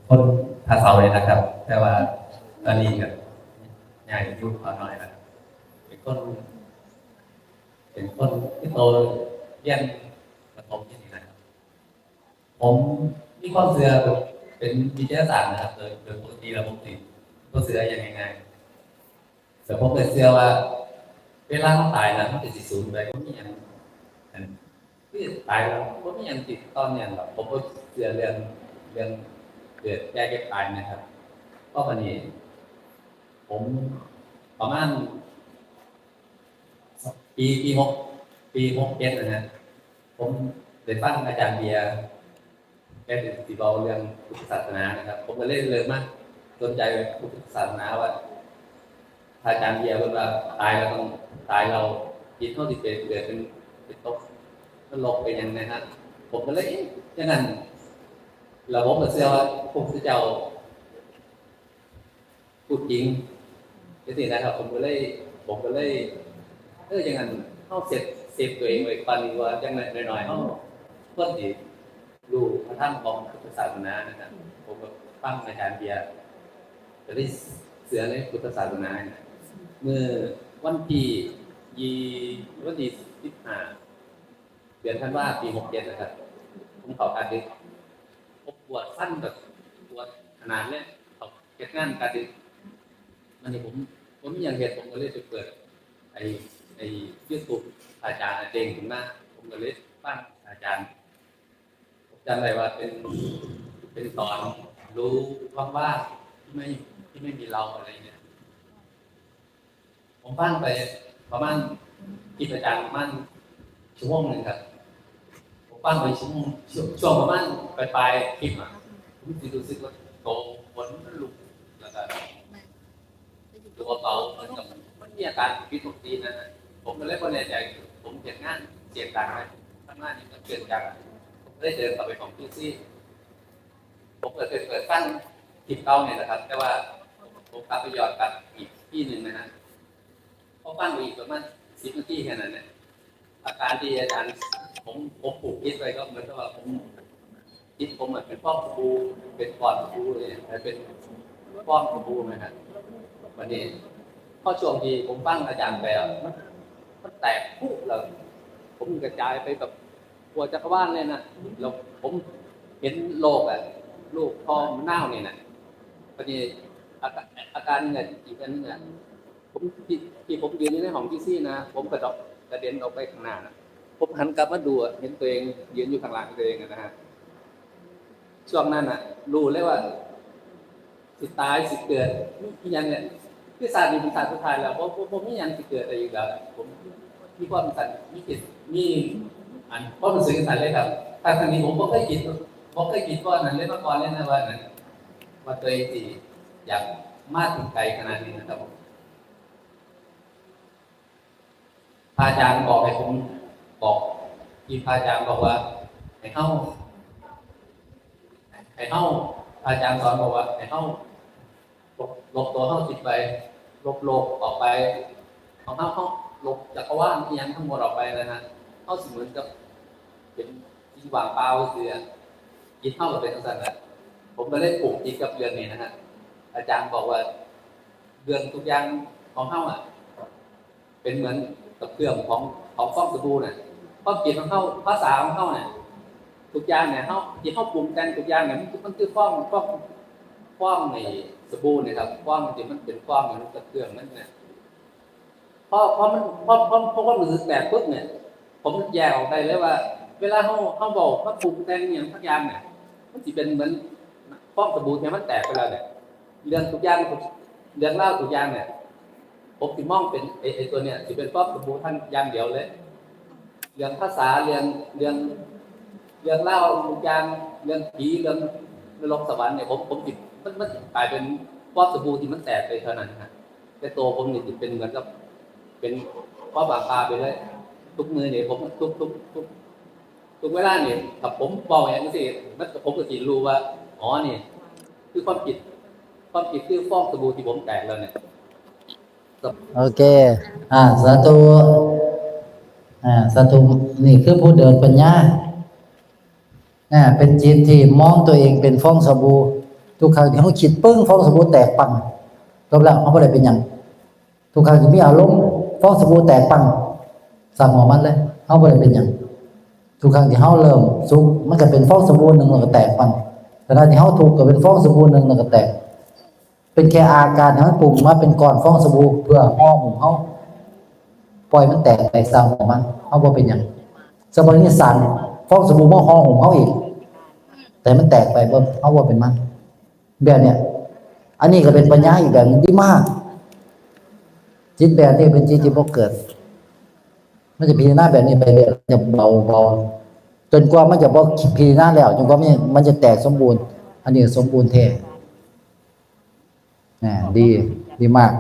คนท่าเสาเลยนะครับ แต่ว่าตอนนี้ก็ย้ายอยู่เขาน้อยแล้วครับ เป็นคน เป็นคนที่โตเรียนประถมที่นี่นะครับ ผมมีความเชื่อเป็นวิทยาศาสตร์นะครับ โดย โดยปกติแล้วผมสิบ่เชื่ออย่างง่ายๆ แต่ผมก็เชื่อว่า เวลาเราตายนะ มันก็สิสูญไป บ่มีหยัง อัน คือตายแล้วบ่มีหยังติดต่อเนื่องหรอก ผมบ่เชื่อเรื่อง เรื่องเกิดแก่เจ็บตายนะครับ เพราะวันนี้ ผมประมาณ ปี ปีหก ปีหกเจ็ดนะฮะ ผมได้ฟังอาจารย์เบียร์ แกสิเว้าเรื่องพุทธศาสนานะครับ ผมก็เลยเริ่มมาสนใจพุทธศาสนาว่า พระอาจารย์เบียร์เพิ่นว่าตายแล้วต้อง ตายแล้วจิตเฮาสิไปเกิดเป็น เป็นตกนรกเป็นหยังนะฮะ ผมก็เลย เอ๊ะ จังนั้น แล้วผมก็เชื่อว่าพระพุทธเจ้า พูดจริง จังซี่นะครับ ผมก็เลย ผมก็เลย เออ จังนั้น เฮาเซฟ เซฟตัวเองไว้ก่อนดีกว่า จังน้อยๆ เฮาควรสิรู้พระธรรมของพุทธศาสนานะครับ ผมก็ฟังอาจารย์เบียร์ ก็ได้เชื่อในพุทธศาสนานะ เมื่อวันที่ยี่ วันที่สิบห้า เดือนธันวา ปีหกเจ็ดนะครับ ผมเข้ากะดึก ผมปวดฟันแบบปวดขนาดเลย เขาเฮ็ดงานกะดึก มันนี่ผม ผมมีหยังเฮ็ด ผมก็เลยไปเปิด ไอ้ ไอ้ YouTube อาจารย์เด้งขึ้นมา ผมก็เลยฟังอาจารย์ ผมจำได้ว่าเป็น เป็นตอนรู้ว่างๆ ที่ไม่ ที่ไม่มีเราอะไรเงี้ย ผมฟังไปประมาณ คลิปอาจารย์ประมาณชั่วโมงหนึ่งครับ ผมฟังไปชั่วโมง ช่วง ช่วงประมาณปลายๆ คลิปอ่ะ ผมสิรู้สึกว่าโตขนลุก แล้วก็ตัวเบา มันก็ มันมีอาการผิดปกตินะ ผมก็เลยบ่แน่ใจ ผมเฮ็ดงานเสียงดังไหม ทำงานนี่มันเกิดจาก ผมก็เลยเดินเข้าไปของ QC ผมก็เคยเปิดฟังคลิปเก่าเนี่ยนะครับ แต่ว่าผมกลับไปย้อนกลับอีกที่หนึ่งนะฮะ พอฟังไปอีกประมาณสิบนาทีแค่นั้นเนี่ย อาการที่อาจารย์ ผม ผมผูกจิตไว้ก็เหมือนกับว่าผม จิตผมเหมือนเป็นฟองสบู่ เป็นก้อนสบู่เลย เป็นฟองสบู่นะฮะ วันนี้ พอช่วงที่ผมฟังอาจารย์ไปอ่ะ มัน มันแตกพุเลย ผมกระจายไปแบบทั่วจักรวาลเลยนะ แล้วผมเห็นโลกอ่ะ โลกพองมะนาวนี่นะ วันนี้อาการ อาการเนี่ยอีกอันหนึงอ่ะ ผมที่ ที่ผมยืนอยู่ในห้อง QC นะ ผมกระดอกกระเด็นออกไปข้างหน้านะ ผมหันกลับมาดูอะ เห็นตัวเองยืนอยู่ข้างหลังตัวเองอะนะฮะ ช่วงนั้นน่ะ รู้เลยว่า สิตายสิเกิด มีหยังเนี่ย คือชาตินี้เป็นชาติสุดท้ายแล้ว บ่ บ่ บ่มีหยังสิเกิดได้อีกแล้ว ผมมีความสั่น มีจิต มี อัน ความรู้สึกสั่นเลยครับ ทั้งๆที่ผมบ่เคยคิด บ่เคยคิดว่านั้นเลยมาก่อนเลยนะว่านั้น ว่าตัวเองสิอยากมาถึงไกลขนาดนี้นะครับผม พระอาจารย์บอกให้ผม บอก ที่พระอาจารย์บอกว่า ให้เฮา ให้เฮา พระอาจารย์สอนบอกว่า ให้เฮา ลบ ลบตัวเฮาจิตไป ลบโลกออกไป ของเฮา เฮา ลบจักรวาลอิหยังทั้งหมดออกไปนะฮะ เฮาสิเหมือนกับเป็นสิ่งว่างเปล่าซื่อๆ จิตเฮาก็เป็นจังซั่นแหละ ผมก็เลยผูกจิตกับเรื่องนี้นะฮะ อาจารย์บอกว่า เรื่องทุกอย่างของเฮาอะ เป็นเหมือนกับเครื่องของ ของฟองสบู่น่ะ ความคิดของเฮา ภาษาของเฮาน่ะ ทุกอย่างเนี่ย เฮา ที่เฮาปรุงแต่งทุกอย่างเนี่ย มัน มันคือฟอง ฟอง ฟองในสบู่เนี่ยครับ ฟองที่มันเป็นฟอง มันกับเครื่องมันเนี่ย พอ พอมัน พอ พอ พอความรู้สึกแตกปุ๊บเนี่ย ผมแยกออกได้เลยว่า เวลาเฮา เฮาเว้า เฮาปรุงแต่งอหย่างสักอย่างเนี่ย มันสิเป็นเหมือนฟองสบู่ที่มันแตกไปแล้วเนี่ย เรื่องทุกอย่างทุกเรื่องราวทุกอย่างเนี่ย ผมสิมองเป็นไอ้ไอ้ตัวเนี่ยสิเป็นฟองสบู่ท่านอย่างเดียวเลย เรื่องภาษาเรื่องเรื่องเรื่องราวทุกอย่างเรื่องผีเรื่องนรกสวรรค์เนี่ยผมผมสิมันมันสิกลายเป็นฟองสบู่ที่มันแตกไปเท่านั้นนะแต่ตัวผมนี่สิเป็นเหมือนกับเป็นความว่างเปล่าไปเลยทุกมื้อนี่ผมทุกทุกทุกทุกเวลานี่ถ้าผมเว้าหยังจั่งซี้มันผมก็สิรู้ว่าอ๋อนี่ คือความคิดความคิดคือฟองสบู่ที่ผมแตกแล้วเนี่ย โอเค อ่า สาธุ อ่า สาธุ นี่คือผู้เดินปัญญา อ่า เป็นจิตที่มองตัวเองเป็นฟองสบู่ ทุกครั้งที่เขาคิดปึ้งฟองสบู่แตกปัง จบแล้วเขาไม่ได้เป็นหยัง ทุกครั้งที่มีอารมณ์ฟองสบู่แตกปัง สร้างหัวมันเลยเขาไม่ได้เป็นหยัง ทุกครั้งที่เขาเริ่มสุข มันก็เป็นฟองสบู่หนึ่งแล้วก็แตกปัง ขณะที่เขาทุกข์ก็เป็นฟองสบู่หนึ่งแล้วก็แตก เป็นแค่อาการที่มันปรุงมาเป็นก้อนฟองสบู่เพื่อห่อหุ้มเขา ปล่อยมันแตกไปสร้างหัวมันเขาบ่เป็นหยัง สมมตินี่สั่นฟองสบู่มาห่อหุ้มเขาอีก แต่มันแตกไปบ่เขาบ่เป็นมัน แบบเนี้ย อันนี้ก็เป็นปัญญาอีกแบบหนึ่งที่มาก จิตแบบนี้เป็นจิตที่บ่เกิด มันจะพิจารณาแบบนี้ไปเรื่อยจะเบาเบาจนกว่ามันจะบ่พิจารณาแล้ว จนกว่ามันมันจะแตกสมบูรณ์ อันนี้สมบูรณ์แท้ อ่า ดี ดีมาก